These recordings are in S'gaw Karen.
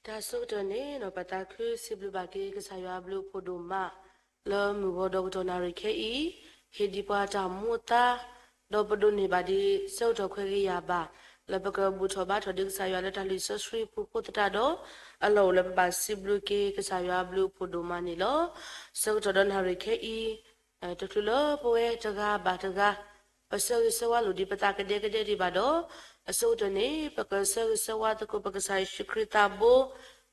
တၢ်ဆၢကတီၢ်န့ၣ် ပသးခုစံးဘျုးဘၣ်က့ၤကစၢ်ယွၤအဘျုးအဖှိၣ်ဒိၣ်မး လၢမုၢ်ဂီၤဒီးကတီၢ်နၣ်ရံၣ်ခဲအံၤ ဟ့ၣ်ဒံးပှၤတၢ်မူအသါ ဒီးပဒိးန့ၢ်ဘၣ်ဒံး ဆၢကတီၢ်ခွဲးဂ့ၤယာ်ဘၣ် လၢပကဘူၣ်ထီၣ်ဘါထီၣ်ဒံးကစၢ်ယွၤလၢတၢ်လုၢ်စီဆှံပူၤအဃိသတးဒီး အလီၢ်အိၣ်လၢပဘၣ်စံးဘျုးက့ၤကစၢ်ယွၤအဘျုးအဖှိၣ်ဒိၣ်မးန့ၣ်လီၤ. ဆၢကတီၢ်ဒီးနၣ်ရံၣ်ခဲအံၤ တချုးလၢပဝဲတဂၤဘၣ်တဂၤ ပဆၢဂ့ၤဆၢဝါလိာ်ဒံးပသးကဒဲကဒဲဒံးဘၣ်ဒီး အဆိကတၢၢ်န့ၣ် ပကဆၢဂ့ၤဆၢဝါသကိးပကစၢ်ယ့ၣ်ၡူးခရံာ်သးဘိ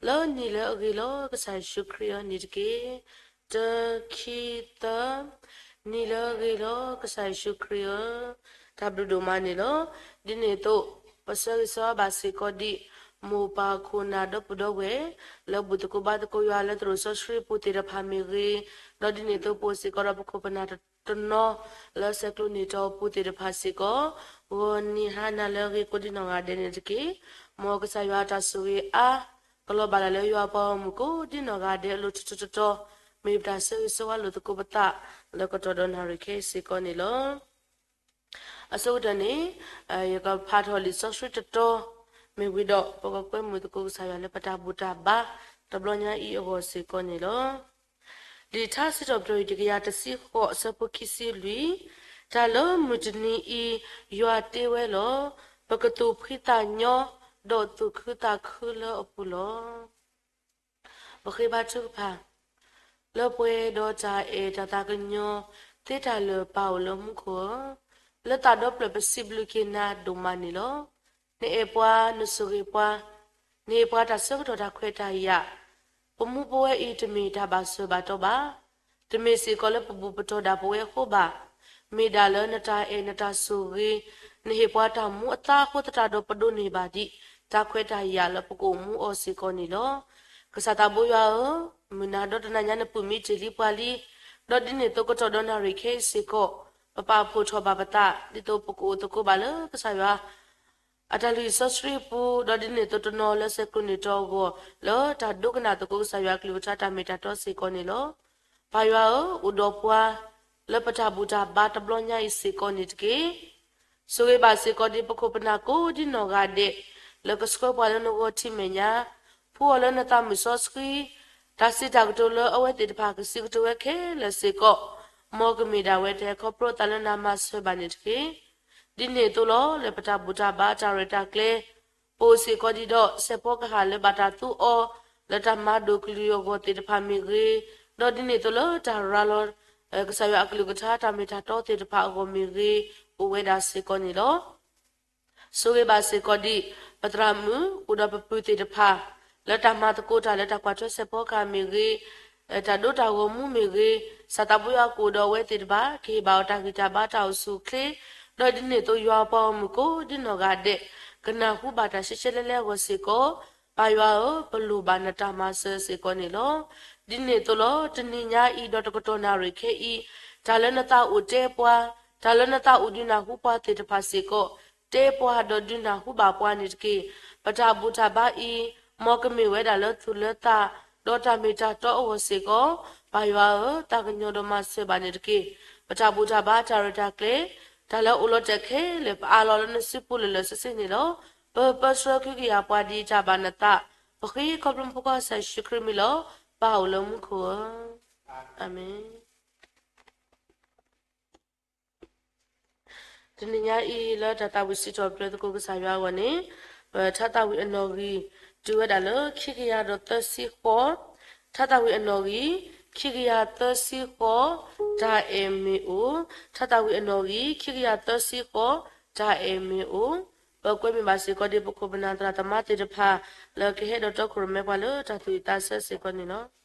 လၢနံၣ်လၢအဂ့ၤလီၤ ကစၢ်ယ့ၣ်ၡူးခရံာ်ဧၢန့ၣ်တက့ၢ်. တၢ ခံ သၢ နံၣ်လၢအဂ့ၤလီၤ ကစၢ်ယ့ၣ်ၡူးခရံာ်ဧၢ, တၢ်ဘျုးဒိၣ်မးန့ၣ်လီၤ. ဒ်န့ၣ်အသိး ပဆၢဂ့ၤဆၢဝါဘၣ်စ့ၢ်ကီးဒံး မိၢ်ပၢ်ခိၣ်နၢ်ဒီပုၢ်ဒီဝဲၢ် လၢဘူၣ်သကိးဘါသကိးယွၤလၢသရိာ်စီဆှံပူၤသ့ၣ်တဖၣ်မ့ၢ်ဂ့ၤ, ဒီးဒ်န့ၣ်အသိးပအိၣ်စ့ၢ်ကီးဒီးပခိၣ်ပနၢ်တနီၤ လၢဆဲးကျိးန့ၢ်တီၤပူၤသ့ၣ်တဖၣ်စ့ၢ်ကီး, ဂီၤနံၤဟါနၤလၢအဂ့ၤကိးဒံးနီၢ်ဂၤဒဲးန့ၣ်တက့ၢ်. မ်ကစၢ်ယွၤအတၢ်ဆိၣ်ဂ့ၤအါ ကလီၤဘၣ်လၢ်လၢယွၤပှၤဂီၢ်မုၢ်ကိးဒံးနီၢ်ဂၤဒဲးအလိၤတတီၤတတီၤ, မ့ၢ်ပတၢ်ဆၢဂ့ၤဆၢဝါလိာ်သကိးပသး လၢကတီၢ်ဒီးနၣ်ရံၣ်ခဲအံၤစ့ၢ်ကီးန့ၣ်လီၤ. အဆိကတၢၢ်န့ၣ် ယကဖးထီၣ်လံာ်စီဆှံတတီၤ မ့ၢ်ဝံၤဒီး ပကကွဲမုာ်သကိးကစၢ်ယွၤလၢပတၢ်ဘူၣ်တၢ်ဘါ တဘျီညါအံၤအဂီၢ်စ့ၢ်ကီးန့ၣ်လီၤ. လံာ်ထါစံးထီၣ်ပတြၢၤ တကယၤတဆံဃိး အဆၢဖိခံဆံလွံၢ်, တၢ်လၢမုၢ်တနံၤအံၤ ယွၤတ့ဝဲလီၤ. ပကသူၣ်ဖှံသးညီ ဒီးသူၣ်ခုသးခုလၢအပူၤလီၤ. ပဃ့ဘါထုကဖၣ်, လၢပှဲၤဒီးတၢ်အဲၣ်တၢ်သးကညီၤ သ့တၢ်လၢာ်ပၢ်အိၣ်လၢမူခိၣ်ဧၢ, လၢသးဒီဖျၢၣ်ပစံးဘျုးက့ၤနၤဒိၣ်မးန့ၣ်လီၤ. နအဲၣ်ပှၤ နဆိၣ်ဂ့ၤပှၤ, နဟ့ၣ်ပှၤတၢ်ဆၢကတီၢ်တၢ်ခွဲးတၢ်ယာ်, ပမူပဝဲအံၤတမ့ၢ်တၢ်ဘၣ်ဆၢဘၣ်တီဘၣ် တမ့ၢ်စ့ၢ်ကီးလၢပဘူၣ်ပတီၢ်ဒၣ်ပဝဲအဃိဘၣ်. မ့ၢ်ဒၣ်လၢနတၢ်အဲၣ်နတၢ်ဆိၣ်ဂ့ၤ, နဟ့ၣ်ပှၤတၢ်မူအသါအဃိသတးဒီးပဒိးန့ၢ်ဘၣ်ဒံး တၢ်ခွဲးတၢ်ယာ်လၢပကအိၣ်မူအီၤစ့ၢ်ကီးန့ၣ်လီၤ. ကစၢ်သးဘိယွၤဧၢ, မုၢ်နၤဒီတနၤညါနပုၢ်မံတ့ၢ်လံပှၤလံ, ဒီးဒ်န့ၣ်အသိးကတီၢ်ဒီးနၣ်ရံၣ်ခဲအံၤစ့ၢ်ကီး, ပပာ်ဖှိၣ်ထီၣ်ဘၣ်ပသး ဒ်သိးပကအိၣ်သကိးဘၣ်လၢကစၢ်ယွၤ အတၢ်လုၢ်စီဆှံပူၤ, ဒီးဒ်န့ၣ်အသိးတနီၤလၢဆဲးကျိးန့ၢ်တီၤအဂီၢ် လၢတၢ်ဒိကနၣ်သကိးကစၢ်ယွၤအကလုၢ်ကထါတၢ်မ့ၢ်တၢ်တီစ့ၢ်ကီးန့ၣ်လီၤ. ပၢ်ယွၤဧၢ, အိၣ်ဒီးပှၤ လၢပတၢ်ဘူၣ်တၢ်ဘါတဘျီညါအံၤစ့ၢ်ကီးန့ၣ်တက့ၢ်. ဆိၣ်ဂ့ၤဘၣ်စ့ၢ်ကီးဒံးပခိၣ်ပနၢ်ကိးဒံးနီၢ်ဂၤဒဲး လၢကဆှၢပှၤလၢနဂီၢ်ထံမဲာ်ညါ, ဖှူအီၤလၢနသးမုၢ်စီဆှံ, တၢ်စံးတၢ်ကတိၤလၢအဝဲသ့ၣ်တဖၣ်ကစံးကတိၤဝဲခဲလၢာ်စ့ၢ်ကီး, မ်ကမ့ၢ်ဒၣ်ဝဲတၢ်ဟဲခီဖျိအသးလၢနၤမၤစၢၤဘၣ်န့ၣ်တက့ၢ်. ဒ်န့ၣ်အသိးလီၤ, လၢပတၢ်ဘူၣ်တၢ်ဘါတၢ်ရဲၣ်တၢ်ကျဲၤ ပအိၣ်စ့ၢ်ကီးဒံးဒီး စဲးဖီကဟၣ်လၢဘၣ်တၢ်သူအီၤ လၢတၢ်မၤဒိၣ်ကလုာ်အဂီၢ်သ့ၣ်တဖၣ်မ့ၢ်ဂ့ၤ, ဒီးဒ်န့ၣ်အသိးလၢတၢ်ရၤလီၤ ကစၢ်ယွၤအကလုၢ်ကထါတၢ်မ့ၢ်တၢ်တီသ့ၣ်တဖၣ်အဂီၢ်မ့ၢ်ဂ့ၤ, အိၣ်ဝဲဒၣ်စ့ၢ်ကီးန့ၣ်လီၤ. ဆိၣ်ဂ့ၤဘၣ်စ့ၢ်ကီးဒံး ပသရၣ်မုၣ် ဃုာ်ဒီးပပုၢ်သ့ၣ်တဖၣ် လၢတၢ်မၤသကိးတၢ်လၢတၢ်ကွၢ်ထွဲစဲးဖီကဟၣ်မ့ၢ်ဂ့ၤ, တၢ်ဒိတၢ်ဂီၤမူမ့ၢ်ဂ့ၤ, ကစၢ်သးဘိယွၤကအိၣ်ဒီးအဝဲသ့ၣ်တဖၣ် ကဟ့ၣ်ဘၣ်အီၤတၢ်ဂံၢ်တၢ်ဘါတၢ်အိၣ်ဆူၣ်အိၣ်ချ့, ဒီးဒ်န့ၣ်အသိးယွၤပှၤဂီၢ်မုၢ်ကိးဒံးနီၢ်ဂၤဒဲး ကနၢ်ဟူဘၣ်တၢ်ရှဲရှဲလဲလဲအဂီၢ်စ့ၢ်ကီး, ပၢ်ယွၤဧၢ, ပလိၣ်ဘၣ်နတၢ်မၤစၢၤစ့ၢ်ကီးန့ၣ်လီၤ. ဒ်န့ၣ်အသိးလီၤ, တနံၤညါအံၤဒီးတကတီၢ်နၣ်ရံၣ်ခဲအံၤ, တၢ်လၢနသးအိၣ်တဲပှၤ, တၢ်လၢနသးအိၣ်ဒုးနၢ်ဟူပှၤသ့ၣ်တဖၣ်စ့ၢ်ကီး, တဲပှၤဒီးဒုးနၢ်ဟူဘၣ်ပှၤန့ၣ်တက့ၢ်. ပတၢ်ဘူၣ်တၢ်ဘါအံၤ, မ်ကမ့ၢ်ဝဲဒၣ်လၢသူၣ်လၢသး, ဒီးတၢ်မ့ၢ်တၢ်တီအဂီၢ်စ့ၢ်ကီး, ပၢ်ယွၤဧၢ, သးကညီၤဒီးမၤစၢၤဘၣ်န့ၣ်တက့ၢ်. ပတၢ်ဘူၣ်တၢ်ဘါတၢ်ရဲၣ်တၢ်ကျဲၤ, တၢ်လၢအိၣ်လီၤတဲာ်ခဲလၢာ် ပအးလီၤလၢနစုပူၤလၢာ်လၢာ်ဆ့ဆ့န့ၣ်လီၤ. ပပၢဆှၢကဟုကယာ်ပှၤဒ်တၢ်ဘၣ်နသး, ပဃ့ခီဖျိပဖိခွါကစၢ်ယ့ၣ်ၡူးခရံာ်မံၤလီၤ. ပၢ်အိၣ်လၢမူခိၣ်ဧၢ, အၤမ့ၣ်. တနံၤညါအံၤလၢတၢ်သးဝံၣ်စံးထီၣ်ပတြၢၤသကိးကစၢ်ယွၤအဂီၢ်န့ၣ်, ပထါသးဝံၣ်အနီၣ်ဂံၢ် တုၤဝဲဒၣ်လၢ ခံကယၤဒီးသၢဆံဃိး, ထါသးဝံၣ်အနီၣ်ဂံၢ် ခံကယၤသၢဆံဃိး, တၢ်အဲၣ်မ့ၢ်အိၣ်, ထါသးဝံၣ်အနီၣ်ဂံၢ် ခံကယၤသၢဆံဃိး, တၢ်အဲၣ်မ့ၢ်အိၣ်, ပကွဲမုာ်ဘၣ်စ့ၢ်ကီးဒံးပခိၣ်ပနၢ်သရၣ်သမါသ့ၣ်တဖၣ် လၢကဟဲဒီးတီခိၣ်ရိၣ်မဲပှၤလၢတၢ်သူၣ်ဝံၣ်သးဆၢစ့ၢ်ကီးန့ၣ်လီၤ.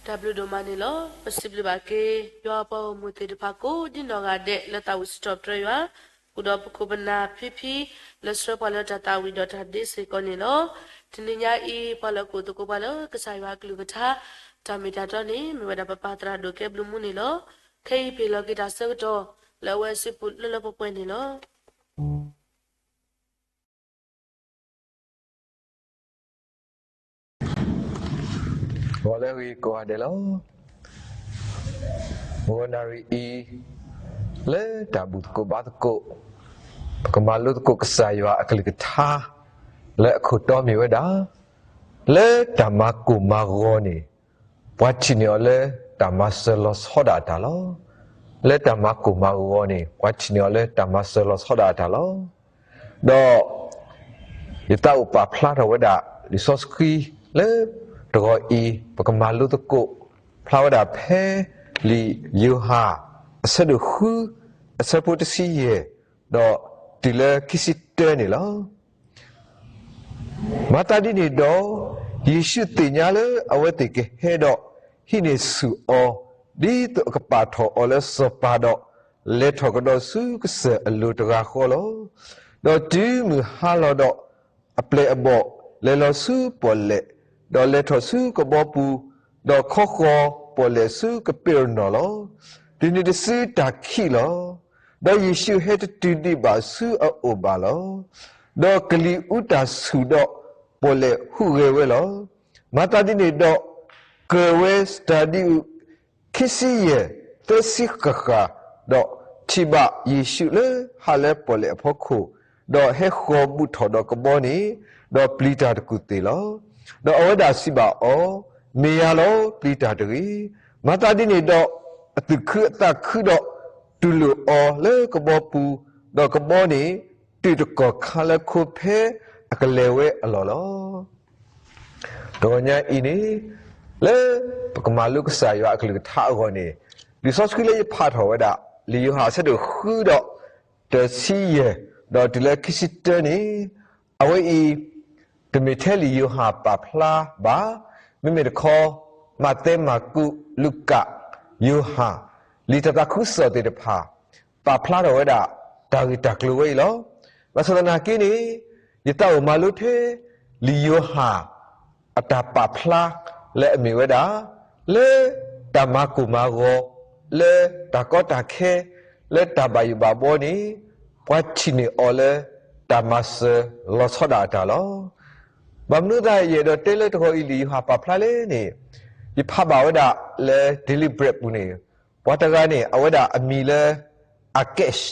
တၢ်ဘျုးဒိၣ်မးန့ၣ်လီၤ. ပစံးဘျုးဘၣ်က့ၤ ယွၤအပှၤဂီၢ်မုၢ်သ့ၣ်တဖၣ်ကိးဒ်နီၢ်ဂၤဒဲး လၢသးဝံၣ်စံးထီၣ်ပတြၢၤယွၤ, ဃုာ်ဒီးပခိၣ်ပနၢ်ဖံဖံ လၢဆှၢပှၤလၢတၢ်သးဝံၣ်ဒီးတၢ်ဒ့စ့ၢ်ကီးန့ၣ်လီၤ. တနံၤညါအံၤ ပှၤလၢအကိးသကိးပှၤလၢကစၢ်ယွၤအကလုၢ်ကထါ တၢ်မ့ၢ်တၢ်တီန့ၣ် မ့ၢ်ဝဲဒၣ်ပပၢ်သရၣ်ဒိၣ်ကဲဘျုးမူန့ၣ်လီၤ. ခဲအံၤပဟ့ၣ်လီၤက့ၤတၢ်ဆၢကတီၢ် လၢအဝဲစုပူၤလၢလၢပှဲၤပှဲၤန့ၣ်လီၤ. ဂီၤလၢအဂ့ၤကိးဂၤဒဲးလီၤ. မုၢ်ဂီၤနၣ်ရံၣ်အံၤ လၢတၢ်ဘူၣ်သကိးဘါသကိး, ပကမၤလိသကိးကစၢ်ယွၤအကလုၢ်ကထါ လၢအခိၣ်တီမ့ၢ်ဝဲဒၣ်, လၢတၢ်မၤကိၢ်မၤဂီၤန့ၣ် ပှၤထံၣ်န့ၢ်အီၤလၢတၢ်မၤစၢၤလီၤဆီဒၣ်တၢ်လီၤ. လၢတၢ်မၤကိၢ်မၤဂီၤန့ၣ် ပှၤထံၣ်န့ၢ်အီၤလၢတၢ်မၤစၢၤလီၤဆီဒၣ်တၢ်လီၤ. ဒီး ယသးအိၣ်ပာ်ဖျါထီၣ်ဝဲဒၣ် လံာ်စီဆှံလၢတဂီၤအံၤ ပကမၤလိသကိး ဖျါဝဲဒၣ်ဖဲလံာ်ယိၤဟၣ် အဆၢဒိၣ်ဃု အဆၢဖိတဆံယဲၢ် ဒီးတုၤလၢခံဆံတၢန့ၣ်လီၤ. မၤသးဒ်န့ၣ်ဒီး, ယ့ၣ်ၡူးသ့ၣ်ညါလၢအဝဲသ့ၣ်ကဟဲဒီး ဟံးန့ၢ်ဆူၣ်အီၤ, ဒ်သိးအကပာ်ထီၣ်အီၤလၢစီၤပၤဒီး, လဲၤထီၣ်ကဒီးဆူကစၢၢ်အလိၤတဂၤဃီလီၤ. ဒီးတုၤမုၢ်ဟါလီၤဒီး, အပျဲၢ်အဘီၣ်လဲၤလီၤဆူပီၣ်လဲၣ်, ဒီးလဲၤထီၣ်ဆူကဘီပူၤ, ဒီးခီဃီၤပီၣ်လဲၣ်ဆူကပ့းရနီၣ်လီၤ. တုၤနုၤတစုတၢ်ခံးလီၤ. ဒီးယ့ၣ်ၡူးဟဲတတုၤဒံးဘၣ်ဆူအအိၣ်ဘၣ်လီၤ. ဒီးကလံၤအူတၢ်ဆူၣ်ဒီးပီၣ်လဲၣ်ဟူးဂဲၤဝဲလီၤ. မၤသးဒ်န့ၣ်ဒီး, ကၢၢ်ဝဲစတၢဒံအူ ခံဆံယဲၢ်သၢဆံဃၣ်ဃၣ်, ဒီးထံၣ်ဘၣ်ယ့ၣ်ၡူးလၢဟးလၢပီၣ်လဲၣ်အဖီခိၣ်, ဒီးဟဲဃီၤဘူးထီၣ်ဒီးကဘီန့ၣ်, ဒီးပျံၤတၢ်တကူၣ်သ့ၣ်လီၤ. ဒီးအဝဲဒၣ်စံးဘၣ်အီၤ, မ့ၢ်ယၤလီၤ, ပျံၤတၢ်တဂ့ၤ. မၤသးဒ်န့ၣ်ဒီး, အသူၣ်ခုအသးခုဒီးတူၢ်လိာ်အီၤလၢကဘီပူၤ, ဒီးကဘီန့ၣ် တုၤတကီၢ်ခါလၢခိဖဲအကလဲၤဝဲအလီၢ်လီၤ. တဂီၤညါအံၤန့ၣ်, လၢပကမၤလိကစၢ်ယွၤအကလုၢ်ကထါအဂီၢ်န့ၣ်, လံာ်စီဆှံလၢယဖးထီၣ်ဝဲဒၣ် လံာ်ယိၤဟၣ်အဆၢဒိၣ်ဃုဒီး တဆံယဲၢ်, ဒီးတုၤလၢခံဆံတၢန့ၣ်, အဝဲအံၤ တမ့ၢ်ထဲလံာ်ယိၤဟၣ်ပာ်ဖျါဘၣ်, မ့မ့ၢ်တခီ မးသဲ မၢ်ကူး လူၤကၣ် ယိၤဟၣ်, လံာ်တၢ်သးခုကစီၣ်သ့ၣ်တဖၣ် ပာ်ဖျါထီၣ်ဝဲဒၣ် တၢ်ဂ့ၢ်တၢ်ကျိၤဝဲအံၤလီၤ. ဘၣ်ဆၣ်သနာ်က့န့ၣ်, ယသးအိၣ်မၤလိထဲ လံာ်ယိၤဟၣ် အတၢ်ပာ်ဖျါလၢအမ့ၢ်ဝဲဒၣ်, လၢတၢ်မၤကိၢ်မၤဂီၤ, လၢတၢ်ကီတၢ်ခဲ, လၢတၢ်ဘၣ်ယိၣ်ဘၣ်ဘီန့ၣ်, ပှၤထံၣ်န့ၢ်အီၤလၢ တၢ်မၤစၢၤလီၤဆီဒၣ်အတၢ်လီၤ. ဘၣ်မနုၤသးယအဲၣ်ဒိးတဲလၢတဂီၤအံၤလံာ်ယိၤဟၣ်ပာ်ဖျါလဲၣ်န့ၣ်, ယဖးဘၣ်ဝဲဒၣ်လၢ Daily Bread ပူၤန့ၣ်, ပှၤတဂၤန့ၣ် အဝဲဒၣ်အမံၤလၢ Akash,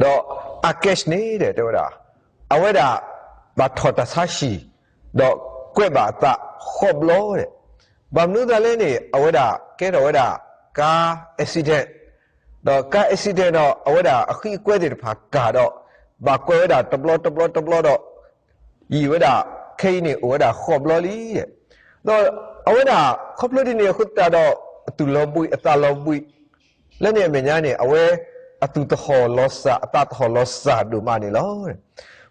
ဒီး Akash န့ၣ်တဲဝဲဒၣ်, အဝဲဒၣ်ဘၣ်ထီၣ်တၢ်ဆါဟံၣ်, ဒီးကွဲးဘၣ်အသးဃိးဘျီဒဲး, ဘၣ်မနုၤသးလဲၣ်န့ၣ် အဝဲဒၣ်ကဲထီၣ်ဝဲဒၣ် car accident, ဒီး car accident ဒီး အဝဲဒၣ်အဃံအကွဲသ့ၣ်တဖၣ်ကၢ်ဒီး, ဘၣ်ကွဲးဝဲဒၣ်တဘျီတဘျီတဘျီဒီး, ယံာ်ဝဲဒၣ်ခဲအံၤန့ၣ် အိၣ်ဝဲဒၣ်ဃိးဘျီလံဒဲး, ဒီးအဝဲဒၣ်ခီဖျိဒ်န့ၣ်အဃိသတးဒီး, အသူၣ်လီၤဘှံးအသးလီၤဘှံး, လၢန့ၣ်အမဲာ်ညါန့ၣ် အဝဲအသူၣ်သဟီၣ်လီၤစၢ် အသးသဟီၣ်လီၤစၢ်ဒိၣ်မးန့ၣ်လီၤ.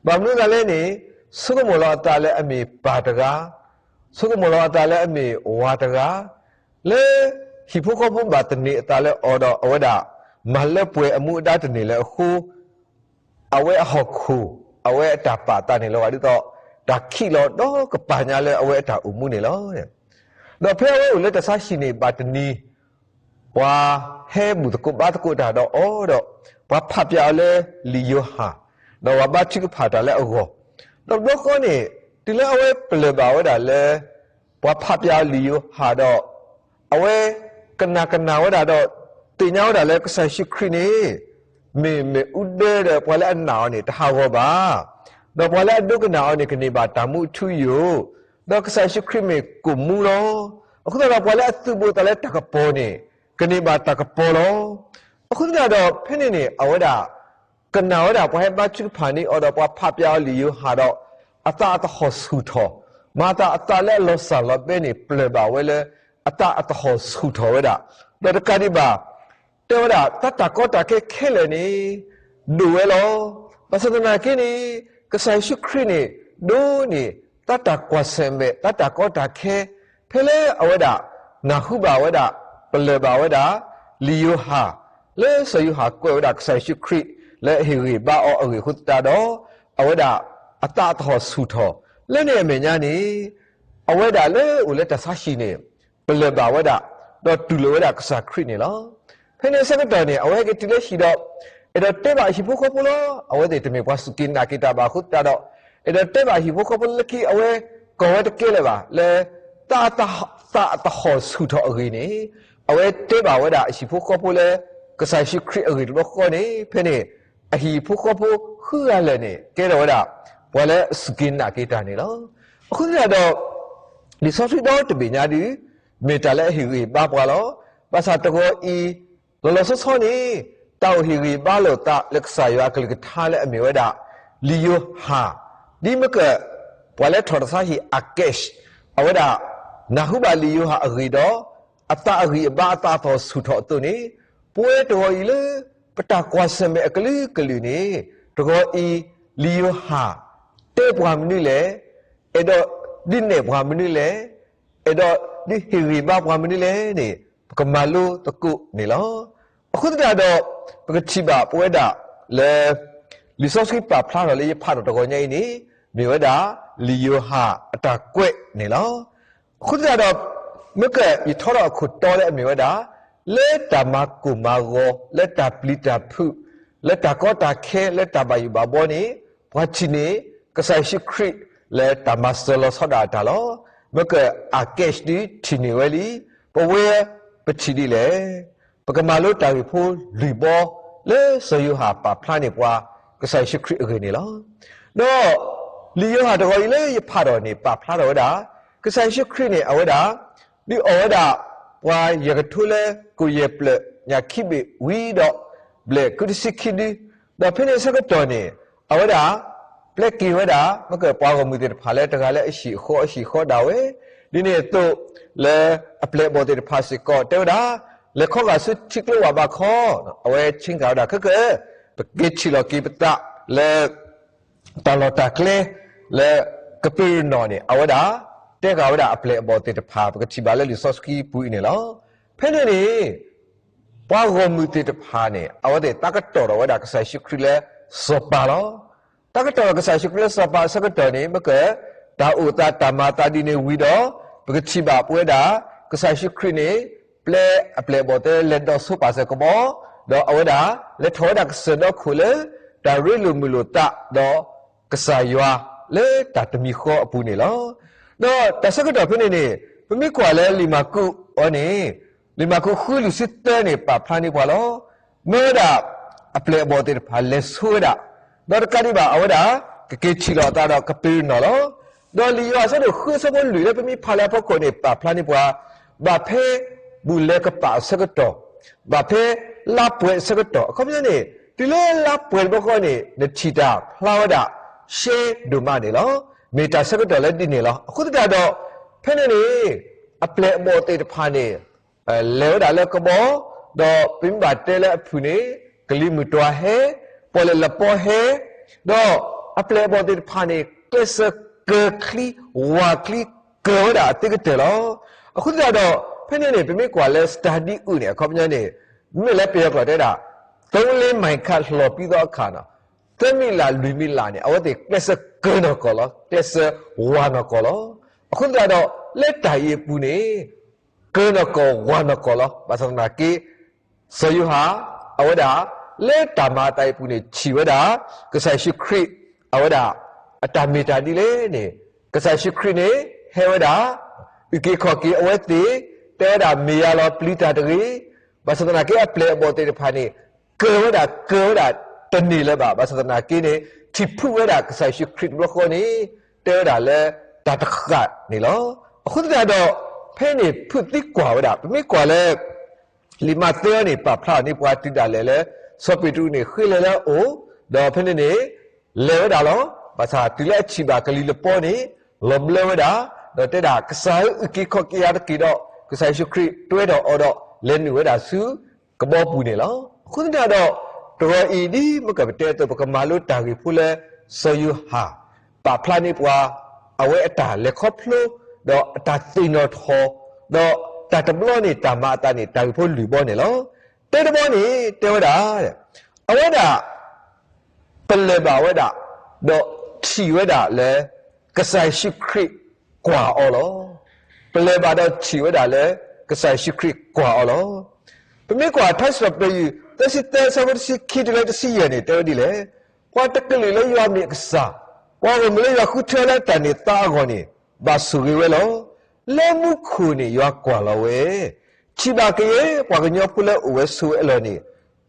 ဘၣ်မနုၤသးလဲၣ်န့ၣ်, ဆိကမိၣ်လီၤအသးလၢအမ့ၢ်ပၢ်တဂၤ, ဆိကမိၣ်လီၤအသးလၢအမ့ၢ်ဝၤတဂၤ, လၢဟံၣ်ဖိဃီဖိဘၣ်သန့ၤအသးလၢအီၤဒီး အဝဲဒၣ်မၤလၢပှဲၤအမူအဒါတန့ၢ်လၢအဃိ, အဝဲအဟီၣ်ခိၣ်, အဝဲအတၢ်ပာ်သးန့ၣ်လီၤဂာ်ဒ်သိး, တၢ်ခံးလီၤဒီးကပာ်ညါလၢအဝဲအတၢ်အိၣ်မူန့ၣ်လီၤ. ဒီးဖဲအဝဲအိၣ်လၢတၢ်ဆါဟံၣ်န့ၣ်ဘၣ်တနံၤ, ပှၤဟဲဘူၣ်သကိးဘါသကိးတၢ်ဒီးအီၤဒီး, ပှၤဖးပျးအီၤလၢလံာ်ယိၤဟၣ်, ဒီးပှၤဘါထုကဖၣ်တၢ်လၢအဂီၢ်, ဒီးတဘျီဃီန့ၣ်, တုၤလၢအဝဲပျၢၢ်ဘၣ်ဝဲဒၣ်လၢ ပှၤဖးပျးအီၤလံာ်ယိၤဟၣ်ဒီး, အဝဲကနၣ်ကနၣ်ဝဲဒၣ်ဒီး, သ့ၣ်ညါဝဲဒၣ်လၢကစၢ်ယ့ၣ်ၡူးခရံာ်န့ၣ်, မ့ၢ်မ့ၣ်အူဒၢဒီးပှၤလၢအနာ်အီၤန့ၣ်တဟးဂီၤဘၣ်, ဒီးပှၤလၢအဒိကနၣ်အီၤန့ၣ် ကန့ၢ်ဘၣ်တၢ်မူအထူအယိာ်, ဒီးကစၢ်ယ့ၣ်ၡူးခရံာ်မ့ၢ်ကိၣ်မူလီၤ. အဃိသတးဒီးပှၤလၢအသုးဘူးအသးလၢတၢ်ကပီၤန့ၣ်, ကန့ၢ်ဘၣ်တၢ်ကပီၤလီၤ. အဃိသတးဒီးဖဲန့ၣ်န့ၣ် အဝဲဒၣ် ကနၣ်ဝဲဒၣ်ပှၤဟဲဘါထုကဖၣ်န့ၢ်အီၤဒီးပှၤဖးပျးအီၤလံာ်ယိၤဟၣ်ဒီး, အသးအသဟီၣ်ဆူၣ်ထီၣ်, မၤသးအသးလၢအလီၤစၢ်လီၤဘဲန့ၣ် ပျၢၢ်ဘၣ်ဝဲလၢ အသးအသဟီၣ်ဆူၣ်ထီၣ်ဝဲဒၣ်, ဒီးတကးဒံးဘၣ်, တဲဝဲဒၣ် တၢ်တၢ်ကီတၢ်ခဲခဲလၢာ်န့ၣ် ဒိၣ်ဝဲလီၤ. ဘၣ်ဆၣ်သနာ်က့န့ၣ်, ကစၢ်ယ့ၣ်ၡူးခရံာ်န့ၣ် ဒိးန့ၢ် တၢ်တၢ်ကွၢ်ဆၢၣ်မဲာ် တၢ်တၢ်ကီတၢ်ခဲ, ဖဲလၢအဝဲဒၣ် နၢ်ဟူဘၣ်ဝဲဒၣ်, ပလၢၢ်ဘၣ်ဝဲဒၣ် လံာ်ယိၤဟၣ်, လၢစီၤယိၤဟၣ်ကွဲးဝဲဒၣ်ကစၢ်ယ့ၣ်ၡူးခရံာ်လၢအဟ့ၣ်ဂံၢ်ဘါအီၤအဂ့ၢ်အဃိသတးဒီး, အဝဲဒၣ်အသးအသဟီၣ်ဆူၣ်ထီၣ်, လၢန့ၣ်အမဲာ်ညါန့ၣ် အဝဲဒၣ်လၢအိၣ်လၢတၢ်ဆါဟံၣ်န့ၣ် ပလၢၢ်ဘၣ်ဝဲဒၣ်, ဒီးတူၢ်လိာ်ဝဲဒၣ်ကစၢ်ခရံာ်န့ၣ်လီၤ. ဖဲန့ၣ်အဆၢကတီၢ်န့ၣ် အဝဲဟဲက့ၤတုၤလၢဟံၣ်ဒီး အဲၣ်ဒိးတဲဘၣ်အဟံၣ်ဖိဃီဖိလီၤ. အဝဲသ့ၣ်တမ့ၢ်ပှၤစူၢ်က့ၤနာ်က့ၤတၢ်ဘၣ်အဃိသတးဒီး, အဲၣ်ဒိးတဲဘၣ်အဟံၣ်ဖိဃီဖိလၢခံ အဝဲကိးဝဲတကဲလၢၤဘၣ်, လၢ သးအသ, သးအသဟီၣ်ဆူၣ်ထီၣ်အဂ့ၢ်န့ၣ်, အဝဲတဲဘၣ်ဝဲဒၣ်အဟံၣ်ဖိဃီဖိလၢ ကစၢ်ယ့ၣ်ၡူးခရံာ်အဂ့ၢ်တဘျီဃီန့ၣ်, ဖဲန့ၣ် အဟံၣ်ဖိဃီဖိဃုဂၤလၢာ်န့ၣ် ကဲထီၣ်ဝဲဒၣ် ပှၤလၢအစူၢ်က့ၤနာ်က့ၤတၢ်န့ၣ်လီၤ. အဃိသတးဒီး လံာ်စီဆှံဒီတဘ့ၣ်ညါဒုး မ့ၢ်တၢ်လၢအဟ့ၣ်ဂံၢ်ဘါပှၤလီၤ. ဘၣ်ဆၣ်တဂီၤအံၤ လီၤလီၤဆီဆီန့ၣ် တၢ်အိၣ်ဟ့ၣ်ဂံၢ်ဘါလိာ်သးလၢကစၢ်ယွၤအကလုၢ်ကထါလၢအမ့ၢ်ဝဲဒၣ် လံာ်ယိၤဟၣ်, ဒ်မ့ၢ်က ပှၤလၢထီၣ်တၢ်ဆါဟံၣ် Akash အဝဲဒၣ် နၢ်ဟူဘၣ်လံာ်ယိၤဟၣ်အဂ့ၢ်ဒီး အသးအဂံၢ်အဘါအသးအသဟီၣ်ဆူၣ်ထီၣ်အသိးန့ၣ်, ပဝဲတဂီၤအံၤလၢ ပတၢ်ကွၢ်ဆၢၣ်မဲာ်အကလုာ်ကလုာ်န့ၣ်, တဂီၤအံၤ လံာ်ယိၤဟၣ် တဲပှၤမနုၤလဲၣ်, အဲၣ်ဒိးဒုးနဲၣ်ပှၤမနုၤလဲၣ်, အဲၣ်ဒိးဒုးဟ့ၣ်ဂံၢ်ဘါပှၤမနုၤလဲၣ်န့ၣ် ပကမၤလိသကိးန့ၣ်လီၤ. အဃိသတးဒီး ပကထံၣ်ဘၣ်ပဝဲဒၣ်လၢ လံာ်စီဆှံပာ်ဖျါထီၣ်လၢယဖးထီၣ်တဂီၤညါအံၤန့ၣ် မ့ၢ်ဝဲဒၣ် လံာ်ယိၤဟၣ်အတၢ်ကွဲးန့ၣ်လီၤ. အဃိသတးဒီး မ့ၢ်ကယထီထီၣ်အခိၣ်တီလၢအမ့ၢ်ဝဲဒၣ် လၢတၢ်မၤကိၢ်မၤဂီၤ, လၢတၢ်ပျံၤတၢ်ဖုး, လၢတၢ်ကီတၢ်ခဲ, လၢတၢ်ဘၣ်ယိၣ်ဘၣ်ဘီန့ၣ် ပှၤထံၣ်န့ၣ် ကစၢ်ယ့ၣ်ၡူးခရံာ်လၢတၢ်မၤစၢၤလီၤဆီဒၣ်တၢ်လီၤ. မ့ၢ်က Akash ဒုးထံၣ်န့ၢ်ဝဲလံ, ပဝဲပထံၣ်ဒ်လဲၣ်. ပကမၤလိတၢ်ဂ့ၢ်ဖိလွံၢ်ဘီ လၢစီၤယိၤဟၣ်ပာ်ဖျါန့ၢ်ပှၤ ကစၢ်ယ့ၣ်ၡူးခရံာ်အဂ့ၢ်န့ၣ်လီၤ. ဒီးလံာ်ယိၤဟၣ်တဂီၤအံၤလၢယဖးထီၣ်န့ၣ် ပာ်ဖျါထီၣ်ဝဲဒၣ် ကစၢ်ယ့ၣ်ၡူးခရံာ်န့ၣ် အဝဲဒၣ် ဒုးအီၣ်ဝဲဒၣ် ပှၤယဲၢ်ကထိလၢကိၣ်ယဲၢ်ပျၢၢ်ညၣ်ခံဘ့ၣ်ဝံၤဒီး ဘျဲၣ်ကူတဆံခံဒု, ဒီးဖဲန့ၣ်အဆၢကတီၢ်န့ၣ် အဝဲဒၣ် ပျဲက့ၤဝဲဒၣ် မ့ၢ်ကပှၤဂီၢ်မုၢ်သ့ၣ်တဖၣ်လၢတဂၤလၢအဟံၣ်အဃီအဟံၣ်အဃီဒၣ်ဝဲ, ဒ်န့ၣ်အသိး လၢအပျဲၢ်အဘီၣ်သ့ၣ်တဖၣ်စ့ၢ်ကီး တဲဝဲဒၣ် လဲၤခီဂာ်ဆူထံကျိဝၢ်ဘါခီ, အဝဲဆ့ကၤဝဲဒၣ်ခဲကၢၣ်, ပက့ၤထံၣ်လီၤက့ၤပသးလၢ တၢ်လီၢ်တၢ်ကျဲ လၢကပ့းရနီၣ်န့ၣ် အဝဲဒၣ် တဲဃာ်ဝဲဒၣ်အပျဲၢ်အဘီၣ်သ့ၣ်တဖၣ် ပကထံၣ်ဘၣ်လၢလံာ်စီဆှံပူၤအံၤန့ၣ်လီၤ. ဖဲန့ၣ်န့ၣ် ပှၤဂီၢ်မုၢ်သ့ၣ်တဖၣ်န့ၣ် အဝဲသ့ၣ်သးကတီၢ်ထီၣ်ဝဲဒၣ်ကစၢ်ယ့ၣ်ၡူးခရံာ်လၢစီၤပၤလီၤ. သးကတီၢ်ထီၣ်ကစၢ်ယ့ၣ်ၡူးခရံာ်လၢစီၤပၤအဆၢကတီၢ်န့ၣ် မ့ၢ်က တၢ်အိၣ်သးတၢ်မၤအသးဒ်န့ၣ်ဝံၤဒီး ပကထံၣ်ဘၣ်ပဝဲဒၣ် ကစၢ်ယ့ၣ်ၡူးခရံာ်န့ၣ် ပျဲအပျဲၢ်အဘီၣ်သ့ၣ်လဲၤဒိးဆိပာ်စၢၤကဘီ, ဒီးအဝဲဒၣ် လဲၤထီၣ်ဝဲဒၣ်ကစၢၢ်ဒီခိၣ်လၢ တၢ်ရ့လိာ်မုာ်လိာ်သးဒီး ကစၢ်ယွၤလၢတၢ်တမံၤဃီအပူၤန့ၣ်လီၤ. ဒီးတၢ်ဆၢကတီၢ်ဖဲန့ၣ်န့ၣ် ပမ့ၢ်ကွၢ်လၢလံာ်မၢ်ကူးအံၤန့ၣ် လံာ်မၢ်ကူးဃုလွံၢ်ဆံသၢန့ၣ် ပာ်ဖျါန့ၢ်ပှၤလီၤ. မ့ၢ်ဝဲဒၣ် အပျဲၢ်အဘီၣ်သ့ၣ်တဖၣ်လဲၤဆိဝဲဒၣ်, ဒီးတကးဒံးဘၣ် အဝဲဒၣ်ကက့ၤထံၣ်လီၤအသးဒီးကပ့းရနီၣ်လီၤ. ဒီးလံာ်ယိၤဟၣ်အဆၢဒိၣ်ဃုအဆၢဖိလွံၢ်လၢပမ့ၢ်ဖးလၢအဖီခိၣ်န့ၣ် ပာ်ဖျါန့ၢ်ပှၤ ဘၣ်ဖဲ ဘူၣ်လဲၤကပာ်အဆၢကတီၢ်, ဘၣ်ဖဲလါပှဲၤအဆၢကတီၢ် အခီပညီန့ၣ် တုၤလၢလါပှဲၤတဘျီဃီန့ၣ် နထံၣ်တၢ်ဖျါဝဲဒၣ် ရှဲဒိၣ်မးန့ၣ်လီၤ. မ့ၢ်တၢ်ဆၢကတီၢ်လၢဒ်န့ၣ်လီၤ. အဃိသတးဒီး ဖဲန့ၣ်န့ၣ် အပျဲၢ်အဘီၣ်သ့ၣ်တဖၣ်န့ၣ် လဲၤဝဲဒၣ်လၢကဘီ, ဒီးပမ့ၢ်ဘၣ်တဲလၢအဖုၣ်န့ၣ် ကလံၤမုၢ်တွၤဟဲ, ပီၣ်လဲၣ်လပီဟဲ, ဒီးအပျဲၢ်အဘီၣ်သ့ၣ်တဖၣ်န့ၣ် ကျဲးစၢးကၢၤချံ, ဝၢ်ချံ, ကၢၤဝဲဒၣ်အသ့ကတၢၢ်လီၤ. အဃိသတးဒီး ဖဲန့ၣ်န့ၣ် ပမ့ၢ်ကွၢ်လၢ study အုၣ်န့ၣ် အခီပညီန့ၣ် မ့ၢ်လၢပယီၤကျိာ်တဲဒၣ် သုံးလေးမိုင်ခန့်လှော်ပြီးသောအခါန့ၣ် သၢမံးလးလွံၢ်မံးလးန့ၣ် အဝဲသ့ၣ်ကျဲးစၢးကၢၤနီၢ်ကီၢ်လီၤ, ကျဲးစၢးဝၢ်နီၢ်ကီၢ်လီၤ. အဃိသတးဒီး လၢတၢ်အံၤအပူၤန့ၣ် ကၢၤနီၢ်ကီၢ်ဝၢ်နီၢ်ကီၢ်လီၤ. ဘၣ်ဆၣ်သနာ်က့ စီၤယိၤဟၣ် အဝဲဒၣ် လၢတၢ်မၤအသးအံၤအပူၤန့ၣ် ထံၣ်ဝဲဒၣ် ကစၢ်ယ့ၣ်ၡူးခရံာ် အဝဲဒၣ် အတၢ်မ့ၢ်တၢ်ဒ်လဲၣ်န့ၣ် ကစၢ်ယ့ၣ်ၡူးခရံာ်န့ၣ် ဟဲဝဲဒၣ် အုၣ်က့ၤခီၣ်က့ၤအဝဲသ့ၣ်, တဲဝဲဒၣ် မ့ၢ်ယၤလီၤ ပျံၤတၢ်တဂ့ၤ. ဘၣ်ဆၣ်သနာ်က့ အပျဲၢ်အဘီၣ်သ့ၣ်တဖၣ်န့ၣ် ကၢၤဝဲဒၣ် ကၢၤဝဲဒၣ်တန့ၢ်လၢၤဘၣ်. ဘၣ်ဆၣ်သနာ်က့န့ၣ် ထံၣ်ဖုးဝဲဒၣ်ကစၢ်ယ့ၣ်ၡူးခရံာ်တဘျီဃီန့ၣ် တဲဝဲဒၣ်လၢတၢ်တဃၣ်န့ၣ်လီၤ. အဃိသတးဒီး ဖဲန့ၣ်ဖုးသံကွၢ်ဝဲဒၣ် ပမ့ၢ်ကွၢ်လၢ လံာ်မးသဲအံၤန့ၣ် ပာ်ဖျါအီၤန့ၢ်ပှၤတုၤဒၣ်လဲာ်လၢ စီၤပ့းတရူးန့ၣ် ဃ့လဲၤလၢအအိၣ်, ဒီးဖဲန့ၣ်န့ၣ် လဲၤဝဲဒၣ်လီၤ. ဘၣ်ဆၣ်တုၤလၢအထံၣ်ဘၣ်ကလံၤလပီန့ၣ် လီၤဘျၢဝဲဒၣ်, ဒီးတဲဒၣ် ကစၢ်ဧၢ အုၣ်က့ၤခီၣ်က့ၤယၤတက့ၢ်ဒီး ကစၢ်ယ့ၣ်ၡူးခရံာ်တွဲထီၣ်အီၤဒီး လဲၤနုာ်ဝဲဒၣ်ဆူကဘီပူၤန့ၣ်လီၤ. အဃိသတးဒီး တဂီၤအံၤဒ်မ့ၢ်ကပတဲအသိး ပကမၤလိတၢ်ဂ့ၢ်ဖိလၢ စီၤယိၤဟၣ် ပာ်ဖျါန့ၢ်ပှၤ အဝဲအတၢ်လဲၤခီဖျိ ဒီးအတၢ်သ့ၣ်နီၣ်ထီၣ်, ဒီး တၢ်တဘျီန့ၣ် တၢ်မၤအသးန့ၣ် တၢ်ဂ့ၢ်ဖိလွံၢ်ဘီန့ၣ်လီၤ. တၢတဘီန့ၣ် တဲဝဲဒၣ် အဝဲဒၣ် ပလၢၢ်ဘၣ်ဝဲဒၣ် ဒီးထံၣ်ဝဲဒၣ်လၢ ကစၢ်ယ့ၣ်ၡူးခရံာ်ကွၢ်အီၤလီၤ. ပလၢၢ်ဘၣ်ဒီးထံၣ်ဝဲဒၣ်လၢ ကစၢ်ယ့ၣ်ၡူးခရံာ်ကွၢ်အီၤလီၤ. ပမ့ၢ်ကွၢ်ထါစံးထီၣ်ပတြၢၤယုၢ် သၢဆံသၢ အဆၢဖိတဆံခံတုၤလၢတဆံယဲၢ်န့ၣ် တဲဝဲဒ်လဲၣ်, ပှၤတကလုာ်လၢယွၤမ့ၢ်အကစၢ်, ပှၤဂီၢ်မုၢ်လၢယွၤဃုထၢလၢတၢ်န့ၢ်သါအဂီၢ်န့ၣ် ဘၣ်ဆိၣ်ဂ့ၤဝဲလီၤ. လၢမူခိၣ်န့ၣ် ယွၤကွၢ်လီၤဝဲ, ထံၣ်ဘၣ်ကယဲၢ်ပှၤကညီဖိလၢအိၣ်ဝဲဆိးဝဲအလီၢ်န့ၣ်,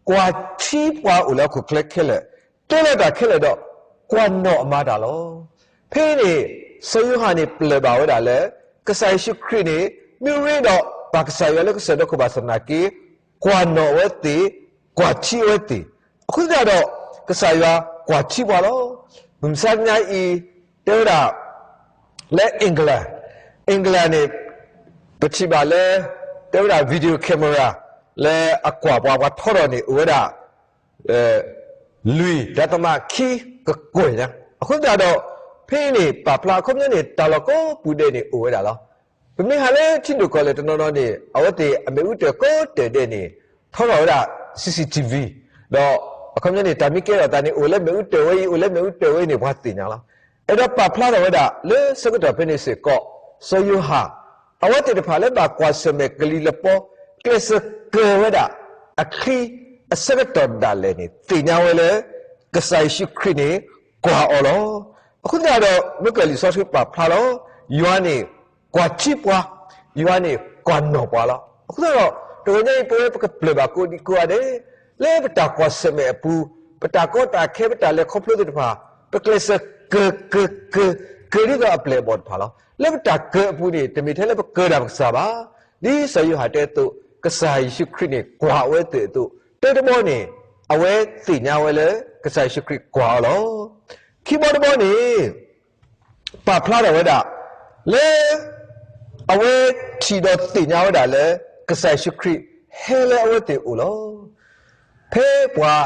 ကွၢ်ထံပှၤအိၣ်လၢဟီၣ်ခိၣ်ချၢခဲလၢာ်, တဲလီၤတၢ်ခဲလၢာ်ဒီး ကွၢ်နီၣ်အမၤတၢ်လီၤ. ဖဲအံၤန့ၣ် စီၤယိၤဟၣ်န့ၣ်ပလၢၢ်ဘၣ်ဝဲဒၣ်လၢ ကစၢ်ယ့ၣ်ၡူးခရံာ်န့ၣ် မ့ၢ်ရ့ဒီးပၢ်ကစၢ်ယွၤလၢကစၢၢ်ဒီခိၣ်ဘၣ်ဆၣ်သနာ်က့ ကွၢ်နီၣ်အဝဲသ့ၣ်, ကွၢ်ထံအဝဲသ့ၣ်, အဃိသတးဒီး ကစၢ်ယွၤကွၢ်ထံပှၤလီၤ. မုၢ်မဆါတနံၤအံၤ တဲဝဲဒၣ် လၢ England, England န့ၣ် ပထံၣ်ဘၣ်လၢ တဲဝဲဒၣ် video camera လၢအကွၢ်ပှၤ ပှၤထီထီၣ်န့ၣ် အိၣ်ဝဲဒၣ် လွံၢ်ဒသမခံကကွဲၢ်ညါ, အဃိသတးဒီး ဖဲအံၤန့ၣ် ပာ်ဖျါအခီပညီန့ၣ် တၢ်လီၢ်ကိးပူၤဒဲးန့ၣ် အိၣ်ဝဲဒၣ်လီၤ. ပမ့ၢ်ဟးလၢထံဒိၣ်ကီၢ်လဲၢ်တနီၤနီၤန့ၣ် အဝဲသ့ၣ်အမ့ၣ်အူတၢၢ်ကိးတၢၢ်ဒဲးန့ၣ် ထီထီၣ်ဝဲဒၣ် C C T V ဒီးအခီပညီန့ၣ် တၢ်မ့ၢ်ကဲထီၣ်သးန့ၣ် အိၣ်လၢမ့ၣ်အူတၢၢ်ဝဲအံၤ အိၣ်လၢမ့ၣ်အူတၢၢ်ဝဲအံၤန့ၣ် ပှၤသ့ၣ်ညါလီၤ. အဲၣ်ဒိးပာ်ဖျါထီၣ်ဝဲဒၣ် လၢဆၢကတီၢ်ဖဲန့ၣ်စ့ၢ်ကီး စီၤယိၤဟၣ် အဝဲသ့ၣ်တဖၣ်လၢဘၣ်ကွၢ်ဆၢၣ်မဲာ်ကလံၤလပီ ကျဲးစၢးကၢၤဝဲဒၣ် အချံအဆၢကတီၢ်ဒၣ်လဲာ်န့ၣ် သ့ၣ်ညါဝဲလၢ ကစၢ်ယ့ၣ်ၡူးခရံာ်န့ၣ် ကွၢ်အီၤလီၤ. အဃိသတးဒီး မ့ၢ်ကလံာ်စီဆှံပာ်ဖျါလီၤ, ယွၤန့ၣ် ကွၢ်ထံပှၤ, ယွၤန့ၣ် ကွၢ်နီၣ်ပှၤလီၤ. အဃိသတးဒီး တဂီၤညါအံၤ ပဝဲပကပျၢၢ်ဘၣ်ကိးဒံကိးဂၤဒဲး လၢပတၢ်ကွၢ်ဆၢၣ်မဲာ်အပူၤ, ပတၢ်ကီတၢ်ခဲ ပတၢ်လဲၤခီဖျိသ့ၣ်တဖၣ် ပကျဲးစၢးကၢၤ ကၢၤ ကၢၤ ကၢၤဒ်သိးအပျဲၢ်အဘီၣ်တဖၣ်လီၤ. လၢပတၢ်ကၢၤအပူၤန့ၣ် တမ့ၢ်ထဲလၢပကၢၤဒၣ်ပကစၢ်ဘၣ်. ဒ်စီၤယိၤဟၣ်တဲအသိး ကစၢ်ယ့ၣ်ၡူးခရံာ်န့ၣ် ကွၢ်အဝဲသ့ၣ်အသိး တၢတဘီန့ၣ် အဝဲသ့ၣ်ညါဝဲလၢ ကစၢ်ယ့ၣ်ၡူးခရံာ်ကွၢ်အီၤလီၤ. ခံဘီတဘီန့ၣ် ပာ်ဖျါထီၣ်ဝဲဒၣ် လၢ အဝဲထံၣ်ဒီးသ့ၣ်ညါဝဲဒၣ်လၢ ကစၢ်ယ့ၣ်ၡူးခရံာ်ဟဲလၢအဝဲသ့ၣ်အအိၣ်လီၤ. ဖဲပှၤ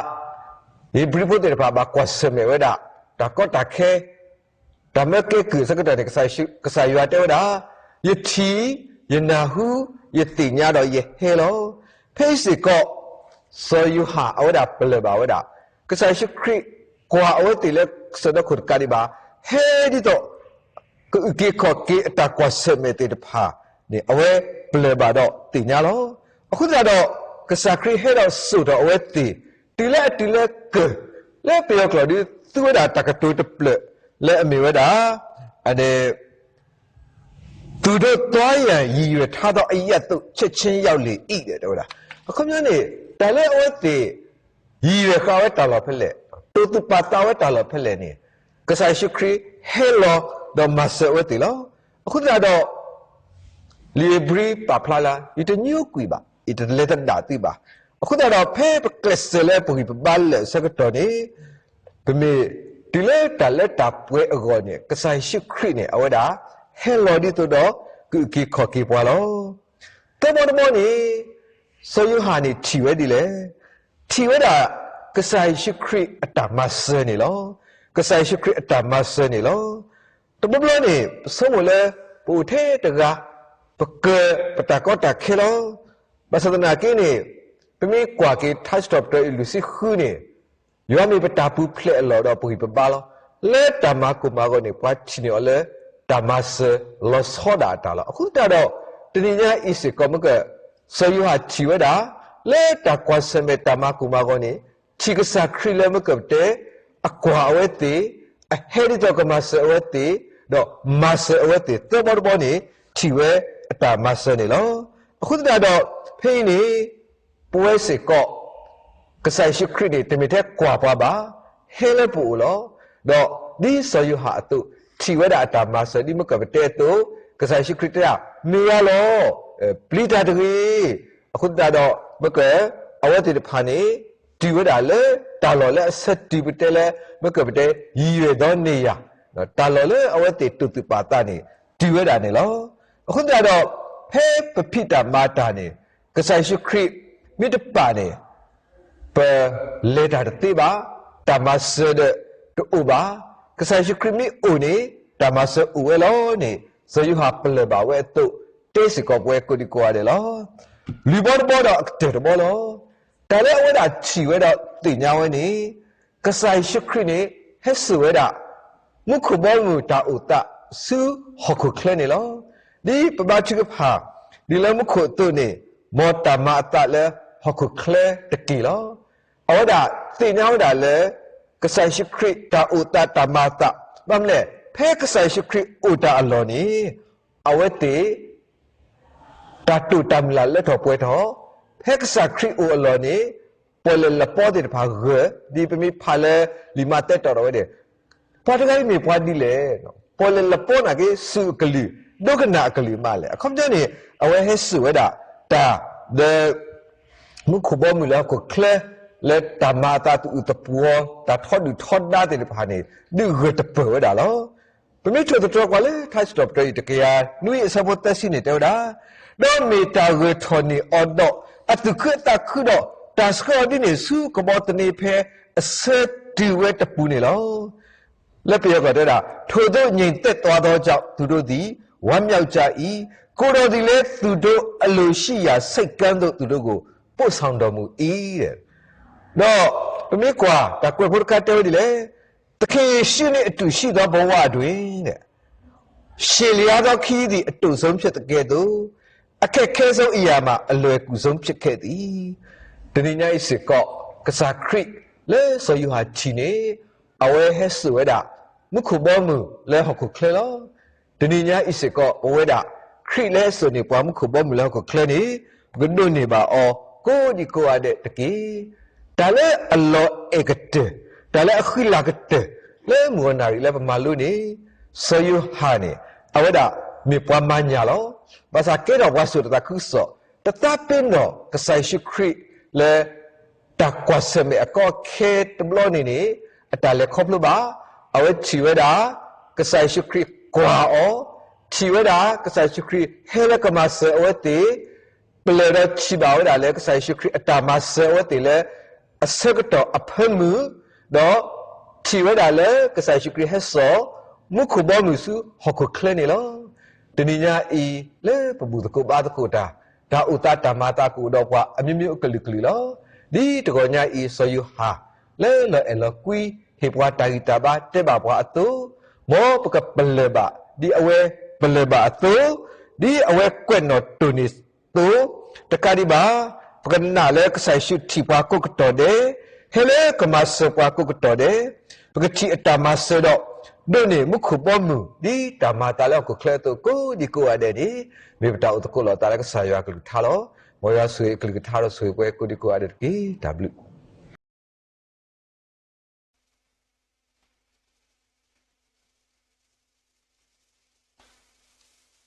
ဧ့ၤဘြံၤဖိသ့ၣ်တဖၣ် ဘၣ်ကွၢ်ဆၢၣ်မဲာ်ဝဲဒၣ် တၢ်ကီတၢ်ခဲ တၢ်မၢကဲကုၢ်အဆၢကတီၢ်န့ၣ် ကစၢ်ယွၤတဲဝဲဒၣ်, ယထံၣ်, ယနၢ်ဟူ, ယသ့ၣ်ညါဒီးယဟဲလီၤ. ဖဲအံၤစ့ၢ်ကီး စီၤယိၤဟၣ်အဝဲဒၣ်ပလၢၢ်ဘၣ်ဝဲဒၣ် ကစၢ်ယ့ၣ်ၡူးခရံာ်ကွၢ်အဝဲသ့ၣ်လၢကစၢၢ်ဒီခိၣ်တကးဒံးဘၣ်, ဟဲဒ်သိး ကအုၣ်က့ၤခီၣ်က့ၤအတၢ်ကွၢ်ဆၢၣ်မဲာ်သ့ၣ်တဖၣ်န့ၣ် အဝဲပလၢၢ်ဘၣ်ဒီးသ့ၣ်ညါလီၤ. အဃိသတးဒီး ကစၢ်ခရံာ်ဟဲဒီးစိာ်ထီၣ်အဝဲသ့ၣ် တုၤလၢအတုၤလၢကၢၢ် လၢပယီၤကျိာ်ဒုး သူဝဲဒၣ်တၢ်ကတိၤတဖျၢၣ် လၢအမ့ၢ်ဝဲဒၣ် အန့ၣ် သူတို့သွားရန်ရည်ရွယ်ထားသောအရပ်သို့ ချက်ခြင်းရောက်လေ၏ တဲဝဲဒၣ်. အခီပညီန့ၣ် တၢ်လၢအဝဲသ့ၣ် ရည်ရွယ်ဃာ်ဝဲတၢ်လီၢ်ဖဲလဲၣ်, တိာ်သူၣ်ပာ်သးဝဲတၢ်လီၢ်ဖဲလဲၣ်န့ၣ် ကစၢ်ယ့ၣ်ၡူးခရံာ်ဟဲလီၤဒီးမၤစၢၤအဝဲသ့ၣ်လီၤ. အဃိသတးဒီး လံာ်ဧ့ၤဘြံၤပာ်ဖျါလၢ ယတညိကွံာ်ဘၣ်, ယတလဲၤသဒၣ်သုဘၣ်. အဃိသတးဒီး ဖဲပကျဲးစၢးလၢပဂံၢ်ပဘါလၢာ်အဆၢကတီၢ်န့ၣ် ပမ့ၢ်တုၤလၢတၢ်လၢတၢ်ပှဲၤအဂီၢ်န့ၣ် ကစၢ်ယ့ၣ်ၡူးခရံာ်န့ၣ် အဝဲဒၣ် ဟဲလီၤဒ်သိးဒီး ကအုၣ်က့ၤခီၣ်က့ၤပှၤလီၤ. သၢဘီတဘီန့ၣ် စီၤယိၤဟၣ်န့ၣ်ထံၣ်ဝဲဒ်လဲၣ်. ထံၣ်ဝဲဒၣ် ကစၢ်ယ့ၣ်ၡူးခရံာ်အတၢ်မၤစၢၤန့ၣ်လီၤ. ကစၢ်ယ့ၣ်ၡူးခရံာ်အတၢ်မၤစၢၤန့ၣ်လီၤ. တဘျီဘျီန့ၣ် ပဆိကမိၣ်လၢ ပအိၣ်ထဲတဂၤ ပကၢၤပတၢ်ကီတၢ်ခဲလီၤ. ဘၣ်ဆၣ်သနာ်က့န့ၣ် ပမ့ၢ်ကွၢ်က့ၤထါစံးထီၣ်ပတြၢၤအံၤလွံၢ်ဆံဃုန့ၣ် ယွၤမ့ၢ်ပတၢ်ပူၤဖျဲးအလီၢ်ဒီးပဂံၢ်ပဘါလီၤ. လၢတၢ်မၤကိၢ်မၤဂီၤန့ၣ် ပှၤထံၣ်န့ၢ်အီၤလၢ တၢ်မၤစၢၤလီၤဆီဒၣ်အတၢ်လီၤ. အဃိသတးဒီး တနံၤညါအံၤစ့ၢ်ကီး မ့ၢ်က စီၤယိၤဟၣ်ထံၣ်ဝဲဒၣ် လၢတၢ်ကွၢ်ဆၢၣ်မဲာ်တၢ်မၤကိၢ်မၤဂီၤန့ၣ် ထံၣ်ကစၢ်ခရံာ်လၢမ့ၢ်ကပတဲ အကွၢ်အဝဲသ့ၣ်, အဟဲဒ်သိးကမၤစၢၤအဝဲသ့ၣ်, ဒီးမၤစၢၤအဝဲသ့ၣ် သၢဘီတဘီန့ၣ် ထံၣ်ဝဲအတၢ်မၤစၢၤန့ၣ်လီၤ. အဃိသတးဒီး ဖဲအံၤန့ၣ် ပဝဲစ့ၢ်ကီး ကစၢ်ယ့ၣ်ၡူးခရံာ်န့ၣ် တမ့ၢ်ထဲကွၢ်ပှၤဘၣ်, ဟဲလၢပအိၣ်လီၤ. ဒီးဒ်စီၤယိၤဟၣ်အသိး ထံၣ်ဝဲဒၣ်အတၢ်မၤစၢၤ ဒ်မ့ၢ်ကပတဲအသိး ကစၢ်ယ့ၣ်ၡူးခရံာ်တဲဒၣ် မ့ၢ်ယၤလီၤ, ပျံၤတၢ်တဂ့ၤ. အဃိသတးဒီး မ့ၢ်က အဝဲသ့ၣ်တဖၣ်န့ၣ် တုၤဝဲဒၣ်လၢတၢ်လီၢ်လၢအဆၢတုၤပတဲလၢ မ့ၢ်ကပတဲ ရည်ရွယ်သောနေရာ, တၢ်လီၢ်လၢအဝဲသ့ၣ်တိာ်သူၣ်ပာ်သးန့ၣ် တုၤဝဲဒၣ်န့ၣ်လီၤ. အဃိသတးဒီး ဖဲပဖံးတၢ်မၤတၢ်န့ၣ် ကစၢ်ယ့ၣ်ၡူးခရံာ်မ့ၢ်တပာ်န့ၣ် ပလဲၤတၢ်တသ့ဘၣ်, တၢ်မၤစၢၤဒီးတအိၣ်ဘၣ်. ကစၢ်ယ့ၣ်ၡူးခရံာ်မ့ၢ်အိၣ်န့ၣ် တၢ်မၤစၢၤအိၣ်ဝဲလီၤန့ၣ် စီၤယိၤဟၣ်ပလၢၢ်ဘၣ်ဝဲအသိး တဲစ့ၢ်ကီးပဝဲကိးဒံကိးဂၤဒဲးလီၤ. လွံၢ်ဘီတဘီဒီးအကတၢၢ်တဘီလီၤ. တၢ်လၢအဝဲဒၣ်ထံၣ်ဝဲဒီးသ့ၣ်ညါဝဲန့ၣ်, ကစၢ်ယ့ၣ်ၡူးခရံာ်န့ၣ် ဟဲစိာ်ဝဲဒၣ် မူခိၣ်ဘီမုၢ်တၢ်အိၣ်သးဆူဟီၣ်ခိၣ်ချၢန့ၣ်လီၤ. ဒ်ပဘါထုကဖၣ် ဒ်လၢမူခိၣ်အသိးန့ၣ်, မ်တၢ်မၤအသးလၢဟီၣ်ခိၣ်ချၢတက့ၢ်လီၤ. အဝဲဒၣ်သ့ၣ်ညါဝဲဒၣ်လၢ ကစၢ်ယ့ၣ်ၡူးခရံာ်တၢ်အိၣ်သးတၢ်မၤအသး, ဘၣ်မနုၤလဲၣ်, ဖဲကစၢ်ယ့ၣ်ၡူးခရံာ်အိၣ်တၢ်အလီၢ်န့ၣ်, အဝဲသ့ၣ် တၢ်တိာ်တၢ်မုၢ်လၢ်လၢထီၣ်ပှဲၤထီၣ်, ဖဲကစၢ်ခရံာ်အိၣ်အလီၢ်န့ၣ်, ပီၣ်လဲၣ်လပီသ့ၣ်တဖၣ်ဂၢၢ်, ဒ်ပမ့ၢ်ဖးလၢလံာ်မးသဲတီၣ်ထီၣ်ဝဲန့ၣ်, ပှၤတဂၤအံၤမ့ၢ်ပှၤဒ်လဲၣ်, ပီၣ်လဲၣ်လပီနာ်က့ စူၢ်အကလုၢ်, ဒိကနၣ်အကလုၢ်မးလဲၣ်. အခီပညီန့ၣ် အဝဲဟဲစိာ်ဝဲဒၣ် တၢ် ဒီး မူခိၣ်ဘီမုၢ်လၢဟီၣ်ခိၣ်ချၢ, လၢတၢ်မၤအသးသပှၢ်, တၢ်ထီဒုၣ်ထီဒါသ့ၣ်တဖၣ်န့ၣ်, ဒုးဂၢၢ်တပၢၢ်ဝဲဒၣ်လီၤ. ပမ့ၢ်ထိၣ်သတြီၤကွၢ်လၢထါစံးထီၣ်ပတြၢၤအံၤ တကယၤနွံအဆၢဖိသၢဆံန့ၣ်တဲဝဲဒၣ်, ဒီးမ့ၢ်တၢ်ဂၢၢ်ထီၣ်န့ၢ်အီၤဒီး အသူၣ်ခုအသးခုဒီး တၢ်ဆှၢအီၤဒ်န့ၣ်ဆူကဘီသန့ဖဲအဆၢတုၤဝဲတပူၤန့ၣ်လီၤ. လၢပယီၤကျိာ်တဲဝဲဒၣ်, ထိုသို့ငြိမ်သက်သွားသောကြောင့် သူတို့သည် ဝမ်းမြောက်ကြ၏, ကိုယ်တော်သည်လည်း သူတို့အလိုရှိရာ ဆိပ်ကမ်းသို့ သူတို့ကို ပို့ဆောင်တော်မူ၏. ဒီးပမ့ၢ်ကွၢ် တၢ်ကွဲးဖိတခါတဲဝဲဒ်လဲၣ်, သခင်ယေရှုနှင့်အတူရှိသောဘဝတွင် ရှည်လျားသောခရီးသည် အတိုဆုံးဖြစ်သကဲ့သို့ အခက်ခဲဆုံးအရာမှာ အလွယ်ကူဆုံးဖြစ်ခဲ့သည်. တနံၤညါအံၤစ့ၢ်ကီး ကစၢ်ခရံာ်လၢစီၤယိၤဟၣ်ထံၣ်န့ၣ် အဝဲဟဲစိာ်ဝဲဒၣ် မူခိၣ်ဘီမုၢ်လၢဟီၣ်ခိၣ်ချၢလီၤ. တနံၤညါအံၤစ့ၢ်ကီး ပဝဲဒၣ် ခရံာ်လၢဟဲစိာ်န့ၢ်ပှၤမူခိၣ်ဘီမုၢ်လၢဟီၣ်ခိၣ်ချၢန့ၣ် ပကဒိးန့ၢ်ဘၣ်အီၤ ကိးဒံကိးဂၤဒဲးတက့ၢ်. တၢ်လၢအလီၤအဲၣ်ကတၢၢ်, တၢ်လၢအဃံလၤကတၢၢ် လၢမုၢ်ဂီၤနၣ်ရံၣ်လၢပမၤလိန့ၣ်, စီၤယိၤဟၣ်န့ၣ် အဝဲဒၣ်မ့ၢ်ပှၤမၤညၣ်လီၤ. ဘၣ်ဆၣ်ကဲထီၣ်ပှၤစိာ်တၢ်သးခုကစီၣ်, တသးပ့ၤနီၣ်ကစၢ်ယ့ၣ်ၡူးခရံာ်လၢ တၢ်ကွၢ်ဆၢၣ်မဲာ်အကီအခဲတဘျီန့ၣ်န့ၣ် အတၢ်လဲၤခီဖျိဘၣ်. အဝဲထံၣ်ဝဲဒၣ် ကစၢ်ယ့ၣ်ၡူးခရံာ်ကွၢ်အီၤ, ထံၣ်ဝဲဒၣ် ကစၢ်ယ့ၣ်ၡူးခရံာ်ဟဲလၢကမၤစၢၤအဝဲသ့ၣ်, ပလၢၢ်ဒီးထံၣ်ဘၣ်ဝဲဒၣ်လၢ ကစၢ်ယ့ၣ်ၡူးခရံာ်အတၢ်မၤစၢၤအဝဲသ့ၣ်လၢ အဆၢကတီၢ်အဖၢမုၢ်, ဒီးထံၣ်ဝဲဒၣ်လၢကစၢ်ယ့ၣ်ၡူးခရံာ်ဟဲစိာ် မူခိၣ်ဘီမုၢ်ဆူဟီၣ်ခိၣ်ချၢန့ၣ်လီၤ. တနံၤညါအံၤ လၢပဘူၣ်သကိးဘါသကိးတၢ်, တၢ်အိၣ်သးတၢ်မၤသးကအိၣ်ဒီးပှၤအမျိုးမျိုးအကလုာ်ကလုာ်လီၤ. ဒ်တဂီၤညါအံၤ စီၤယိၤဟၣ် လၢလီၤအဲၣ်လီၤကွံ ဟ့ၣ်ပှၤတၢ်ဂံၢ်တၢ်ဘါတဲဘၣ်ပှၤအသိး, မ်ပကပလၢၢ်ဘၣ် ဒ်အဝဲပလၢၢ်ဘၣ်အသိး, ဒ်အဝဲကွဲးနီၣ်တိၢ်န့ၢ်သိး, တကးဒံးဘၣ် ပကနာ်လၢကစၢ်ယ့ၣ်ၡူးထံၣ်ပှၤကိးကတီၢ်ဒဲး, ဟဲလၢကမၤစၢၤပှၤကိးကတီၢ်ဒဲး, ပကထံၣ်အတၢ်မၤစၢၤဒီး ဒိးန့ၢ်မူခိၣ်ဘီမုၢ် ဒ်တၢ်မၤသးလၢဟီၣ်ခိၣ်ချၢအသိး ကိးဒံကိးဂၤဒဲးန့ၣ် မ့ၢ်ပတၢ်အိၣ်သကိးလိာ်သးလၢကစၢ်ယွၤအကလုၢ်ကထါလီၤ. မ်ယွၤဆိၣ်ဂ့ၤအကလုၢ်ကထါဒီးဆိၣ်ဂ့ၤပှၤကိးဒံကိးဂၤဒဲးတက့ၢ်. တၢ်ဘျုး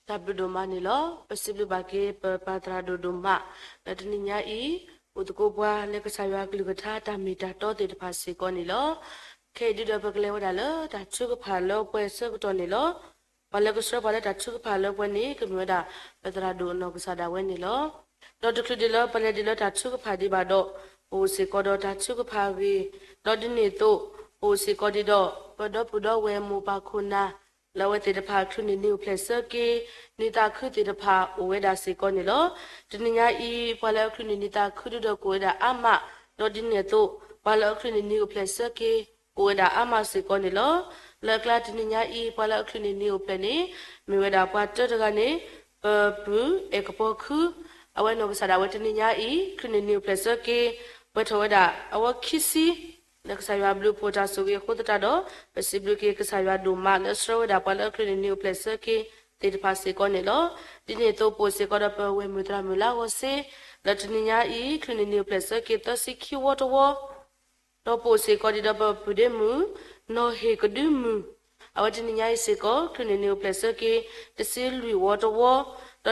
တၢ်ဘျုးဒိၣ်မးန့ၣ်လီၤ. ပစံးဘျုးဘၣ်က့ၤ ပပၢ်သရၣ်ဒိၣ်ဒိၣ်မး လၢတနံၤညါအံၤ အိၣ်သကိးပှၤလၢကစၢ်ယွၤအကလုၢ်ကထါ တၢ်မ့ၢ်တၢ်တီသ့ၣ်တဖၣ်စ့ၢ်ကီးန့ၣ်လီၤ. ခဲအံၤဒုဒီးပကလဲၤဝဲဒၣ်လၢတၢ်ထုကဖၣ်လၢပှဲၤဆၢကတီၢ်န့ၣ်လီၤ. ပှၤလၢကဆှၢပှၤလၢတၢ်ထုကဖၣ်လၢပှဲၤန့ၣ် ကမ့ၢ်ဝဲဒၣ် ပသရၣ်ဒိၣ်အနီၢ်ကစၢ်ဒၣ်ဝဲန့ၣ်လီၤ. ဒီးတချုးဒံးလၢပလဲၤဒံးလၢတၢ်ထုကဖၣ်ဒံးဘၣ်ဒီး ပအိၣ်စ့ၢ်ကီးဒီးတၢ်ထုကဖၣ်အဂ့ၢ်, ဒီးဒ်န့ၣ်အသိး ပအိၣ်စ့ၢ်ကီးဒံးဒီး ပဒီပုၢ်ဒီဝဲၢ်မိၢ်ပၢ်ခိၣ်နၢ် လၢအဝဲသ့ၣ်တဖၣ်အချုးန့ၣ်နံၤအိၣ်ဖျဲၣ်ဆၢက့ၤ နံၤသးခုသ့ၣ်တဖၣ်အိၣ်ဝဲဒၣ်စ့ၢ်ကီးန့ၣ်လီၤ. တနံၤညါအံၤ ပှၤလၢအချုးန့ၣ်နံၤသးခုဒုဒီးကအိၣ်ဝဲဒၣ်အါမး, ဒီးဒ်န့ၣ်အသိး ပှၤလၢအချုးန့ၣ်နံၤအိၣ်ဖျဲၣ်ဆၢက့ၤ ကအိၣ်ဝဲဒၣ်အါမးစ့ၢ်ကီးန့ၣ်လီၤ. လၢအကျါတနံၤညါအံၤ ပှၤလၢအချုးန့ၣ်နံၤအိၣ်ဖျဲၣ်န့ၣ် မ့ၢ်ဝဲဒၣ်ပှၤတၢတဂၤန့ၣ် ပပုၢ်အဲၣ်ကပီၤခု, အဝဲနီၢ်ကစၢ်ဒၣ်ဝဲတနံၤညါအံၤ ချုးန့ၣ်နံၤအိၣ်ဖျဲၣ်ဆၢက့ၤ ပှဲၤထီၣ်ဝဲဒၣ်အဝဲခံဆံ လၢကစၢ်ယွၤအဘျုးအဖှိၣ်တၢ်ဆိၣ်ဂ့ၤအဃိသတးဒီး ပစံးဘျုးက့ၤကစၢ်ယွၤဒိၣ်မး လၢအဆှၢဝဲဒၣ်ပှၤလၢအချုးန့ၣ်နံၤအိၣ်ဖျဲၣ်ဆၢက့ၤသ့ၣ်တဖၣ်စ့ၢ်ကီးန့ၣ်လီၤ. ဒ်န့ၣ်အသိးပအိၣ်စ့ၢ်ကီးဒီးပဝဲၢ်မုၣ်သရၣ်မုၣ်လၢအဂီၢ်စ့ၢ် လၢတနံၤညါအံၤ ချုးန့ၣ်နံၤအိၣ်ဖျဲၣ်ဆၢက့ၤသၢဆံခံဝီတဝီ ဒီးပအိၣ်စ့ၢ်ကီးဒံးဒီးပပုၢ်ဒ့မုၣ် နီၢ်ဟ့ၣ်ကဒုမုၢ်, အဝဲတနံၤညါအံၤစ့ၢ်ကီး ချုးန့ၣ်နံၤအိၣ်ဖျဲၣ်ဆၢက့ၤ တဆံလွံၢ်ဝီတဝီ,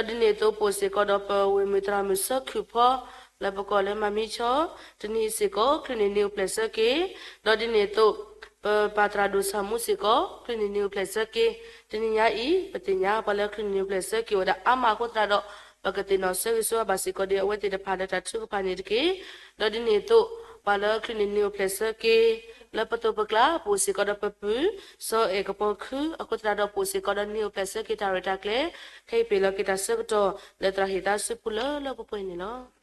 ဒီးဒ်န့ၣ်အသိးပအိၣ်စ့ၢ်ကီးဒီးပဝဲၢ်မုၣ်သရၣ်မုၣ်စီၤခုၣ်ဖီ လၢပကိးလၢမၤမံဆီ, တနံၤအံၤစ့ၢ်ကီး ချုးန့ၣ်နံၤအိၣ်ဖျဲၣ်ဆၢက့ၤ, ဒီးဒ်န့ၣ်အသိး ပပၢ်သရၣ်ဒိၣ်ဆၣ်မူစ့ၢ်ကီး ချုးန့ၣ်နံၤအိၣ်ဖျဲၣ်ဆၢက့ၤ, တနံၤညါအံၤ ပသ့ၣ်ညါပှၤလၢချုးန့ၣ်နံၤအိၣ်ဖျဲၣ်ဆၢက့ၤဝဲဒၣ်အါမးအဃိသတးဒီး ပကသ့ၣ်နီၣ်ဆၢဂ့ၤဆၢဝါဘၣ်စ့ၢ်ကီးဒံးအဝဲသ့ၣ်တဖၣ်လၢတၢ်ထုကဖၣ်န့ၣ်တက့ၢ်. ဒီးဒ်န့ၣ်အသိး ပှၤလၢအချုးန့ၢ်နံၣ်အိၣ်ဖျဲၣ်ဆၢက့ၤ လၢပသိးပကျါ ပအိၣ်စ့ၢ်ကီးဒီးပပုၢ် စီၤအဲၣ်ကပီၤခု အဃိသတးဒီး ပအိၣ်စ့ၢ်ကီးဒီးနံၣ်အိၣ်ဖျဲၣ်ဆၢက့ၤတၢ်ရဲၣ်တၢ်ကျဲၤ ခဲအံၤပ့ၤလီၤက့ၤတၢ်ဆၢကတီၢ် လၢသရၣ်ဟ့ၣ်သါစုပူၤလၢလၢပှဲၤပှဲၤန့ၣ်လီၤ.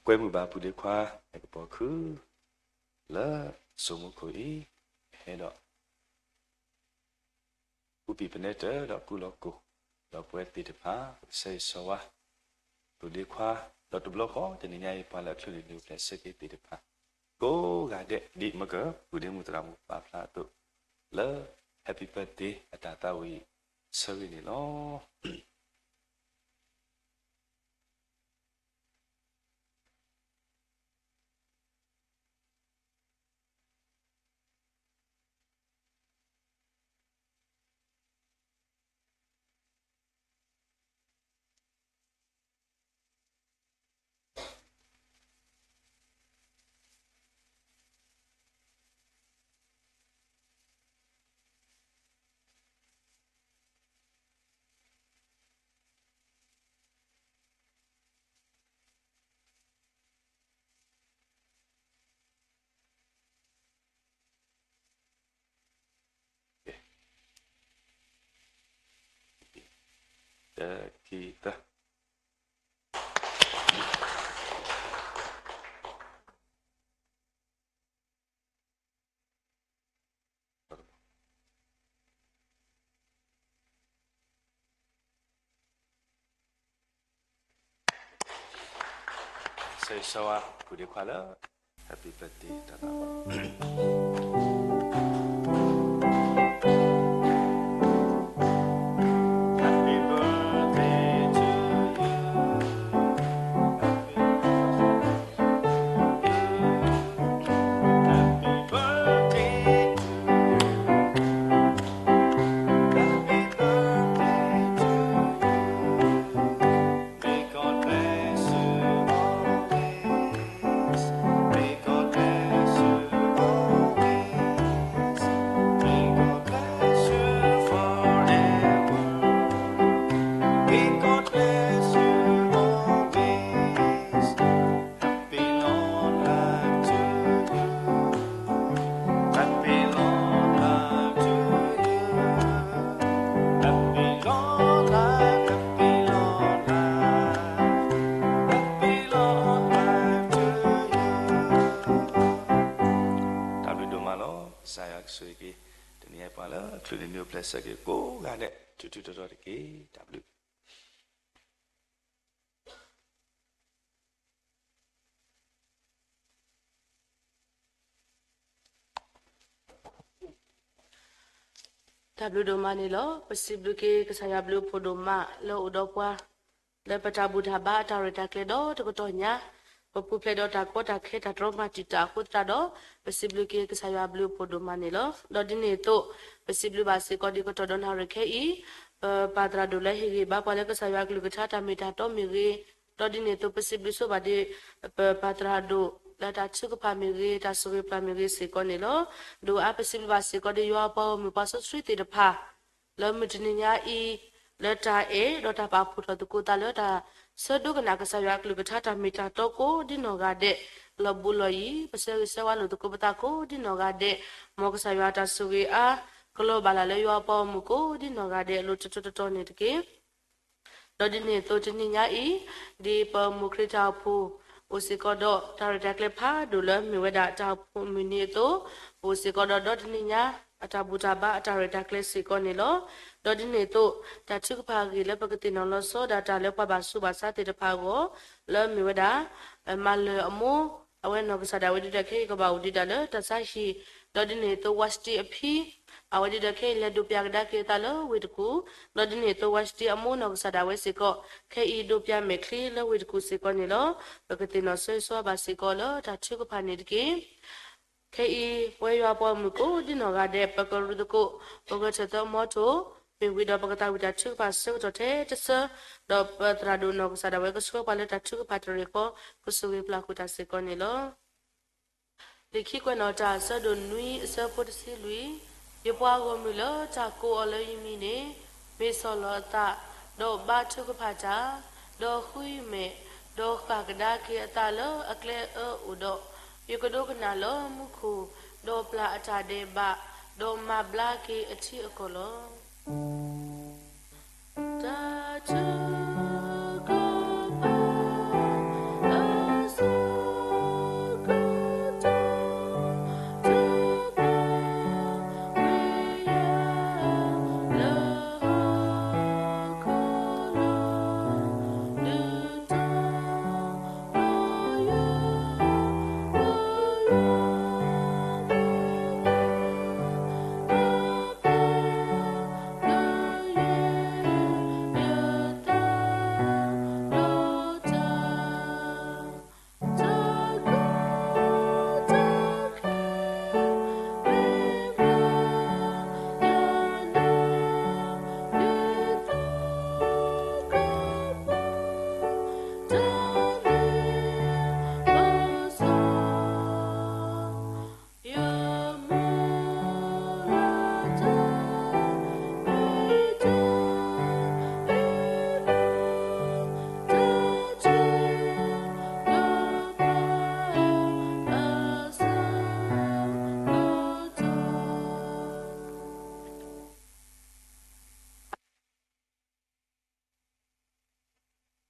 ကွဲမုာ်ဘၣ်ပုၢ်ဒ့ခွါ အဲၣ်ကပီၤခု လၢစိၤမူခိၣ်အံၤ ဟဲဒီး ပူၤပံာ်ပနဲတၢၢ်ဒီးကူလီၤကိၢ် ဒီးပဝဲသ့ၣ်တဖၣ် ပကစၢ်ယွၤဆိၣ်ဂ့ၤ ပုၢ်ဒ့ခွါ ဒီးတဘျီဃီတနံၤညါအံၤ ပှၤလၢအချုးန့ၢ်နံၣ်အိၣ်ဖျဲၣ်ဆၢက့ၤသ့ၣ်တဖၣ် ကိးဂၤဒဲး ဒ်မၢကပုၢ်ဒ့မုၣ်သရၣ်မုၣ်ပာ်ဖျါအသိး လၢ Happy Birthday အတၢ်သးဝံၣ်ဆၢဂ့ၤန့ၣ်လီၤ. တၢ်ခံတၢ် စၢ်ယွၤဆိၣ်ဂ့ၤ ပုၢ်ဒ့ခွါလၢ Happy Birthday တၢ်သးဝံၣ် Happy birthday to you. Happy birthday to you. Happy birthday to you. May God bless you always. May God bless you always. May God bless you forever. May God bless you always. Happy long life to you. Happy long life to you. Happy long life, happy long life. Happy long life to you. တၢ်ဘျုးဒိၣ်မးလီၤ. ကစၢ်ယွၤကဆိၣ်ဂ့ၤက့ၤ တနံၤအံၤပှၤလၢအချုးန့ၢ်နံၣ်အိၣ်ဖျဲၣ်ဆၢက့ၤကိးဂၤဒဲး ထူထူတီတီတက့ၢ်. တၢ်ဘျုး တၢ်ဘျုးဒိၣ်မးန့ၣ်လီၤ. ပစံးဘျုးက့ၤကစၢ်ယွၤဘျုးဖှိၣ်ဒိၣ်မးလၢအအိၣ်ဒီးပှၤ လၢပတၢ်ဘူၣ်တၢ်ဘါအတၢ်ရဲၣ်တၢ်ကျဲၤဒီတကတီၢ်ညါ, ပပူၤဖျဲးဒီးတၢ်ကီတၢ်ခဲတၢ်တြီမၤတံာ်တာ်အဃိသတးဒီး, ပစံးဘျုးက့ၤကစၢ်ယွၤဘျုးဖှိၣ်ဒိၣ်မးန့ၣ်လီၤ. ဒီးဒ်န့ၣ်အသိး, ပစံးဘျုးဘၣ်စ့ၢ်ကီးဒ်ကတီၢ်ဒီးနၣ်ရံၣ်ခဲအံၤ, ပပၢ်သရၣ်ဒိၣ်လၢဟ့ၣ်ဂံၢ်ဘါပှၤလၢကစၢ်ယွၤအကလုၢ်ကထါတၢ်မ့ၢ်တၢ်တီမ့ၢ်ဂ့ၤ, ဒီးဒ်န့ၣ်အသိး ပစံးဘျုးဆိဘၣ်ဒ် ပပၢ်သရၣ်ဒိၣ်လၢတၢ်ထုကဖၣ်မ့ၢ်ဂ့ၤ, တၢ်ဆိၣ်ဂ့ၤပျၢ်မ့ၢ်ဂ့ၤစ့ၢ်ကီးန့ၣ်လီၤ. ဒ်အါပစံးဘျုးဘၣ်စ့ၢ်ကီးဒ်ယွၤအပှၤဂီၢ်မုၢ်ပှၤစီဆှံသ့ၣ်တဖၣ် လၢမုၢ်တနံၤညါအံၤ, လၢတၢ်အဲၣ်ဒီးတၢ်ပာ်ဖှိၣ်ထီၣ်သကိးသးလၢတၢ်ဆၢဒိကနၣ်ကစၢ်ယွၤအကလုၢ်ကထါတၢ်မ့ၢ်တၢ်တီကိးဒ်နီၢ်ဂၤဒဲး, လီၤဘူးလီၤယံၤ, ပဆၢဂ့ၤဆၢဝါလိာ်သကိးပသးကိးဒ်နီၢ်ဂၤဒဲး, မ်ကစၢ်ယွၤတၢ်ဆိၣ်ဂ့ၤအါကလီၤဘၣ်လၢ်လၢယွၤအပှၤဂီၢ်မုၢ်ကိးဒ်နီၢ်ဂၤဒဲးအလိၤတတီၤတတီၤန့ၣ်တက့ၢ်. ဒီးဒ်န့ၣ်အသိးတနံၤညါအံၤ, ဒ်ပမိၢ်ခရံာ်တၢ်အိၣ်ဖှိၣ်, အိၣ်စ့ၢ်ကီးဒီးတၢ်ရဲၣ်တၢ်ကျဲၤဖးဒိၣ်လၢမ့ၢ်ဝဲဒၣ်တၢ်အိၣ်ဖှိၣ်မုၢ်နံၤအသိး, ပအိၣ်စ့ၢ်ကီးဒီးဒီတနံၤညါ အတၢ်ဘူၣ်တၢ်ဘါအတၢ်ရဲၣ်တၢ်ကျဲၤစ့ၢ်ကီးန့ၣ်လီၤ. ဒီးဒ်န့ၣ်အသိး, တၢ်ထုကဖၣ်အဂ့ၢ်လၢပကသ့ၣ်နီၣ်လီၤဆီဒၣ်တၢ်လၢပှၤဘၣ်ဆူးဘၣ်ဆါသ့ၣ်တဖၣ်အဂီၢ်, လၢမ့ၢ်ဝဲဒၣ် မၤလၢာ်အမိၢ်, အဝဲနီၢ်ကစၢ်ဒၣ်ဝဲဒ်ဒီးခဲအံၤကဘၣ်အိၣ်ဒံးဒၣ်လၢတၢ်ဆါဟံၣ်, ဒီးဒ်န့ၣ်အသိး ဝါစတံအဖံ, အဝဲဒ်ဒီးခဲအံၤလဲၤဒိးပၠးကဒါက့ၤအသးလၢဝ့ၢ်တကူၣ်, ဒီးဒ်န့ၣ်အသိး ဝါစတံအမိၢ်နီၢ်ကစၢ်ဒၣ်ဝဲစ့ၢ်ကီး, ခဲအံၤဒိးပၠးမဲာ်ချံလၢဝ့ၢ်တကူၣ်စ့ၢ်ကီးန့ၣ်လီၤ. ပကသ့ၣ်နီၣ်ဆိၣ်ဂ့ၤဆိၣ်ဝါဘၣ်စ့ၢ်ကီးလၢတၢ်ထုကဖၣ်န့ၣ်တက့ၢ်. ခဲအံၤ ပဝဲယွၤပှၤဂီၢ်မုၢ်ကိးဒ်နီၢ်ဂၤဒဲး ပကရူၢ်သကိး, ပဂဲၤဆၢထၢၣ်သးမီထိၣ်, မ့ၢ်ဝံၤဒီးပကသးဝံၣ်တၢ်ထုကဖၣ်ဆၢကတီၢ်ထဲတဆၢ, ဒီးပသရၣ်ဒိၣ်နီၢ်ကစၢ်ဒၣ်ဝဲကဆှၢပှၤလၢတၢ်ထုကဖၣ်တရံးဃီ, ကဆိၣ်ဂ့ၤပျၢ်ဃုာ်တၢ်စ့ၢ်ကီးန့ၣ်လီၤ. လံာ်ခံကွဲးနီၣ်တၢ် အဆၢဒိၣ်နွံ အဆၢဖိတဆံလွံၢ်, ယပှၤဂီၢ်မုၢ်လၢတၢ်ကိးအီၤလၢယမံၤန့ၣ် မ့ၢ်ဆီၣ်လီၤအသး, ဒီးဘါထုကဖၣ်တၢ်, ဒီးဃုယမဲာ်, ဒီးဃၣ်ကဒါက့ၤအသးလၢအကျဲအၢအိၣ်ဒီး, ယကဒိကနၣ်လၢမူခိၣ်, ဒီးပျၢ်အတၢ်ဒဲးဘး, ဒီးမၤဘျါက့ၤအထံအကီၢ်လီၤ. တၢ်ထုကဖၣ် အဆၢကတီၢ် တဘၣ်ဝံၤယၤ လၢဟီၣ်ခိၣ်လီၤ. ဒုၣ်ဒ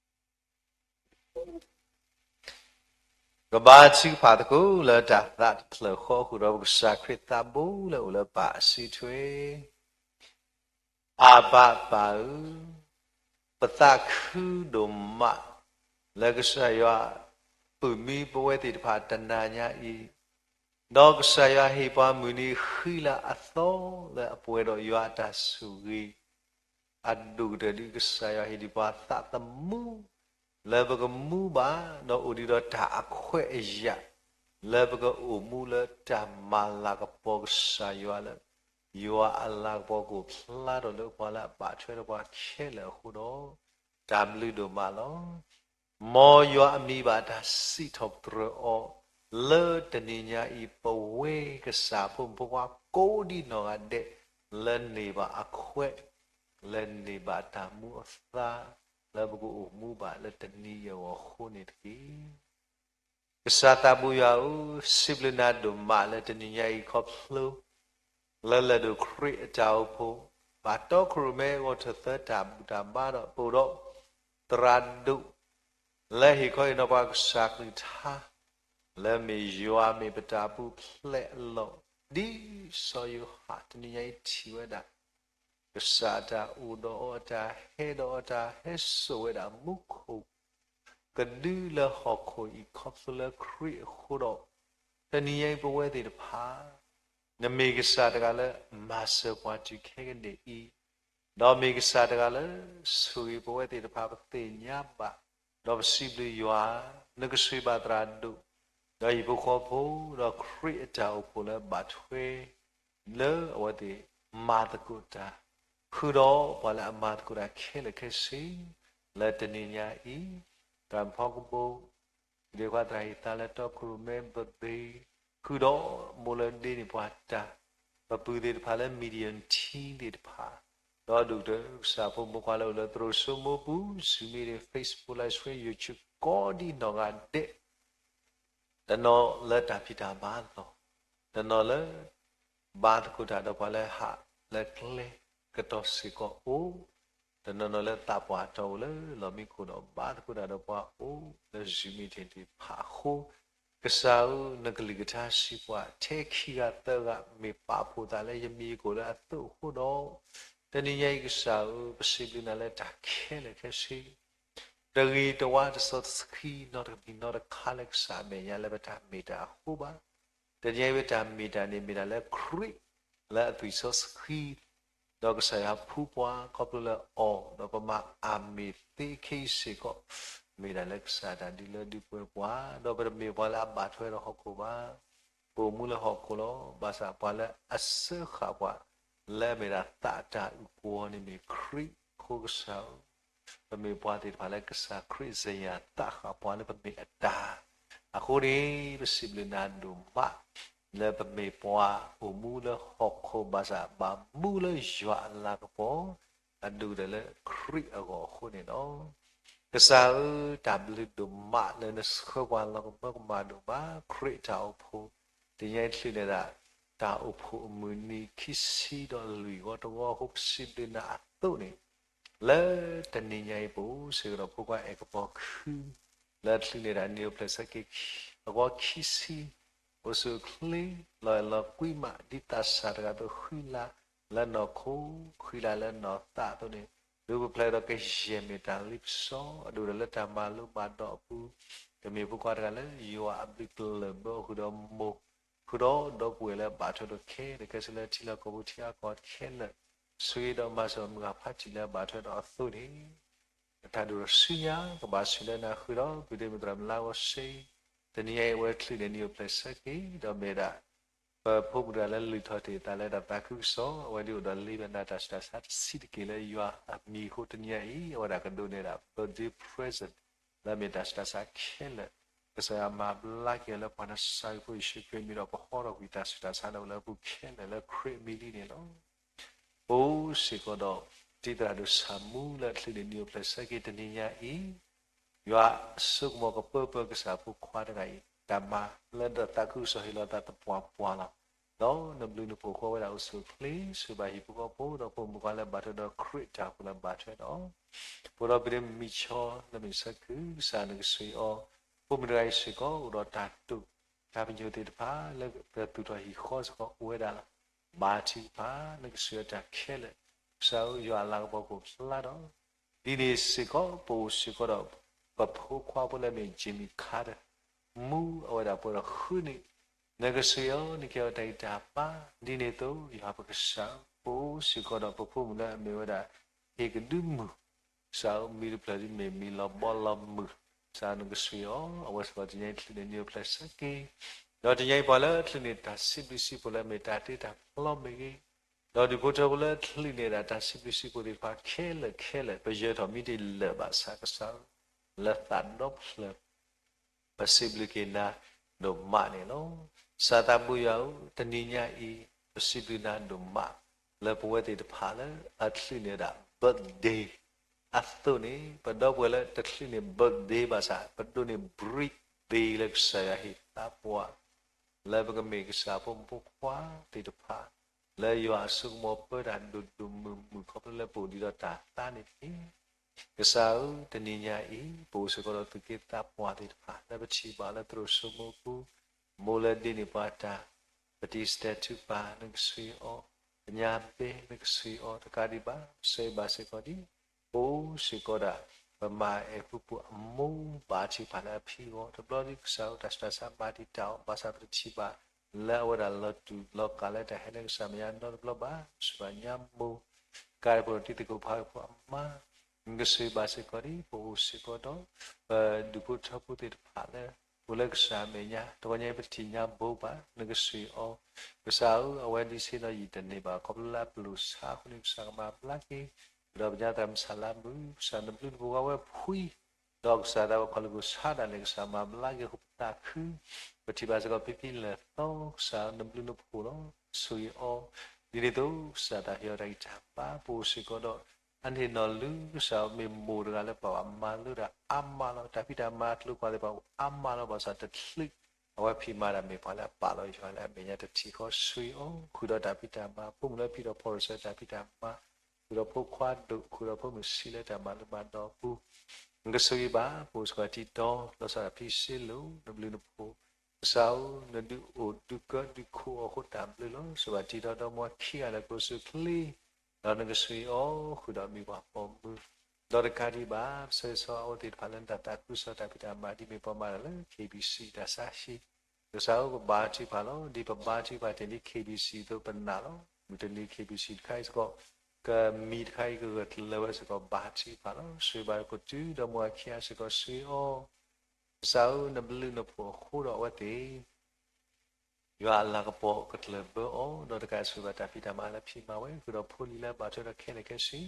ါ ကဘါထုကဖၣ်သကိးလၢတၢ်သးတဖျၢၣ်ဃီအဃိဒီး ပကစၢ်ခရံာ်သးဘိလၢအိၣ်လၢပၢ်အစုထွဲ အၢဘၣ်ပၢ်ဧၢ, ပသးခုဒိၣ်မး လၢကစၢ်ယွၤ ပုၢ်မံပဝဲသ့ၣ်တဖၣ်တနၤညါအံၤ, ဒီးကစၢ်ယွၤဟ့ၣ်ပှၤမုၢ်နံၤဃံလၤအသီလၢအပှဲၤဒီးယွၤအတၢ်ဆိၣ်ဂ့ၤ အဒိၣ်ကတၢၢ်ဒ်ကစၢ်ယွၤဟ့ၣ်ဒံးပှၤသးသမူ လၢပကမူဘၣ် ဒီးအိၣ်ဒံးဒီးတၢ်အခွဲးအယာ် လၢပကအိၣ်မူလၢတၢ်မၤလၤကပီၤကစၢ်ယွၤလၢ ယွၤအလၤကပီၤကအိၣ်ဖျါထီၣ်လၢပှၤလၢအဘၣ်ထွဲဒီးပှၤခဲလၢာ်အဃိဒီး တၢ်ဘျုးဒိၣ်မးလီၤ. မ်ယွၤအမံၤဘၣ်တၢ်စံးထီၣ်ပတြၢၤအီၤ လၢတနံၤညါအံၤ ပဝဲကစၢ်ဖိမုၣ်ဖိခွါကိးဒံနီၢ်ဂၤဒဲး လၢန့ၢ်ဘၣ်အခွဲး လၢန့ၢ်ဘၣ်တၢ်မူအသါ လၢပကအိၣ်မူဘၣ်လၢတနံၤအံၤအဂီၢ်အဃိန့ၣ်တက့ၢ်. ကစၢ်သးဘိယွၤဧၢ, စံးဘျုးနၤဒိၣ်မးလၢတနံၤညါအံၤခီဖျိ လၢလၢၢ်ဒိၣ်ခရံာ်အတၢ်အိၣ်ဖှိၣ် ဘၣ်တီခိၣ်ရိၣ်မဲဂီၤထၢၣ်သၢတၢ်ဘူၣ်တၢ်ဘါဒီး ပအိၣ်ဒီးသရၣ်ဒိၣ် လၢဟ့ၣ်ခီဟ့ၣ်နီၤပှၤကစၢ်ကလုၢ်ကထါ လၢမ့ၢ်ယွၤမ့ၢ်ပတၢ်ပူၤဖျဲးအလီၢ် ဒ်စီၤယိၤဟၣ်တနံၤညါအံၤထံၣ်ဝဲဒၣ် ကစၢ်အတၢ်အိၣ်ဒီးအီၤ အတၢ်ဟဲဒီးအီၤ တၢ်ဟဲစိာ်ဝဲဒၣ်မူခိၣ် ကဒုလၢဟီၣ်ခိၣ်အံၤခီဖျိလၢခရံာ်အဃိဒီး တနံၤညါအံၤပဝဲသ့ၣ်တဖၣ် နမ့ၢ်ကစၢ်တဂၤလၢမၤစၢၤပှၤတုၤခဲကနံၣ်အံၤ ဒီးမ့ၢ်ကစၢ်တဂၤလၢဆိၣ်ဂ့ၤပဝဲသ့ၣ်တဖၣ်ပသ့ၣ်ညါဘၣ် ဒီးပစံးဘျုးယွၤ နကဆိၣ်ဂ့ၤဘၣ်သရၣ်ဒိၣ် ဒီးဟံၣ်ဖိဃီဖိ ဒီးခရံာ်အတၢ်အိၣ်ဖှိၣ်လၢဘၣ်ထွဲ လၢအဝဲသ့ၣ်မၤသကိးတၢ် ဃုာ်ဒီးပှၤလၢအမၤသကိးတၢ်ခဲလၢာ်ခဲဆ့ လၢတနံၤညါအံၤ သရၣ်မုၣ်ဖီကဘိ ဒ့ခွါသရၣ်ဟံၣ်သါလၢတီခိၣ်ရိၣ်မဲဘဘ့ ဃုာ်ဒီးမိၢ်လၢဒ့န့ၢ်ပှၤတၢ် ပပုၢ်သ့ၣ်တဖၣ်လၢ Media Team သ့ၣ်တဖၣ် ဒီးဒိၣ်ကတၢၢ်ကစၢ်ဖိမုၣ်ဖိခွါလၢအိၣ်လၢသရိာ်စိမိပူၤ Zoom meeting, Facebook Live Stream, YouTube ကိးဒံနီၢ်ဂၤဒဲး တနီၤလၢတၢ်ဖံးတၢ်မၤလီၢ်, တနီၤလၢ ဘါသကိးတၢ်ဒီးပှၤလၢဟးလၢကျဲကတီၢ်စ့ၢ်ကီးအိၣ်, တနီၤနီၤလၢသးပှၢ်တီၢ်အိၣ်လၢလီၢ်မံခိၣ်ဒီး ဘါသကိးတၢ်ဒီးပှၤအိၣ်လၢ Zoom meeting သ့ၣ်တဖၣ်အဃိ, ကစၢ်ဧၢ, နကလုၢ်ကထါစံးပှၤ ထဲခံဂၤသၢဂၤ မ့ၢ်ပာ်ဖှိၣ်သးလၢယမံၤယကိာ်လၢအသိးအဃိဒီး, တနံၤညါအံၤကစၢ်ဧၢ, ပစံးဘျုးနၤလၢတၢ်ခဲလၢာ်ခဲဆ့ တဂ့ၤတဝါတစီတဆှံ နီတမံၤနီတခါလၢကစၢ်အမဲာ်ညါလၢပတၢ်မ့ၢ်တၢ်အဃိဘၣ်. တနံၤညါအံၤပတၢ်မ့ၢ်တၢ်န့ၣ် မ့ၢ်တၢ်လၢခရံာ်လၢအသွံၣ်စီဆှံ, ဒီးကစၢ်ယွၤဖှူပှၤခီဖျိလၢအီၤ, ဒီးပမၤအမ့ၢ်သ့ခဲအံၤစ့ၢ်ကီး, မ့ၢ်တၢ်လၢကစၢ်အတၢ်ဒုးလၢဒုးပှဲၤပှၤ, ဒီးပတမ့ၢ်ပှၤလၢအဘၣ်ထွဲဒီးဟီၣ်ခိၣ်ဘၣ်. ပအိၣ်မူလၢဟီၣ်ခိၣ်လီၤ. ဘၣ်ဆၣ်ပှၤလၢအစၢဃာ်ပှၤ လၢအမ့ၢ်ဒၣ်သးအတၢ်အုၣ်ကီၤန့ၣ်မ့ၢ်ခရံာ်အဃိကစၢ်ဧၢ, ပမ့ၢ်ပှၤသ့ၣ်တဖၣ်လၢကစၢ်ခရံာ်စ့ၢ်ယွၤသးဃာ်ပှၤလၢပမ့ၢ်အတၢ် အဃိန့ၣ် ပစံးဘျုးနၤဒိၣ်မး လၢပမ့ၢ်ပှၤအိၣ်မူလၢဟီၣ်ခိၣ်ဘၣ်ဆၣ် ဘၣ်မူလၢယွၤအလၤကပီၤ အဒိၣ်ကတၢၢ်လၢခရံာ်အဂီၢ်အဃိန့ၣ်လီၤ. ကစၢ်ဧၢ, တၢ်ဘျုးဒိၣ်မးလၢနဆှၢပှၤလီၤကမၢကမၣ်ဒိၣ်မး ခရံာ်တၢ်အိၣ်ဖှိၣ်, တနံၤအံၤချုးန့ၢ်ဒၣ် တၢ်အိၣ်ဖှိၣ်အမုၢ်နံၤခံဆံဒီးလွံၢ်ဂီၤတဝီအဃိ ပစံးဘျုးနၤအသိးန့ၣ်, လၢတနံၤညါအံၤ ပအိၣ်စ့ၢ်ကီးဒီးဖိခွါအဲၣ်ကပီၤခု လၢချုးန့ၢ်ဒၣ်နံၣ်အိၣ်ဖျဲၣ်ဆၢက့ၤအဂီၤခံဆံ, အိၣ်ဆူၣ်အိၣ်ချ့ လီၤအဲၣ်လီၤကွံမး ဒ်သးစၢ်တဂၤအသိး ဃံလၤလၢနီၢ်ခိ ဃံလၤလၢနီၢ်သးအသိးန့ၣ်, ဒုးပဖျဲးဒီးကယဲၢ်မ့ၢ်တၢ်လ့ပစီ အဒိၣ်ဒီးလၢတၢ်မၤလိမၤဒိးအပူၤ, ကမ့ၢ်ဖိခွါတဂၤလၢယွၤအဘျုးကလၢၢ်ဘၢအီၤဃုာ်ဒီးမိၢ် ဃုာ်ဒီးဒီပုၢ်ဝဲၢ်လၢအဘၣ်ထွဲဒီးခဲလၢာ်ခဲဆ့လၢထံလီၢ်ကီၢ်ပူၤထံအကီၢ်ခဲလၢာ်, ဆိၣ်ဂ့ၤဒီးမၤစၢၤမုၢ်ဂၢ်ဖးထီလၢအဘၣ်ထွဲဒီးအသိးန့ၣ်, တၢ်ဒိၣ်ထီၣ်ဆူညါ ကဘၣ်ဆိၣ်လၢနၤဃုာ်ဒီး ပဒိၣ်မုၢ်သရၣ်မုၢ်လၢအဂီၢ်စ့ၢ်, တနံၤညါအံၤအဝဲချုးန့ၢ်နံၣ်အိၣ်ဖျဲၣ်ဆၢက့ၤ ဒီးမ့ၢ်ဒၣ် ပဖိမုၣ်တဂၤလၢလုၢ်ထီၣ်တ့ၢ်သးလၢတၢ်သးခုကစီၣ်, အဝဲဒၣ်အိၣ်ဒီးလ့ပနၢ်တၢ်ဆူးတၢ်ဆါတဆံးတက့ၢ်လၢယွၤအမံၤအဃိ တနံၤညါအံၤ အဝဲဒၣ်ကဒိးန့ၢ်ဒၣ် birthday present လၢအမ့ၢ်တၢ်ဆူးတၢ်ဆါခဲလၢာ်, ကစၢ်ယွၤမၤဘျါက့ၤအီၤလၢပှၤနၢ်စၢ်ကဖိယ့ၣ်ၡူးခရံာ်အမံၤဒီး ပဟီထီၣ်ကွံာ်တၢ်ဆူးတၢ်ဆါဒီးလၢအပူၤခဲလၢာ်လၢခရံာ်အမံၤလံန့ၣ်လီၤ. ပအိၣ်စ့ၢ်ကီးဒီး တံၤသရၣ်ဒိၣ်ဆၣ်မူလၢအချုးန့ၢ်နံၣ်အိၣ်ဖျဲၣ်ဆၢက့ၤတနံၤညါအံၤ, ယွၤဆိကမိၣ်ကပၢပၢကစၢ်ဖိခွါတဂၤအံၤ တၢ်မၤလၢနသးခုကစီၣ်ဟ့ၣ်လီၤသးသပှၢ်ပှၢ်လီၤ. ဒီးနဘျုးနဖှိၣ်အဃိ အဝဲဒၣ်အိၣ်ဆူၣ်အိၣ်ချ့ ဆိၣ်ဂ့ၤဘၣ်ဟံၣ်ဖိဃီဖိ ဒီးဖိမုၣ်ဖိခွါလၢအဘၣ်ထွဲဒီးခရံာ်တၢ်အိၣ်ဖှိၣ်လၢအဘၣ်ထွဲဒီး ပအိၣ်ဒီးပဒ့မုၣ်မံၤဆီလၢမုၢ်ဆၢခုၣ် ကစၢ်နကဆိၣ်ဂ့ၤအီၤ, ဖိမုၣ်တဂၤအံၤစ့ၢ်ကီး အိၣ်ဒီးတၢ်တိာ်တၢ်ပညိၣ်သ့ၣ်တဖၣ်လၢပသူၣ်ထီၣ်ဟံၣ်ဃီစ့ၢ်ကီးအိၣ်ဝဲဒၣ်လီၤ. ဘါထုကဖၣ် နကဆိၣ်ဂ့ၤအီၤတၢ်ခဲလၢာ်, ကစၢ်ဧၢ ယွၤအလၤကပီၤကအိၣ်ဖျါဒီး ဒ်န့ၣ်စ့ၢ်ကီး ပအိၣ်စ့ၢ်ကီးဒီး ပဖိခွါဖိလၢအမ့ၢ် Jimmy Carter မူအဝဲဒၣ်ပှဲၤဒီးဃုနံၣ်, နကဆိၣ်ဂ့ၤအီၤ နကဲအီၤတၢ်ဂံၢ်တၢ်ဘါ, ဒ်န့ၣ်အသိး ယွၤပကစၢ်ဧၢ ပအိၣ်စ့ၢ်ကီးဒီးပဖိမုၣ်လၢအမ့ၢ်ဝဲဒၣ် ဟ့ၣ်ကဒုမုၢ်, ကစၢ်ဧၢ မံၤတဖျၢၣ်ဒ်မ့ၢ်မံၤလီၤဘီလီၤမုၢ်, ကစၢ်နကဆိၣ်ဂ့ၤအီၤ အဝဲစ့ၢ်ကီးတနံၤအံၤချုးန့ၢ်နံၣ်အိၣ်ဖျဲၣ်ဆၢက့ၤ, ဒီးတနံၤအံၤပှၤလၢချုးန့ၢ်တၢ်စံးဘျုးစံးဖှိၣ်လၢအမ့ၢ် တၢ်တ့တၢ်ဖျီမ့ၢ်ဂ့ၤ, ဒီးဒူၣ်ဖိထၢဖိလၢချုးန့ၢ်ဒၣ်တၢ်စံးဘျုးစံးဖှိၣ်သ့ၣ်တဖၣ်ခဲလၢာ်ခဲလၢာ် ပယၢၤထီၣ်မံတ့ၢ်လၢာ်ဘၣ်ဆၣ်ကစၢ်ဧၢ, လၢသးဒီဖျၢၣ် ပစံးဘျုးက့ၤနၤဒိၣ်မးန့ၣ်လီၤ. ကစၢ်သးဘိယွၤဧၢ, တနံၤညါအံၤ ပစံးဘျုးနၤဒိၣ်မး လၢပဝဲသ့ၣ်တဖၣ်လၢအချုးန့ၢ်ဒၣ် birthday အသိးန့ၣ် ပဒီပုၢ်ဝဲၢ်လၢတချုးန့ၢ် birthday ဘၣ်ဆၣ် ပဒိးန့ၢ် birthday လၢကစၢ်ယွၤဟ့ၣ်သးပှၢ် လၢပကမ့ၢ်ကစၢ်ဖိမုၣ်ဖိခွါသ့ၣ်တဖၣ် လၢယွၤအစိကမီၤပၢတၢ်ဒိၣ်ဒိၣ်မုၢ်မုၢ်ခီဖျိလၢပအိၣ်ဒံးဒီးတၢ်သါန့ၣ်တက့ၢ်. ကစၢ်ဧၢ, တနံၤညါအံၤ ပအိၣ်စ့ၢ်ကီးဒီးသူၣ်က့သးပှၢ်သ့ၣ်တဖၣ် လၢပထံၣ်ဘၣ်လၢသရိာ်စိမိၤပူၤ, မိၢ်လၢဒ့န့ၢ်ပှၤတၢ်, ပတံၤစတဲးထုကဖၣ် နကဆိၣ်ဂ့ၤအီၤ, ပညါဘဲ နကဆိၣ်ဂ့ၤအီၤ တကးဒံးဘၣ် ပဆၢဂ့ၤဘၣ်စ့ၢ်ကီးဒ် ပအိၣ်စ့ၢ်ကီးဒၣ် ပမၤအဲၣ်ပူၤဖိအမိၢ်ဘၣ်ထုကဖၣ်လၢအဖံအဂီၢ် တဘျီဒ်ကစၢ်ဧၢ တၢ်ဆူးတၢ်ဆါမၤတံာ်တာ်အီၤ ဘၣ်ဆၣ်ပတထံၣ်ဘၣ် လၢအဝဲဒၣ်လီၤတူာ်လီၤကာ်လၢတၢ်ဟဲလၢကစၢ်မဲာ်ညါနီတဘျီဘၣ် ပစံးဘၣ်ညါမိၢ် ကါဒံးဖိဒီးတံၤသကိးဖးဖိအမါ နကဆိၣ်ဂ့ၤဘၣ်စ့ၢ်ကီးဒ် ပအိၣ်စ့ၢ်ကီးဒီး ပဒူၣ်ဖိထၢဖိသ့ၣ်တဖၣ်လၢ အိၣ်လၢကစၢ်အမဲာ်ညါ တဂီၤညါအံၤပတထံၣ်ညါဘိဘၣ် နကဆိၣ်ဂ့ၤအီၤ ကစၢ်ဧၢ အဝဲဒ်ဆ့ၣ်နီၤယံာ်တန့ၢ်ဘၣ် ခီဖျိလၢအပျိၢ်ဆါအဃိန့ၣ် ကစၢ်ကမၤဘျါက့ၤ ကဒီးပညါသရၣ်မုၣ်ဆါလါမုၣ် ကစၢ်နဘျုးနဖှိၣ်ဝဲဖှံ ဒီးကစၢ်သးဝဲခီလၢကစၢ်ဒၣ်လဲာ် ကစၢ်မၤဘျါက့ၤအဃိပသးခု ပထံၣ်ဘၣ်စ့ၢ်ကီးဖံဖံလၢာ်သီ ကစၢ်နဘျုးနဖှိၣ်လီၤ ဆိၣ်ဂ့ၤအီၤ ဒ်န့ၣ်အသိး ကစၢ်သးဟ့ၣ်အီၤတၢ်ဂံၢ်တၢ်ဘါ ပအိၣ်စ့ၢ်ကီးဒီး အန့ၢ်နီၢ်လုၢ် ကစၢ်မ့ၢ်မိၢ်တဂၤလၢပှၤဘၣ်မၤလိတၢ်အါမးလီၤ တၢ်ဖံးတၢ်မၤအကျိၤအကျဲသ့ၣ်တဖၣ်အိၣ်အါမးလီၤ ဘၣ်ဆၣ်တချုး အဝဲဖံးမၤတၢ်မ့ၢ်ပှၤလၢအပာ်လီၤယွၤလၢအမဲာ်ညါတထံၣ်ဃီ ဆိၣ်ဂ့ၤအီၤ ဃုာ်ဒီးတၢ်ဖံးတၢ်မၤ ဖိမုၣ်လၢဖံးထီၣ်ဖီၣ်ရိၣ်စၢၤတၢ်ဖံးတၢ်မၤ ဃုာ်ဒီးဖိခွါဒိၣ် ဃုာ်ဒီးဖိမုၣ်ဆံးလၢတၢ်မၤလိမၤဒိးအပူၤ နကဆိၣ်ဂ့ၤဘၣ် ပအိၣ်စ့ၢ်ကီးတံၤတီ လီၤဆီဒၣ်တၢ်ဖံးစ့လိၤ နဘျုးနဖှိၣ် ကစၢ်ဧၢ နဒုးအိၣ်ဒုးကၢဒုးခိးအီၤအဃိတၢ်ဘျုးလီၤ ဆိၣ်ဂ့ၤဘၣ်တံၤတီဒီမါခံဂၤလၢကအိၣ်ဆူၣ်အိၣ်ချ့ ဒီးနကဆိၣ်ဂ့ၤအီၤဃုာ်ဒီးမံၤပှၢ်ပိာ်မုၣ် ဒီးတကးဒံးဘၣ် ပဆၢဂ့ၤဆၢဝါအဝဲသ့ၣ်တဖၣ်လၢနတၢ်သးခုကစီၣ်တၢ်ဖံးတၢ်မၤ ဒ်မ့ၢ်ပှၤမၤတၢ်လၢ K B C တၢ်ဆါဟံၣ် ကစၢ်ဧၢ ပဘါထုကဖၣ်လီၤ ဒ်ပဘါထုကဖၣ်တ့ၢ်လံ K B C အသိးပနာ်လီၤ မုၢ်တနံၤ K B C တခါအံၤစ့ၢ်ကီး ကမံၤတခါအံၤကဂၢၢ်ကျၢၤဝဲစ့ၢ်ကီး ဘါထုကဖၣ်လီၤ ဆိၣ်ဂ့ၤဘၣ်ကီးတုၤဒီးမါခံဂၤစ့ၢ်ကီး ဆိၣ်ဂ့ၤအီၤ ကစၢ်ဧၢ နဘျုးနဖှိၣ်အဃိဒီးအဝဲသ့ၣ် ယွၤအလၤကပီၤကကျၢၢ်ဘၢအီၤ ဒီးတကးဆိၣ်ဂ့ၤဘၣ်တၢ်ဖံးတၢ်မၤလၢဖံးမၤဝဲ ဃုာ်ဒီးဖိလံၤလၢအဘၣ်ထွဲဒီးခဲလၢာ်ခဲဆ့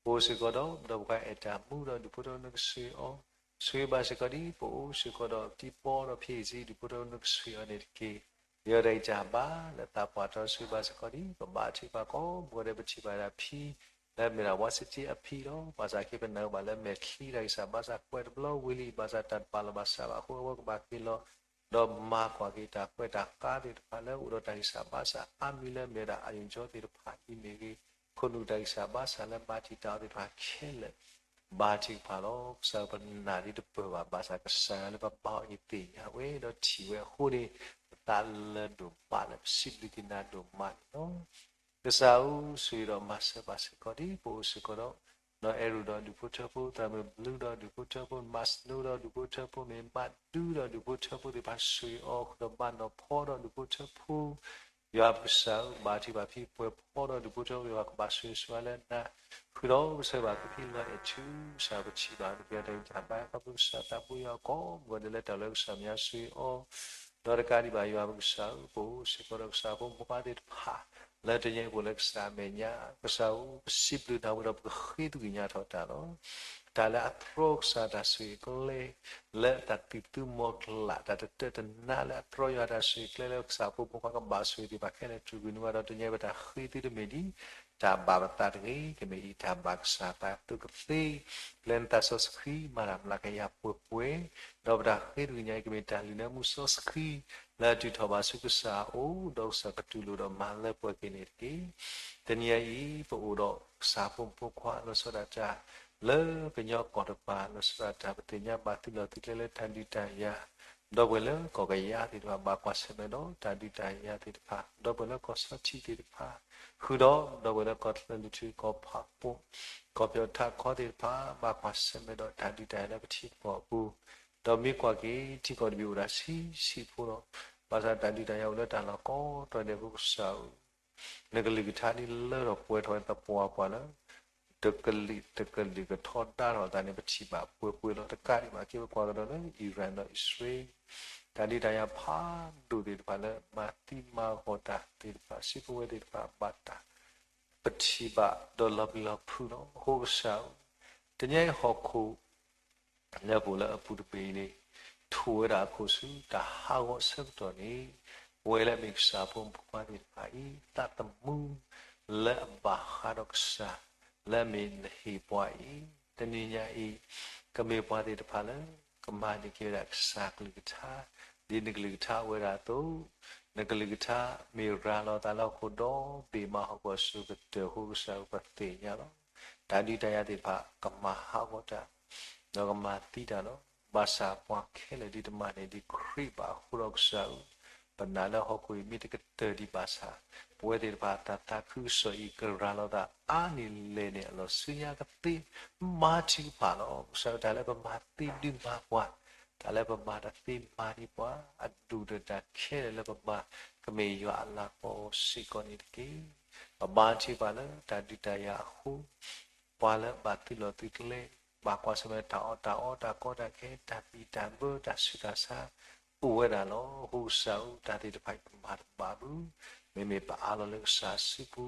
ပအိၣ်စ့ၢ်ကီးဒီး ဒီးပှၤအဲၣ်တၢ်မူဒီးဒူၣ်ဖိထၢဖိ နကဆိၣ်ဂ့ၤအီၤ ဆိၣ်ဂ့ၤဘၣ်စ့ၢ်ကီးဒ်ပအိၣ်စ့ၢ်ကီးဒီးတံၤပီဒီးဖံးစ့ဒူၣ်ဖိထၢဖိ နကဆိၣ်ဂ့ၤအီၤန့ၣ်တက့ၢ်. ယီၤတၢ်အံၤတၢ်ဘါလၢသးပှၢ်ထီ ဆိၣ်ဂ့ၤဘၣ်စ့ၢ်ကီးဒ်ပဘါထုကဖၣ်ကိးမုၢ်ဂီၤဒဲး ပထံၣ်ဘၣ်ဒၣ်ဖံ လၢအမ့ၢ်ဒၣ် Washington အဖံလီၤ. ဘၣ်ဆၣ်က့ ပနၢ်ဟူဘၣ်လၢမဲာ်ချံတၢ်ဂံၢ်စၢ်ဘါစၢ်ကွဲးတဘျီဝံၤလံ, ဘၣ်ဆၣ်တၢ်တဘၣ်လီၢ်ဘၣ်စးဘၣ်အဃိ အဝဲကဘၣ်က့ၤလီၤ ဒီးမၤကွၢ်က့ၤတၢ်ကွဲးတၢ်ဃါသ့ၣ်တဖၣ်လၢအိၣ်ဒီးတၢ်ဂံၢ်စၢ်ဘါစၢ်အါမံၤလၢအမ့ၢ်ဝဲဒၣ် အယိၣ်ကၠီသ့ၣ်တဖၣ်အံၤမ့ၢ်ဂ့ၤ, ခိၣ်နူာ်တၢ်ဂံၢ်စၢ်ဘါစၢ်လၢဘၣ်တံာ်တာ်အီၤသ့ၣ်တဖၣ်ခဲလၢာ် ဘါထုကဖၣ်လီၤ. ကစၢ်ပနာ်ဒ်တပၢၢ်ဘၣ်, ဘၣ်ဆၣ်ကစၢ်ယွၤလၢပဘါအီၤအံၤသ့ၣ်ညါဝဲဒီးထံၣ်ဝဲအဃိန့ၣ် ပသးလၢဒိၣ်မးလၢပစံးဘျုးက့ၤနၤဒိၣ်မးန့ၣ်လီၤ. ကစၢ်ဧၢ, ဆိၣ်ဂ့ၤဒီးမၤစၢၤဘၣ်စ့ၢ်ကီးဒ်ပအိၣ်စ့ၢ်ကီးဒီး နီၢ်အဲၣ်ရူးဒီးဒူၣ်ဖိထၢဖိ, သရၣ်မုၣ်ဘျူးဒီးဒူၣ်ဖိထၢဖိ, မးစနိဒီးဒူၣ်ဖိထၢဖိ, မ့ၢ်မးဒူဒီးဒူၣ်ဖိထၢဖိသ့ၣ်တဖၣ် ဆိၣ်ဂ့ၤအီၤဃုာ်ဒီးဘၣ်နီၢ်ဖီဒီးဒူၣ်ဖိထၢဖိ, ယွၤပကစၢ်ဧၢ, ဘါထုကဖၣ်ဖံပှဲၤဖီဒီးဒူၣ်ဖိထၢဖိ ယွၤကဘၣ်ဆိၣ်ဂ့ၤဆိၣ်ဝါလၢနၤ, ဃုာ်ဒီးပဆၢဘၣ်ကဖံလီၤအဲၣ်ထူ, ကစၢ်ပထံၣ်ဘၣ် ပကတဲတၢ်ဘါ ကစၢ်သးဘိယွၤကိးမုၢ်ဂီၤဒဲးလၢတၢ်လၢကစၢ်မၤဆိၣ်ဂ့ၤအီၤ ဒီးတကးဒံးဘၣ်ယွၤပကစၢ်ဧၢ, ပအိၣ်စ့ၢ်ကီးဒီးကစၢ်ဖိမုၣ်ဖိခွါသ့ၣ်တဖၣ် လၢတနံၤအံၤပအိၣ်လၢကစၢ်အမဲာ်ညါ, ကစၢ်ဧၢ, ပစံးဘျုးနၤဝဲဒီးပကဃ့သကွံာ်ညါထီၣ်တၢ်လီၤ. တၢ်လၢအတြီကစၢ်တၢ်ဆိၣ်ဂ့ၤကျဲ လၢတၢ်သံၣ်သူမီၤကျၢ် တၢ်တတၢတနါလၢအတြီယွၤတၢ်ဆိၣ်ဂ့ၤကျဲလၢကစၢ်ဖိမုၣ်ဖိခွါကဘၣ်ဆိၣ်ဂ့ၤသ့ၣ်တဖၣ်ခဲလၢာ် တြူာ်ကွံာ်န့ၢ်ဝဲဒီးတနံၤအံၤပတၢ်ဃ့သ့တမ့ၢ်ဒ် တၢ်ဘၣ်ပသးတဂ့ၤ, ကမ့ၢ်ဒ်တၢ်ဘၣ်ကစၢ်သးအသိးကသ့, လၢနသးစီဆှံမၤတၢ်မျးကယၤပှဲၤပှဲၤ, ဒီးပတၢ်ဃ့တဂ့ၤညါအံၤ ကမ့ၢ်တၢ်လုၢ်လၢမူစီဆှံ လၢအတုၤထီၣ်ဘၣ်ဆူကစၢ်အအိၣ်, ဒီးကစၢ်ကတူၢ်လိာ်ဒီးမၤလၢပှဲၤက့ၤန့ၣ်တက့ၢ်. တနံၤအံၤ ပအိၣ်ဒီးကစၢ်ဖိမုၣ်ဖိခွါ လီၤဆီဒၣ်တၢ် လၢကညီကီၢ်တကပၤ လီၤဆီဒၣ်တၢ် ပသ့ၣ်ညါဘၣ်သုးလီၢ်သုးကျဲလၢတၢ်ဒုးတၢ်ယၤ, ဒီပုၢ်ဝဲၢ်လၢကီၢ်ကယၤသ့ၣ်တဖၣ် ဘၣ်ကွၢ်ဆၢၣ်မဲာ်ဒီးတၢ်ဒုးတၢ်ယၤသ့ၣ်တဖၣ်, ဒီပုၢ်ဝဲၢ်လၢကီၢ်ဆီထံးသ့ၣ်တဖၣ်, ဃုာ်ဒီး ဒီပုၢ်ဝဲၢ်လၢကီၢ်ချၢလုၢ်ထူကီၢ်ဖးပိၢ် ကီၢ်ပယီၤထးခီသ့ၣ်တဖၣ် ဘၣ်ကွၢ်ဆၢၣ်မဲာ်ဒီးတၢ်ဒုးတၢ်ယၤလၢပထံပကီၢ်အပူၤ, ဒီးမ့ၢ်ကွၢ်က့ၤ ထံကီၢ်တဘ့ၣ်အိၣ်ဒၣ်ဆံးဆံးဖိလီၤ. ဘၣ်ဆၣ်တၢ်ဒုးတၢ်ယၤအိၣ်လၢတၢ်လီၢ်ကိးတီၤဒဲးအဃိ ကစၢ်ဧၢ, နကလုၢ်ကထါန့ၣ်လၢထီၣ်ပှဲၤထီၣ်ဝဲသပှၢ်ပှၢ်လၢ တကလုာ်တကလုာ်ကထီဒါထီၣ်အသးန့ၣ် ပထံၣ်ဘၣ်ပှဲၤပှဲၤလီၤ. တကးဒံးဘၣ်က့ ပကွၢ်ကဒီးလၢ Iran ဒီးအံၣ်စရ့လး တၢ်ဒုးတၢ်ယၤဖးဒိၣ်သ့ၣ်တဖၣ်လၢ မၤသံမၤဂီၤတၢ်သ့ၣ်တဖၣ် စံးဖိဝဲသ့ၣ်တဖၣ်ဘၣ်တၢ် ပထံၣ်ဘၣ်ဒီးလီၤပျံၤလီၤဖုးလီၤ. အဃိကစၢ်ဧၢ, တနံၤအံၤဟီၣ်ခိၣ် လၢပအိၣ်လၢအပူၤတဘ့ၣ်အံၤန့ၣ် ထိၣ်ဝဲဒၣ်အခိၣ်ဆူတၢ်ဟးဂီၤအဆၢကတီၢ်န့ၣ် ပဝဲလၢအမ့ၢ်ကစၢ်ဖိမုၣ်ဖိခွါသ့ၣ်တဖၣ်အံၤ သးသမူလၢအဘၣ်ဃးဒီးကစၢ် လၢအမ့ၢ်နဟ့ၣ်ပှၤအံၤ တနံၤညါအံၤ ကမ့ၢ်ပှၤသ့ၣ်တဖၣ်လၢ ကမၤန့ၢ်က့ၤဝဲဒၣ်ကစၢ်ကလုၢ်ကထါ ဒ်နကလုၢ်ကထါအိၣ်ဝဲဒၣ်အသိး နကလုၢ်ကထါမ့ၢ်ရၤလီၤသးလၢဟီၣ်ခိၣ်ဒီဘ့ၣ်မး ဟီၣ်ခိၣ်အစိၤကတၢၢ်အဃိ ကစၢ်ဧၢ ပသ့ၣ်ညါလီၤ. တၢ်ဒုးတၢ်ယၤသ့ၣ်တဖၣ် ကမၤဟးဂီၤတၢ် ဒီးကမၤသံတၢ်လီၤ. ဘၣ်ဆၣ်ပှၤခဲလၢာ်ဒ်တမၤန့ၢ်ဒံးခရံာ်ဘၣ်အဃိဒီး ကစၢ်ဧၢ, ပနာ်လၢဟီၣ်ခိၣ်အံၤမ့ၢ်တကတၢၢ်ဒံးဘၣ်ဆၣ် ပဝဲသ့ၣ်တဖၣ်တၢ်သးခုကစီၣ်အံၤ ကရၤလီၤသးအါန့ၢ်လဲၢ်န့ၢ်အလီၢ်ဆူညါကသ့ မၤထုကဖၣ်လီၤ. ကစၢ်ဧၢ, တၢ်လၢပမၤသ့ဒုးမၤပှၤ, တၢ်လၢပမၤတသ့မၤန့ၢ်ပှၤ, အဒူၣ်ဒီးတၢ်ခဲလၢာ်လၢပမၤ ကမ့ၢ်ယွၤအလၤကပီၤစ့ၢ်ကီးန့ၣ်တက့ၢ်. ပဘါထုကဖၣ်လၢတၢ်ဒုးတၢ်ယၤအဃိ ပှၤလၢဘၣ်သုးလီၢ်သုးကျဲ ဘၣ်ကွၢ်ဆၢၣ်မဲာ်တၢ်အီၣ်တၢ်အီတၢ်ကီတၢ်ခဲ တၢ်ဘံၣ်တၢ်ဘၢတၢ်ဆူးတၢ်ဆါ အိၣ်ဝဲဒၣ်လီၤ. အဃိကစၢ်ဧၢ, တၢ်သ့ၣ်တဖၣ်အံၤပမၤတဘၣ်ဘၣ်, မ့မ့ၢ်ပအးလီၤလၢကစၢ်စုပူ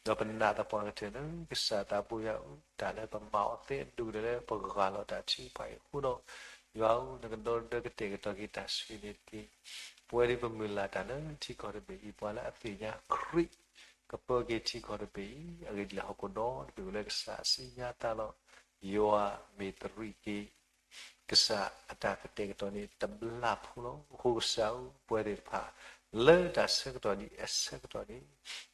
ၤ, ဒီးပနာ်သပှၢ်ကတၢၢ်လၢကစၢ်သးဘိယွၤဧၢ, တၢ်လၢပမၤအီၤသ့အဒိၣ်ကတၢၢ်လၢပဂၢ်လီၤတၢ်ထုကဖၣ်အံၤအဃိဒီး ယွၤဧၢ, နကဒီသဒၢကတဲာ်ကတီၤက့ၤတၢ်ဆိၣ်ဂ့ၤန့ၣ်တက့ၢ်. ပဝဲဒၣ်ပမုၢ်လၢ်တၢ်လၢထံကီၢ်တဘ့ၣ်အံၤ ပှၤလၢအသ့ၣ်ညါခရံာ် ကပၢက့ၤထံကီၢ်တဘ့ၣ်အံၤ အဂ့ၢ်ဒ်လဲၣ်ဟီၣ်ခိၣ်ဒီတဘ့ၣ်အိၣ်လၢကစၢ်အစုညါတၢ်လီၤ. ယွၤမ့ၢ်တရံးက့ၤ ကစၢ်အတၢ်ကတဲာ်ကတီၤန့ၣ် တဘျီဖိလီၤ. အဃိကစၢ်ဧၢ, ပဝဲသ့ၣ်တဖၣ် လၢတၢ်ဆၢကတီၢ်ဒ်အံၤအဆၢကတီၢ်န့ၣ်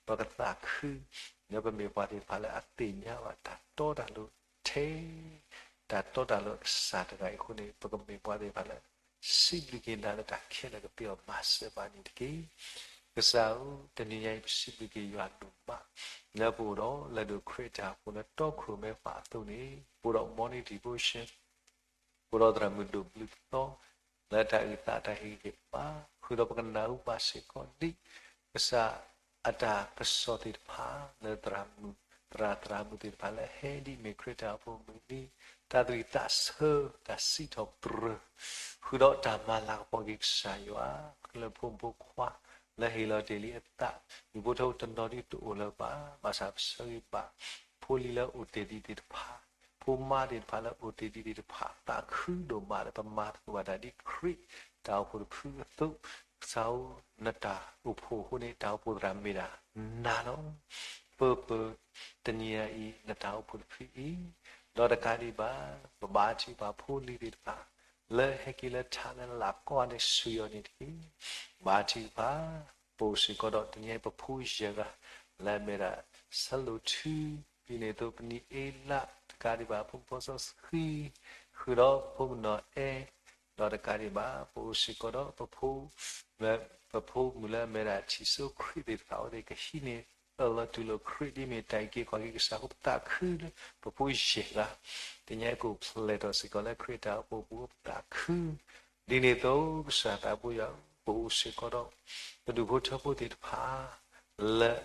ပကသးခု ဒီးပမ့ၢ်ပှၤသ့ၣ်တဖၣ်လၢအသ့ၣ်ညါဘၣ်တၢ်တီတၢ်လိၤထဲ တၢ်တီတၢ်လိၤအကစၢ်တဂၤအံၤအဃိန့ၣ် ပကမ့ၢ်ပှၤသ့ၣ်တဖၣ်လၢ စံးဘျုးက့ၤနၤလၢတၢ်ခဲလၢာ်ကပှဲၤအီၤမၤစၢၤဘၣ်န့ၣ်တက့ၢ်. ကစၢ်ဧၢ, တနံၤညါအံၤပစံးဘျုးက့ၤယွၤဒိၣ်မး လၢပအိၣ်ဒီးလၢၢ်ဒိၣ်ခရံာ်အတၢ်အိၣ်ဖှိၣ်လၢတီခိၣ်ရိၣ်မဲဃာ်အသိးန့ၣ် ပအိၣ်ဒီး morning devotion ပအိၣ်ဒီးသရၣ်မုၣ်ဒိၣ်ဘျုးသီ လၢတၢ်အုၣ်သးတၢ်ဟ့ၣ်ဂံၢ်ဟ့ၣ်ဘါ ဃုာ်ဒီးပကနၢ်ဟူဘၣ်စ့ၢ်ကီးဒ် ကစၢ်အတၢ်ကစီၣ်သ့ၣ်တဖၣ် လၢသရၣ်မုၣ် သရၣ်သရၣ်မုၣ်သ့ၣ်တဖၣ်လၢအဟဲဒ်အမ့ၢ်ခရံာ်အတၢ်အိၣ်ဖှိၣ်မုၢ်နံၤ တၢ်သးဝံၣ်သးဆၢ တၢ်စံးထီၣ်ပတြၢၤ ဃုာ်ဒီးတၢ်မၤလၤကပီၤက့ၤကစၢ်ယွၤ လၢဖိမုၣ်ဖိခွါ လၢဟ့ၣ်လီၤတ့ၢ်လံအသး ဒူၣ်ဖိထၢဖိတနီၤဒုတအိၣ်လၢၤဘၣ် ဘၣ်ဆၣ်ပဆၢဂ့ၤဘၣ် ဖိလံၤလၢအိၣ်တ့ၢ်ဒံးသ့ၣ်တဖၣ် ဖိမါသ့ၣ်တဖၣ်လၢအိၣ်တ့ၢ်ဒံးသ့ၣ်တဖၣ် သးခုဒိၣ်မးလၢပမၤသကိးဘၣ်တၢ်ဒ်ခရံာ်တၢ်အိၣ်ဖှိၣ်တဖုအသိး, ကစၢ်ဧၢ, နတၢ်အိၣ်ဖှိၣ်အဃိန့ၣ် တၢ်အိၣ်ဖှိၣ်သရၣ်မ့ၢ်ဒၣ်နၤလီၤ. ပၢပၢတနံၤအံၤ နတၢ်အိၣ်ဖှိၣ်တဖုအံၤ, ဒီးတကးဒံးဘၣ် ပဘါထုကဖၣ်ဖိလံၤသ့ၣ်တဖၣ် လၢဟဲက့ၤလၢထးလၢလာ်ကိးဂၤဒဲး ဆှၢအီၤန့ၣ်တက့ၢ်. ဘါထုကဖၣ် ပအိၣ်စ့ၢ်ကီးဒီးတနံၤအံၤ ပဖိယဲၢ်ဂၤ လၢအမ့ၢ်ဒၣ် ဆၢလိာ်ထူ, ဒ်န့ၣ်အသိး ပနံၤအ့လး, တကးဒံးဘၣ် ဖိမုၣ်ဖိစီဆှံ, ဃုာ်ဒီးဖိမုၣ်နီၢ်အဲၣ်, ဒီးတကးဒံးဘၣ် ပအိၣ်စ့ၢ်ကီးဒီးပဖိ, ပဖိမုၣ်လၢအမ့ၢ်ဒၣ်ထံၣ်စိခရံာ်သ့ၣ်တဖၣ်အဝဲသ့ၣ်ကဟံးန့ၢ် အၢၣ်လီၤတူၢ်လိာ်ခရံာ်ဒ်မ့ၢ်တၢ်အုၣ်က့ၤခီၣ်က့ၤ ကစၢ်ဃိပသးခုလၢ ပဖိယဲၢ်ဂၤ, တနံၤအံၤကအိၣ်ဖျဲၣ်ထီၣ်စ့ၢ်ကီးလၢခရံာ်တၢ်အိၣ်ဖှိၣ်ပူၤပသးခု ဒ်န့ၣ်အသိး ကစၢ်သးဘိယွၤဧၢ, ပအိၣ်စ့ၢ်ကီးဒီး ပဒူၣ်ဖိထၢဖိသ့ၣ်တဖၣ် လၢ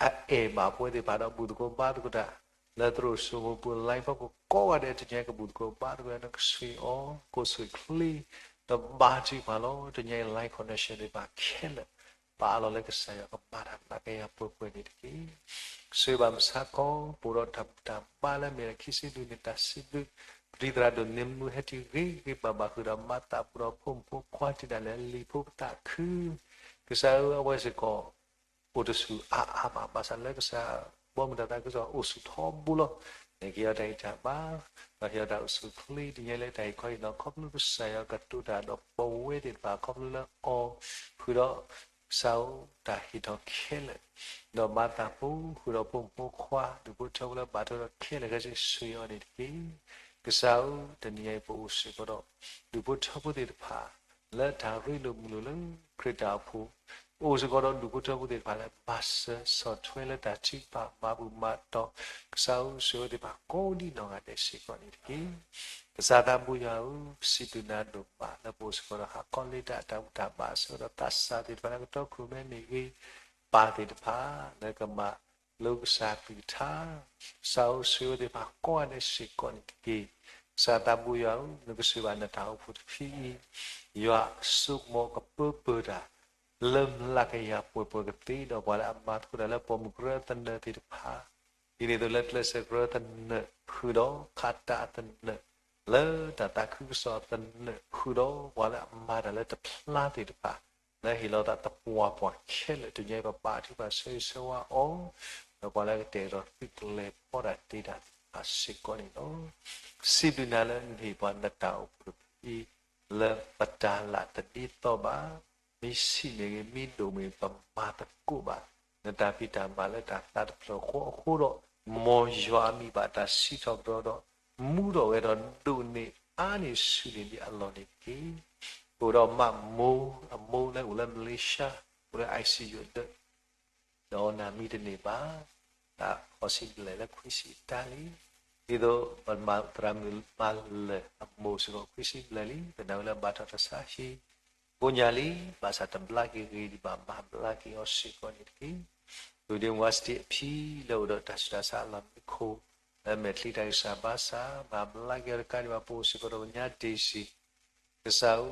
အအဲၣ်ဘၣ်ပဝဲသ့ၣ်တဖၣ်ဒီးဘူၣ်သကိးဘါသကိးတၢ် လၢသရိာ်စိမိၤပူၤ line ဖီခိၣ်ကိးဂၤဒဲး တနံၤအံၤကဘူၣ်သကိးဘါသကိး နကဆှၢအီၤ ကိးဆှၢချ့ ဒီးဘါထုကဖၣ်လီၤ. တနံၤအံၤ line connection သ့ၣ်တဖၣ်ခဲလၢာ် ပအးလီၤလၢကစၢ်ယွၤကမၤတၢ်သနာ်က့ယၤပှဲၤပှဲၤန့ၣ်တက့ၢ်. ဆှၢဘၣ်မုၢ်ဆါခီ ပအိၣ်ဒီးတၢ်ဘူၣ်တၢ်ဘါလၢအမ့ၢ်ဒၣ်ခံဆံလွံၢ်နံၣ်တၢ်စံးဘျုး ပတံၤသရၣ်ဒိၣ်န့ၣ်မူဟဲတုၤဂ့ၤဂ့ၤဘၣ်ဘၣ် ဃုာ်ဒီးမၤသးပူၤဒီးဖိမုၣ်ဖိခွါတုၤဒၣ်လဲာ်လံာ်ဖိပသးခု ကစၢ်ဧၢ အဝဲစ့ၢ်ကီး အိၣ်တဆူၣ်အါအါမး ဘၣ်ဆၣ်လၢကစၢ်ဘီမုၢ်တၢ်သးခုကစီၣ်အိၣ်ဆူၣ်ထီဘိလီၤ. န့ၣ်က့ၤအီၤတၢ်ဟ့ၣ်တၢ်ဘါ ဒီးဟ့ၣ်အီၤတၢ်အိၣ်ဆူၣ်ချ့ တနံၤအံၤလၢတၢ်ဟ့ၣ်ခီဟ့ၣ်နီၤ ခီဖျိကစၢ်ယွၤကတိၤတၢ်ဒီးပဝဲသ့ၣ်တဖၣ် ခီဖျိလၢအီၤ ဃုာ်ဒီး ကစၢ်ဧၢ တၢ်ဟ့ၣ်ထီၣ်ခဲလၢာ် ဒီးမၤသးပူၤ ဃုာ်ဒီးဖိမုၣ်ဖိခွါ ဒူၣ်ဖိထၢဖိလၢဘၣ်ထွဲဒီးခဲလၢာ်ခဲဆ့ ဆှၢအီၤန့ၣ်တက့ၢ်. ကစၢ်ဧၢ တနံၤအံၤပအိၣ်စ့ၢ်ကီးဒီး ဒူၣ်ဖိထၢဖိသ့ၣ်တဖၣ် လၢတၢ်ရ့လိာ်မုာ်လိာ်လၢခရံာ်တၢ်အိၣ်ဖှိၣ်, ပအိၣ်စ့ၢ်ကီးဒီးဒူၣ်ဖိထၢဖိသ့ၣ်တဖၣ်လၢ ဘၣ်စၢၤဆီၣ်ထွဲလၢတၢ်ထုကဖၣ်မၤဘူၣ်မၤတီၢ်, ကစၢ်ဧၢ ဆှၢဝဲသ့ၣ်တဖၣ်ကိးဒ်နီၢ်ဂၤဒဲးစ့ၢ်ကီးန့ၣ်တက့ၢ်. ကစၢ်သးဘိယွၤဧၢ, ပစံးဘျုးနၤဒိၣ်မးလၢပအိၣ်စ့ၢ်ကီးဒီးဟးခီလ့တၢ်အတၢ်ဘူၣ်တၢ်ဘါ ဆၢကတီၢ်သးစၢ်သ့ၣ်တဖၣ်လၢကတီၢ်ခိၣ်မဲမ့ၢ်ဂ့ၤ, ပၢ်သ့ၣ်တဖၣ်လၢကမၤလိကစၢ်ကလုၢ်ကထါ, ကစၢ်ဧၢ ဆှၢဝဲသ့ၣ်တဖၣ်ကိးဂၤဒဲးစ့ၢ်ကီးန့ၣ်တက့ၢ်. ကစၢ်သးဘိယွၤဧၢ, နကဆှၢဘၣ်နတၢ်အိၣ်ဖှိၣ်တဖုအံၤ, ယွၤဆိကမိၣ်ကပၢပၢၢ်တၢ် လၢမျးကယၤပှဲၤပှဲၤကသ့ဒီးပှၤလၢအမၤသကိးတၢ်လၢပိာ်မုၣ်ကရၢသနၢၣ်သ့ၣ်တဖၣ်, ဒ်န့ၣ်အသိးလၢကျဲးစၢးကရၢသနၢၣ် ဃုာ်ဒီးခးတၢ်အသနၢၣ် လၢတၢ်သးခုကစီၣ်အသနၢၣ် ဃုာ်ဒီးပှၤလၢအမၤတၢ်လၢတဖျါသ့ၣ်တဖၣ် လၢဟ့ၣ်လီၤသးသပှၢ်ပှၢ်ခဲလၢာ် တနံၤအံၤပဘါထုကဖၣ်ဆၢဂ့ၤဆၢဝါအီၤ, ဒီးပှၤလၢကတဲာ်ကတီၤသုးကျဲၤဖီတၢ်တ့တၢ်သ့ၣ်တဖၣ်စ့ၢ်ကီးန့ၣ်လီၤ. စံးဘျုးနၤလၢနဟ့ၣ်ပှၤနတၢ်အိၣ်ဖှိၣ်တဖုအံၤ လၢပတၢ်လၢ်တဒ်သိးဘၣ်, မ့ၢ်ဆံးမ့ၢ်ဂ့ၤ မ့ၢ်ဒိၣ်မ့ၢ်ဂ့ၤ ပမၤသကိးဘၣ် နတၢ်ဖံးတၢ်မၤလၢတၢ်သးတဖျၢၣ်ဃီအဃိဒီး, မ်ယွၤအမံၤဘၣ်တၢ်စံးထီၣ်ပတြၢၤဒီး မူထီၣ်ဂဲၤထီၣ်ဒိၣ်န့ၢ်အါန့ၢ်ဆူၣ်န့ၢ်ဒံးအလီၢ်န့ၣ်တက့ၢ်. ပအိၣ်ဒီးမးမိၢ်, အမိၢ်လၢအိၣ်လၢမလ့ၤၡါ, အိၣ်လၢ ICU အဒၢး ဒီးနၢ်မံတန့ၢ်ဘၣ်, တၢ်ဃိးဆံဘျဲၣ်လၢခွံဆံအတၢ်လံ. ဒ်သိးပမၤသရၣ်မုၣ်မၤလၢာ်အမိၢ်စ့ၢ်ကီးခွံဆံဘျဲၣ်လံ, သနာ်ဝဲလၢဘၣ်ထီၣ်တၢ်ဆါဟံၣ်ကိညါလံ, ဘၣ်ဆၣ်တဘျါက့ၤဂ့ၤဒံးဘၣ် မၤဘျါက့ၤအီၤစ့ၢ်ကီးန့ၣ်တက့ၢ်. ဒုးဒ့ဝါစတံအဖံလၢအိၣ်ဒီးတၢ်ဆူးတၢ်ဆါအလီၢ်မူခိၣ်, လၢမဲာ်ချံတၢ်ဂံၢ်စၢ်ဘါစၢ်, မၤဘျါက့ၤအီၤတကးဒံးဘၣ် ပအိၣ်စ့ၢ်ကီးဒီးကညီဒ့ၣ်စံၣ် ကစၢ်ဧၢ,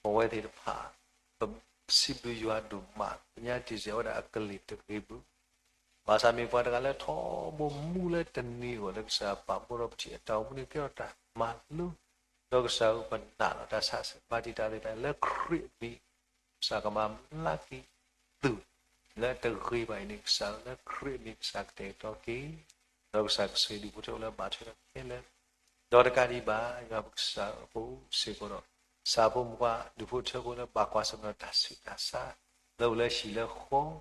ပဝဲသ့ၣ်တဖၣ် ပစံးဘျုးယွၤဒိၣ်မး, ကညီဒ့ၣ်စံၣ်အဝဲဒၣ်အကလံၤတဂ့ၤဘၣ်. ဘၣ်ဆၣ်မ့ၢ်ပှၤတဂၤလၢထီဘိမူလၢတနံၤအဂီၢ်လၢကစၢ်ပာ်ဖှိၣ်ဒီးပထံၣ်အတၢ်အိၣ်မူန့ၣ် ကဲထီၣ်တၢ်မၤလိ, ဒီးကစၢ်ဧၢ ပနာ်လီၤတၢ်ဆါဘါတံာ်တာ်သ့ၣ်တဖၣ်လၢခရံာ်အမံၤ, ကစၢ်ကမၤဘျါက့ၤသုးလၢတဂ့ၤဘၣ်အံၤန့ၣ် ကစၢ်ဧၢ လၢခရံာ်အမံၤကစၢ်ကတဲာ်ကတီၤက့ၤ, ဒီးကစၢ်ကဆှၢဒူၣ်ဖိထၢဖိလၢဘၣ်ထွဲဒီးခဲလၢာ် ဒီးတကးဒံးဘၣ် ယွၤပကစၢ်ဧၢ ပအိၣ်စ့ၢ်ကီးဒီး ဆၣ်ဖိမုၣ်ခွါ ဒူၣ်ဖိထၢဖိလၢဘၣ်ကွၢ်ဆၢၣ်မဲာ်ဒီးတၢ်ဆူးတၢ်ဆါ လၢအိၣ်လၢဟံၣ်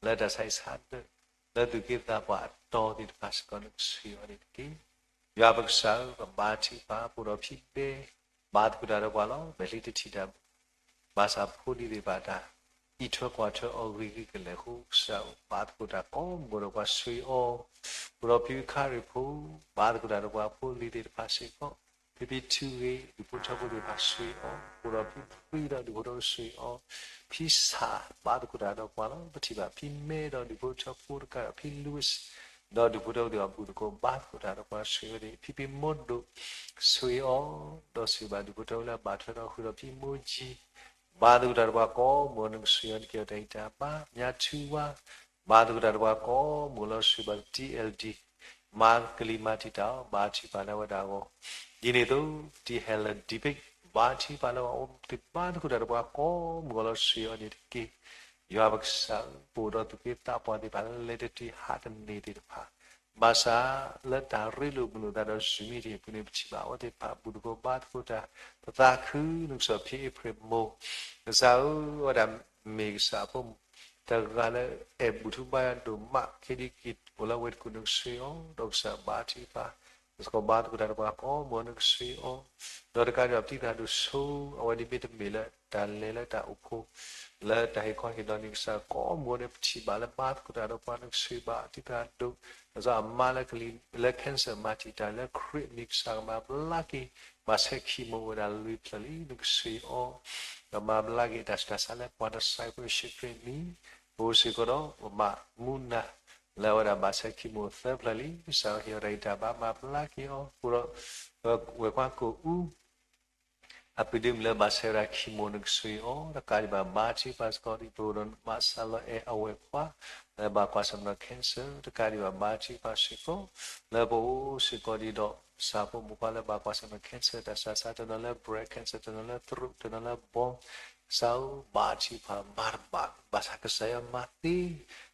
လၢဃီ လၢတၢ်ဆါဟံၣ်ဆါဒၢး လၢသူၣ်က့သးပှၢ်အတီၤသ့ၣ်တဖၣ်စ့ၢ်ကီး နကဆှၢအီၤန့ၣ်တက့ၢ်. ယွၤပကစၢ်ဧၢ ပဘါထုကဖၣ် ပအိၣ်ဒီးဖံဘဲ ဘါသကိးတၢ်ဒီးပှၤလီၤ. မဲာ်ချံတထံၣ်တၢ် ဘၣ်ဆၣ်ဖိဒံသ့ၣ်တဖၣ်တၢ် အံးထွဲကွၢ်ထွဲအီၤဂ့ၤဂ့ၤကလဲာ်အဃိ ကစၢ်ဧၢ ဘါသကိးတၢ်ကိးမုၢ်ဒီးပှၤဆှၢအီၤ, အိၣ်ဒီးဖံခါရံၣ်ဖိ ဘါသကိးတၢ်ဒီးပှၤဖိလံၤသ့ၣ်တဖၣ်စ့ၢ်ကီး, ဖံဖံထူဂ့ၤ ဒူၣ်ဖိထၢဖိသ့ၣ်တဖၣ်ဆှၢအီၤ, အိၣ်ဒီးဖံဖှံဒီးဒူၣ်ဖိထၢဖိဆှၢအီၤ, ဖံဆၣ် ဘါသကိးတၢ်ဒီးပှၤလီၤ. ပထံၣ်ဘၣ်ဖံမဲဒီးဒူၣ်ဖိထၢဖိတကးဒီး ဖံလူးဝံး ဒီးဒူၣ်ဖိထၢဖိသ့ၣ်တဖၣ်ဘူၣ်သကိးဘါသကိးတၢ်ဒီးပှၤဆှၢအီၤန့ၣ် ဖံဖံမိၢ်ဒိၣ် ဆှၢအီၤ, ဒီးဆှၢဘၣ်ဒူၣ်ဖိထၢဖိလၢအဘၣ်ထွဲဒီး ဃုာ်ဒီးဖံမိၢ်ကၠံ ဘါသကိးတၢ်ဒီးပှၤကိးမုၢ် နကဆှၢအီၤန့ၣ် ကဲထီၣ်တၢ်ဂံၢ်တၢ်ဘါ, ညါထူဝါ ဘါသကိးတၢ်ဒီးပှၤကိးမုၢ်လီၤ ဆှၢဘၣ် T L D, မၤကလံၤမၤတံာ်တာ်အီၤ, ဘါထုကဖၣ်လၢအဝဲဒၣ်အဂီၢ်, ဒ်န့ၣ်အသိး ပတံၤဟဲလၢ debate, ဘါထုကဖၣ်လၢအဝဲသ့ၣ်ဘါသကိးတၢ်ဒီးပှၤကိးမုၢ်ဂီၤလီၤဆှံအီၤန့ၣ်တက့ၢ်. ယွၤပကစၢ်ဧၢ, ပအိၣ်ဒီးသူၣ်က့သးပှၢ်သ့ၣ်တဖၣ်လၢလဲၤတတုၤဟးတန့ၢ်သ့ၣ်တဖၣ်, ဘၣ်ဆၣ်လၢတၢ်ရ့လိာ်မုာ်လိာ်သးဒီး Zoom meeting အပူၤန့ၣ် ပထံၣ်ဘၣ်အဝဲသ့ၣ်တဖၣ် ဘူၣ်သကိးဘါသကိးတၢ်, ပသးခုနကစၢ်ဖံအ့ဖြ့ၣ်မိၢ်, ကစၢ်ဧၢ, အဝဲဒၣ်မ့ၢ်ကစၢ်အဖိမုၣ် တဂၤလၢအဲၣ်ဘူၣ်ထူဘါယွၤဒိၣ်မး, ခဲဒံးက့ၤအိၣ်လၢအဝဲတကူၣ်နကဆှံအီၤ, ဒီးကစၢ်ဘါထုကဖၣ် ပသကိးဘါသကိးတၢ်ဒီးပှၤကိးမုၢ်ဂီၤနကဆှံအီၤ, ဒီးတကးဒံးဘၣ်ပတံၤသကိးဒိၣ်စိ, အဝဲဒ်မ့တမ့ၢ်လၢတၢ်လဲၤလၢတၢ်အိၣ်ဖှိၣ် လၢတၢ်ဟ့ၣ်ခီဟ့ၣ်နီၤန့ၣ် ကစၢ်ကိးမုၢ်ဂီၤန့ၣ် ပထံၣ်ဘၣ်လၢဘါသကိးတၢ်ဒီးပှၤနကဆှံဘၣ်, ပတံၤသကိးဒိၣ်, ဒီးအမါလၢကလံၤ လၢ cancer မၤတံာ်တာ်လၢခရံာ်အမံၤ ကစၢ်ကမၤဘျါက့ၤ, ဘၣ်ဆဲခံမိၣ်ဝဲဒၣ်လွံၢ်ဖျၢၣ်လံ နကဆှံအီၤ, ဒီးမၤဘျါက့ၤတၢ်ဆူးတၢ်ဆါလၢပှၤနစဲးဖိယ့ၣ်ၡူးခရံာ်အမံၤ, ပအိၣ်စ့ၢ်ကီးဒီးပမၤမူနၤ လၢအဝဲဒၣ်ဘၣ်ဆဲခံမိၣ်သၢဖျၢၣ်လံ, ကစၢ်ဟ့ၣ်အီၤတၢ်ဂံၢ်တၢ်ဘါမၤဘျါက့ၤအီၤ, အဃိဒီး ပဝဲၢ်ခွါကိာ်အူ အပဒုမုၣ်လၢဘၣ်ဆဲဝဲဒၣ်ခံမိၣ်နကဆှံအီၤ, တကးဒံးဘၣ် ဘါထုကဖၣ်စ့ၢ်ကီး ဒ်ပအိၣ်ဒီးမၤစှၤလီၤအဲၣ်အဝဲၢ်ခွါ လၢဘၣ်ကွၢ်ဆၢၣ်မဲာ်ဒီး cancer, တကးဒံးဘၣ် ဘါထုကဖၣ်စ့ၢ်ကီး လၢပအိၣ်စ့ၢ်ကီးဒ်ဒီး ပဆၣ်ဖိမုၣ်ခွါလၢဘၣ်ကွၢ်ဆၢၣ်မဲာ် cancer တၢ်ဆူးတၢ်ဆါ, တနီၤလၢ breast cancer, တနီၤလၢ throat, တနီၤလၢ bone, ကစၢ်ဧၢ, ဘါထုကဖၣ်မၤတဘၣ်, ဘၣ်ဆၣ်ကစၢ်ယွၤမၤသ့,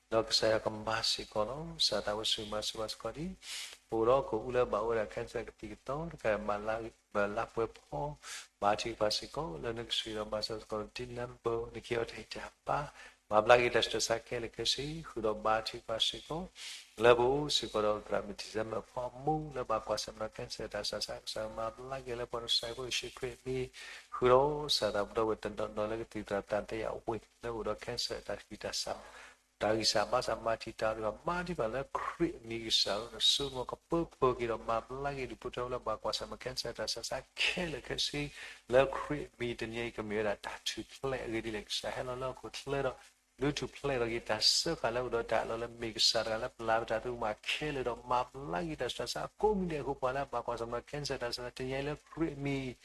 ဒီးကစၢ်ယွၤကမၤစ့ၢ်ကီးလီၤ. ကစၢ်သးဝဲဆိၣ်ဂ့ၤမၤစၢၤဘၣ်စ့ၢ်ကီးဒ် ပအိၣ်ဒီးကိာ်အူလၢဘၣ်အိၣ်ဝဲဒၣ် cancer ကသံၣ်ကသီ, တကးဒံးဘၣ် လါပှဲၤဖီ, ဘါထုကဖၣ်စ့ၢ်ကီး လၢနကဆှံဒီးမၤစၢၤစ့ၢ်ကီး ဒ်နၢ်ပၢၢ် နကဟ့ၣ်အီၤတၢ်ဂံၢ်တၢ်ဘါ, မၤဘျါက့ၤတၢ်ဆူးတၢ်ဆါခဲလၢာ်ခဲဆ့, ဃုာ်ဒီးဘါထုကဖၣ်စ့ၢ်ကီး လၢပအိၣ်စ့ၢ်ကီးဒီးသရၣ်မုၣ် December ဖီအမိၢ် လၢဘၣ်ကွၢ်ဆၢၣ်မဲာ်ဒီး cancer တၢ်ဆူးတၢ်ဆါ, ကစၢ်မၤဘျါက့ၤလၢပှၤနစဲးဖိယ့ၣ်ၡူးခရံာ်အမံၤ, ဃုာ်ဒီးကစၢ်သးပှၢ်ဒီးဝဲတနီၤနီၤလၢကသံၣ်သရၣ်သံသယဝ့ၢ် လၢအိၣ်ဒီး cancer တၢ်ဂံၢ်တၢ်ဆူး တၢ်ဂံၢ်စၢ်ဘါစၢ်မၤတံာ်တာ်ဒီး မၤတံာ်တာ်လၢခရံာ်အမံၤ ကစၢ်ဧၢ, ဒီးစိကမီၤကပၢပၢၤက့ၤဒီးမၤဘျါက့ၤဒူၣ်ဖိထၢဖိလၢဘၣ်ကွၢ်ဆၢၣ်မဲာ် cancer တၢ်ဆူးတၢ်ဆါခဲလၢာ်ခဲဆ့ လၢခရံာ်အမံၤ, တနံၤအံၤကမ့ၢ်ဝဲဒၣ်တၢ်ထူၣ်ဖျဲးအဂ့ၢ်ဒ်လဲၣ်, ကစၢ်ဟဲလီၤလၢဟီၣ်ခိၣ်ချၢဒီး ဒုးထူၣ်ဖျဲးထီၣ်က့ၤတၢ်စၢဃာ်လၢအိၣ်ဒီးတၢ်အၢၣ်လီၤလၢမ့ၢ်ကစၢ်တဂၤလၢပျၢ်ပတၢ်သရူးကမၣ်ခဲလၢာ်ဒီး မၤဘျါက့ၤတၢ်ဆူးတၢ်ဆါကိးမံၤဒဲးအဃိ ပှၤလၢအဘၣ်ကွၢ်ဆၢၣ်မဲာ်ဒီး cancer တၢ်ဆူးတၢ်ဆါ တနံၤအံၤလၢခရံာ်အမံၤ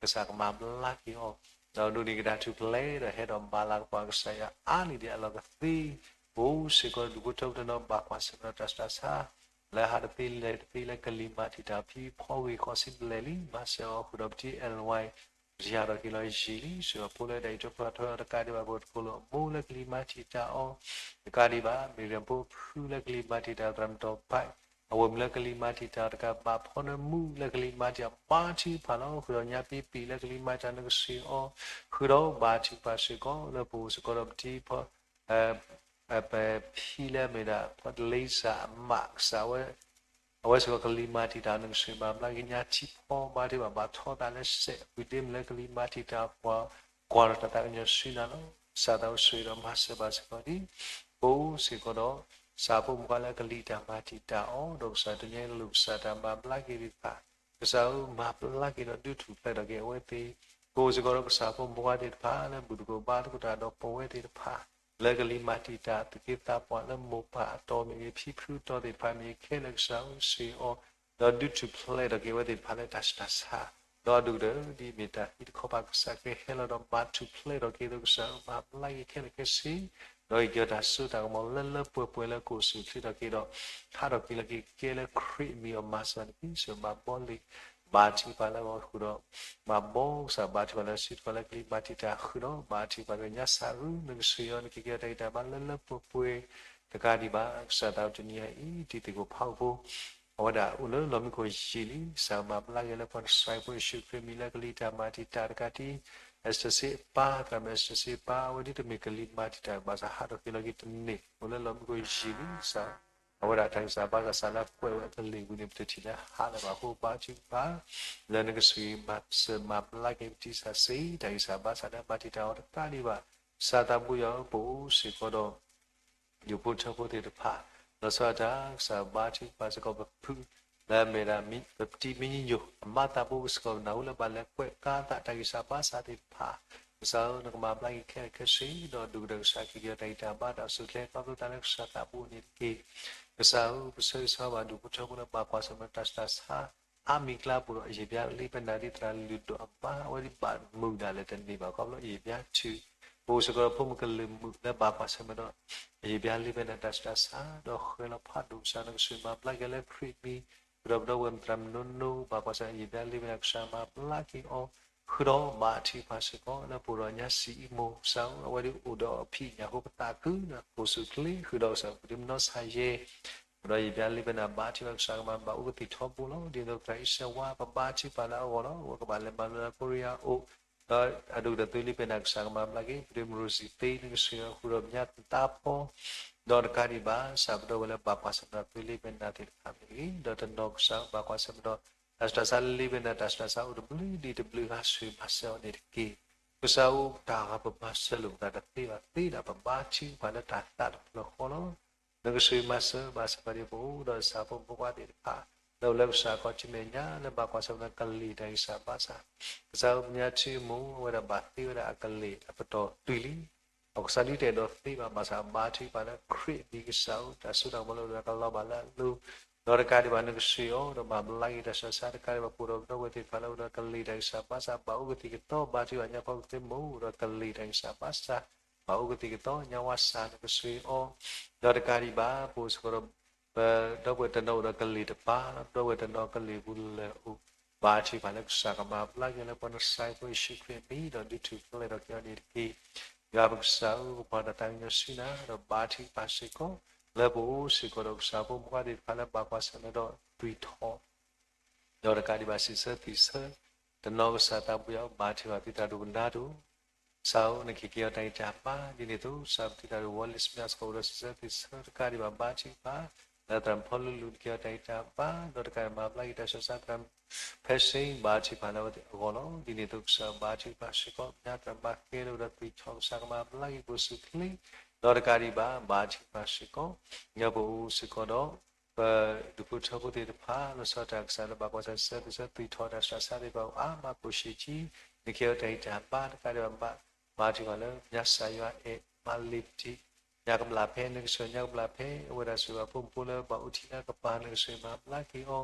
ကစၢ်ကမၤဘျါက့ၤအီၤ, ဒီးဒိးန့ၢ်က့ၤတၢ်ထူၣ်ဖျဲးဒီးဟဲဒီးမၤလၤကပီၤကစၢ်ယွၤအါန့ၢ်ဒံးအလီၢ်ကသ့, ပအိၣ်စ့ၢ်ကီးဒူၣ်ဖိထၢဖိတနီၤဘၣ်ကွၢ်ဆၢၣ်မဲာ်ဒီးတၢ်ဆူးတၢ်ဆါ လၢဟးတသ့လဲၤတသ့လၢကလံၤမၤတံာ်တာ် ဖံဖီဂ့ၤဃီစံဘျဲၣ်လံ, မၤစၢၤအီၤဃုာ်ဒီးပတံၤ L Y ပတံၤဟးထီၣ်က့ၤလီၤယံာ်လံ, စံးပဖိလၢဒၣ်အံးထွဲကွၢ်ထွဲအီၤတကးဒံးဘၣ် ပအိၣ်တခီလိာ်အမိၢ်လၢကလံၤမၤတံာ်တာ်အီၤ, တကးဒံးဘၣ် မ့ၢ်ရၣ်ဖိဖုလၢကလံၤမၤတံာ်တာ်အီၤ သရၣ်မုၣ်တီၤဖး အဝဲမုၣ်လၢကလံၤမၤတံာ်တာ်အီၤတကးဘၣ် ဖီနၢမူလၢကလံၤမၤတံာ်တာ်အီၤ ဘါထုကဖၣ်လီၤ, ဃုာ်ဒီးညါပံပံၤလၢကလံၤမၤတံာ်တာ်နကဆှံအီၤ, ဃုာ်ဒီးဘါထုကဖၣ်စ့ၢ်ကီး လၢပအိၣ်စ့ၢ်ကီးဒီးပတံၤဖီ ပဖံလၢအမ့ၢ်ဒၣ် ဖီတလ့စၢ်အမးကစၢ်ဝဲ, အဝဲစ့ၢ်ကီးကလံၤမၤတံာ်တာ်နကဆှံ မၤဘျါက့ၤညါထံဖီ ဘါထုကဖၣ်ဘၣ်ထီသးလၢစဲး အပူၤဒ့မုၣ်လၢကလံၤမၤတံာ်တာ်ပှၤ ကွၢ်ထီၣ်တၢ်သးကညီၤဆှံနၤလီၤ, ကစၢ်သးဝဲဆိၣ်ဂ့ၤဒီးမၤစၢၤဘၣ်စ့ၢ်ကီးဒ် ပအိၣ်စ့ၢ်ကီးဒီး ပဆၣ်ဖိမုၣ်ခွါလၢကလံၤတၢ်မၤတံာ်တာ်အီၤ ဒီးကစၢ်တနံၤအံၤလိာ်ကစၢ်တၢ်မၤဘျါက့ၤသ့ၣ်တဖၣ်, ကစၢ်ဧၢ မၤဘျါက့ၤဒီးဒုးထူၣ်ဖျဲးထီၣ်က့ၤအဝဲသ့ၣ်, ပအိၣ်စ့ၢ်ကီးဒီးပဆၣ်ဖိမုၣ်ခွါသ့ၣ်တဖၣ်လၢဘူၣ်သကိးဘါသကိးတၢ်ဒီးပဝဲသ့ၣ်တဖၣ် လၢကလံၤမၤတံာ်တာ်သူၣ်က့သးပှၢ်လၢမိၢ်ပၢ်အတီၢ်မ့ၢ်ဂ့ၤ ဖံဖုတီၢ်သ့ၣ်တဖၣ်မ့ၢ်ဂ့ၤ ခဲလၢာ်ကစၢ်ဧၢ ဆှၢအီၤ, ဒီးဒုးထူၣ်ဖျဲးထီၣ်က့ၤအဝဲသ့ၣ်တဖၣ်လၢတၢ်ဆူးတၢ်ဆါ, ဒီးအဒိၣ်ကတၢၢ်ဒ်အမ့ၢ်တၢ်သံတခီပၤ ကစၢ်ကဟဲလီၤဒီးမၤထူၣ်ဖျဲးထီၣ်က့ၤအသိး ကစၢ်ဧၢ မၤဘျါက့ၤခဲလၢာ်ခဲဆ့, ဒီးက့ၤကီၤတၢ်စိတၢ်ကမီၤလၢလၢပှဲၤပှဲၤလၢကအိၣ်ဆူၣ်အိၣ်ချ့ထီၣ်က့ၤဒီး ဟးထီၣ်ကွံာ်လီၤက့ၤကဲလၢခရံာ်အမံၤအီၤ မၤစၢၤနက့ၤ စၢၤဘၣ်ဘီလ့ၣ် ဘါထုကဖၣ်လၢအဂီၢ်ဃုာ်ဒီး ဘၣ်ဘီကစၢ်ဘါထုကဖၣ်လၢစုတဖၣ်လၢကလံၤမၤတံာ်တာ်ဃုာ်ဒီး ဘါထုကဖၣ်လၢညါစၢ်ရူ နကဆှံအီၤ နကကဲတၢ်ဂံၢ်တၢ်ဘါလၢလၢပှဲၤပှဲၤ, တကးဒံးဘၣ် ကစၢ်သးဝဲတနံၤအံၤ တံၤသကိးဖးအိၣ်ဖိ အဝဲဒၣ်အိၣ်လၢလီၢ်မံခိၣ်ယံာ်လံ, ကစၢ်မၤဘျါက့ၤလၢပှၤနစဲးဖိယ့ၣ်ၡူးခရံာ်မံၤလၢကလံၤတၢ်မၤတံာ်တာ်တကးဒံး, အ့စတၢ်စ့အပၢ် သရၣ်မုၣ်အ့စတၢ်စ့အပၢ် အဝဲဒ်တမ့ၢ်ကလံၤမၤတံာ်တာ်ဘၣ်ဆၣ် ဟးထီၣ်က့ၤလီၤက့ၤတန့ၢ် အိၣ်လၢလီၢ်မံခိၣ်ယံာ်လံ, ကစၢ် အဝဲဒၣ်တၢ်ဂံၢ်စၢ်ဘါစၢ်လၢကွဲးဝဲအကလုၢ်ပူၤန့ၣ် ပတထံၣ်လၢဟးလၢၤဘၣ်အဃိ ဘါထုကဖၣ် လၢနကဆှံမၤစၢၤမၤဘျါက့ၤပတံၤစၢ်စ့ တၢ်ဂံၢ်စၢ်ဘါစၢ်လၢမၤတံာ်တာ်အီၤတကးဒံးဘၣ်, ကစၢ်သးဘိယွၤဧၢ ပအိၣ်စ့ၢ်ကီးဒီး ဒူၣ်ဖိထၢဖိသ့ၣ်တဖၣ်, လီၤဆီဒၣ်တၢ် ကစၢ်ဘါထုကဖၣ်စ့ၢ်ကီးပဖု လၢအမ့ၢ်ဒၣ် ပတံၤမံၤညီၣ် အမါသးဘိ ပစ့ၢ်ကီးပနၢ်ဟူလၢဘၣ်လဲၤကွဲးကါသးတၢ်ဂံၢ်စၢ်ဘါစၢ်သ့ၣ်တဖၣ်, ကစၢ်ဧၢ နကမၤဘျါက့ၤခဲလၢာ်ခဲဆ့ ဒီးဒုးကတၢၢ်ကစၢ်က့ၤက့ၤအီၤတၢ်ဂံၢ်တၢ်ဘါတၢ်အိၣ်ဆူၣ်အိၣ်ချ့ ခီဖျိတၢ်လၢကစၢ်သးဘိန့ၣ်တက့ၢ်. ကစၢ်ဧၢ ပဆၢဂ့ၤဆၢဝါဘၣ်ဒူၣ်ဖိထၢဖိလၢဘၣ်ကွၢ်ဆၢၣ်မဲာ်တၢ်ဆူးတၢ်ဆါ အါမံၤအကျါပူၤဒီး ယဲၢ်ပၠါလံ ပနၢ်ဒ်သရၣ်လုၢ်ဒိၣ်အမါ အဝဲဒ်ဘၣ်မုာ်ဒၣ်လဲာ်တန့ၢ်ဘၣ် ခီဖျိယဲၢ်ပၠါထုး ပအိၣ်စ့ၢ်ကီးဒီးဖိမုၣ်ကလုာ်မုာ်လၢဘၣ်ကွၢ်ဆၢၣ်မဲာ်ဒီး ယံာ်ဘျါလံဝဲနၤတၢ်ဆူးတၢ်ဆါ ဒီးဃဲၤလီၤဖးဒိၣ်ကစၢ်နကစၢ်မၤဘျါက့ၤလၢခရံာ်မံၤ ဃုာ်ဒီးပဒီပုၢ်ဝဲၢ်မတၤမနုၤနုၤ ဘၣ်ကွၢ်ဆၢၣ်မဲာ်ယံာ်ဘျါလံဝဲနၤ ကစၢ်မၤဘျါက့ၤအီၤ ဃုာ်ဒီးဘါထုကဖၣ်စ့ၢ်ကီး လၢပအိၣ်ဒီးညါစံးအံၤမိၢ် ကစၢ်ဧၢ အဝဲဒၣ်အိၣ်ဒီးအဖံးညၣ်ဃိ ပသးခုဒီး ကိးဆူၣ်ချ့ ဃုာ်ဒီးကစၢ်ပဒိၣ်မနီၢ်ဆါယဲၢ် ဒီးယံာ်ဘျါလံဝဲနၤ ဘါထုကဖၣ်ကစၢ်ကမၤဘၣ်အိၣ်ကသံၣ်ထီဘိလီၤ. ဒ်သိးသရၣ်အံၣ်စဲးဝါ ပဘါထုကဖၣ်လၢအဂီၢ်လီၤ. အဝဲကဘၣ်လဲၤမၤလိလၢကိရံယါအိၣ် ဒီးအဒိၣ်ကတၢၢ်သုလံဝဲနၤ ကစၢ်ကမၤဘျါက့ၤ ပဒိၣ်မုၢ်ရိစံသ့ နကစၢ်ဃုာ်ဒီးပညါသးဖီ ဒီးတကးဒံးဘၣ် ကစၢ်ပဒိၣ်ဝဲလၢဘၣ်ကွၢ်ဆၢၣ်မဲာ်ဒီးသုလံဝဲနၤသ့ၣ်တဖၣ်မ့ၢ်ဂ့ၤ ဒီးတနီၤကစၢ်ဘၣ်ကွၢ်ဆၢၣ်မဲာ်ဒီး တၢ်ဆူးတၢ်ဆါလံဝဲနၤ တၢ်ဆူးတၢ်ဆါအိၣ်တဘျုးဒံးတဘျုးဂၤ ဆှၢမၤစၢၤအီၤန့ၣ်တက့ၢ်. ကစၢ်ဧၢ တၢ်ဂၤပမၤစၢၤလိာ်ပသးတသ့ဘၣ်သ့ဒၣ် ပဘါထုကဖၣ်လၢတၢ်သးတဖျၢၣ်ဃီလီၤ. နကစၢ်မၤစၢၤဘၣ်စ့ၢ်ကီးဒ်ပအိၣ်ဒီးစၢ်ဖိမုၣ်ဖိခွါသ့ၣ်တဖၣ် လၢအိၣ်လၢကစၢ်ခီၣ်ထံးမဲာ်ညါ လၢဘၣ်ကွၢ်ဆၢၣ်မဲာ်ဒီးကလံၤတၢ်ဂံၢ်စၢ်ဘါစၢ် ကစၢ်ဧၢ ပညါထံမိၢ် အဝဲဒၣ်ဘၣ်သ့ဝဲဒၣ်အကလံၤအပတီၢ်တုၤလံ အကစၢ်ဒုးတအဲၣ်ဒိးသ့ဘၣ် ဘၣ်ဆၣ်အဘါထုကဖၣ်လၢခရံာ်မံၤ ကစၢ်ဧၢ တၢ်စိတၢ်ကမီၤလၢအကလီၤဘၣ်လၢအလိၤ ဒီးတကးဒံးဘၣ် နကစၢ်အီၤဒီးမၤဘျါက့ၤတၢ်ဆူးတၢ်ဆါ တကးဒံးဘၣ် ပအိၣ်ဒီးပဒီပုၢ်ဝဲၢ်သ့ၣ်တဖၣ်လၢအိၣ်ဒီးကလံၤတၢ်ဂံၢ်စၢ်ဘါစၢ် ဘၣ်အိၣ်ကသံၣ်ကသီ ဘါထုကဖၣ်ညါခီကသ့မိၢ် အိၣ်ဒီးကလံၤတၢ်ဂံၢ်စၢ်ဘါစၢ် ဘၣ်အိၣ်ကသံၣ်ကသီ ညါဝါစၢ် နကစၢ်အီၤ ဒီးတကးဒံးဘၣ် ပအိၣ်စ့ၢ်ကီးဒီး ပဒီပုၢ်ဝဲၢ်တနီၤအိၣ်ဒီးကလံၤတပၤ ဒီပုၢ်ဝဲၢ်တနီၤကလံၤပူၤလၢာ်အိၣ် ဘါထုကဖၣ်လၢကစၢ်ကမၤဘျါက့ၤလၢပှၤနစဲးဖိယ့ၣ်ၡူးခရံာ်မံၤ ဒီးဒုးထူၣ်ဖျဲးထီၣ်က့ၤအီၤန့ၣ်တက့ၢ်. ယွၤပကစၢ်ဧၢ ပဖီၣ်တၢ်သးကညီၤဆူနၤ ဒီးဘါထုကဖၣ်စ့ၢ်ကီး လၢပအိၣ်စ့ၢ်ကီးဒီးကစၢ်ဖိမုၣ်ဖိခွါသ့ၣ်တဖၣ်လၢဘၣ်ကွၢ်ဆၢၣ်မဲာ်ဒီးသွံၣ်ထီၣ် ဒီးတကးဒံးဘၣ်စံးဆၢသ့ၣ်ဆၢ တနီၤကစၢ်သးဘိယွၤ ဘါထုကဖၣ်သုသရၣ်ဒိၣ်ကနၣ်ဒိၣ် ကစၢ်ဧၢ နကဟ့ၣ်က့ၤအီၤတၢ်ဂံၢ်တၢ်ဘါ ဒ်န့ၣ်အသိး ကစၢ်ပသုသရၣ်ဒိၣ်ဝီလ့ၣ်စမ့ၣ် စ့ၢ်ကီးအိၣ်ဒီးစံးဆၢသ့ၣ်ဆၢ တကးဒံးဘၣ်ဘါထုကဖၣ် လၢသရၣ်မုၣ်ဖီလူလူ နကဟ့ၣ်အီၤတၢ်ဂံၢ်တၢ်ဘါ ဒီးတကးဒံးမၤဘျါက့ၤတၢ်ဆူးတၢ်ဆါ သရၣ်မုၣ်ဖဲစ့ၣ် ဘါထုကဖၣ်လၢအဝဲသ့ၣ်အဂီၢ်လီၤ. ဒ်န့ၣ်အသိးကစၢ်ဘါထုကဖၣ်စ့ၢ်ကီး ပညါသရၣ်မုၣ်ဘၣ်ဃဲလၢအိၣ်ဒီးသွံၣ်ထီၣ် ကစၢ်ကမၤဘျါက့ၤကိးဆူၣ်ချ့ ဒီးတကးဒံးဘၣ် ဘါထုကဖၣ်စ့ၢ်ကီး ညါပအိၣ်စ့ၢ်ကီးဒီး ပဒူၣ်ဖိထၢဖိသ့ၣ်တဖၣ် လီၤဆီဒၣ်တၢ်ကစၢ်လၢဘၣ်ကွၢ်ဆၢၣ်မဲာ် စံးဆၢသွံၣ်ထီၣ်တၢ်ဆူးတၢ်ဆါသ့ၣ်တဖၣ်အိၣ်အါမးကိၣ်ရှ့ၣ်ကံ နကဟ့ၣ်အီၤတၢ်ဂံၢ်တၢ်ဘါ တကးဒံးဘၣ် ဘါထုကဖၣ်လၢညါစၢ်ယွၤအဲၣ်မၤလ့ၤတံၢ် ညါကဘျၣ်ဖဲ နကစၢ်ညါကဘျၣ်ဖဲ အဝဲဒၣ်စ့ၢ်ကီးဖိမုၣ်ဖိလၢဘၣ်အိၣ်ထံလၢကပၤ နကစၢ်မၤဘျါက့ၤအီၤ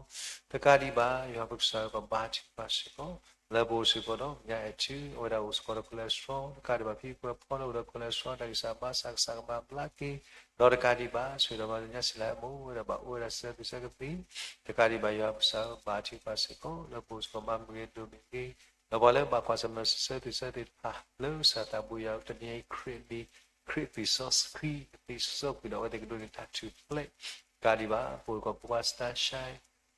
တကးဒံးဘၣ် ယွၤပကစၢ်ပဘါထုကဖၣ်စ့ၢ်ကီး လၢပအိၣ်စ့ၢ်ကီးဒီး ညါအဲၣ်ထူ အဝဲဒၣ်အိၣ်စ့ၢ်ကီးဒီး cholesterol တကးဒံးဘၣ်ဖံဖုဖီလၢအိၣ်ဒီး cholesterol တၢ်ဂံၢ်စၢ်ဘါစၢ် ကစၢ်ကမၤဘျါက့ၤ ဒီးတကးဒံးဘၣ် ဆၢဒီးမၤသ့ၣ်ညါစံးလၢအမိၢ် အဝဲဒၣ်ဘၣ်အိၣ်ဝဲဒၣ်စံးဆၢသွံၣ်ဆၢကသ့ တကးဒံးဘၣ် ယွၤပကစၢ်ဘါထုကဖၣ်စ့ၢ်ကီး လၢပအိၣ်စ့ၢ်ကီး မၤမုာ်ဂ့ၤဒိၣ်မုာ်ဂ့ၤ ဒီးပှၤလၢဘၣ်ကွၢ်ဆၢၣ်မဲာ်စံးဆၢသွံၣ်ဆၢသ့ၣ်တဖၣ် လၢကစၢ်သးဘိယွၤ တနံၤအံၤခရံာ်မံၤ ခရံာ်သွံၣ်စီဆှံ ကသံၣ်စီဆှံဒီး အဝဲသ့ၣ်ကဒိးန့ၢ်တၢ်ထူၣ်ဖျဲး တကးဒံးဘၣ် ပအိၣ်စ့ၢ်ကီးဖိခွါ sunshine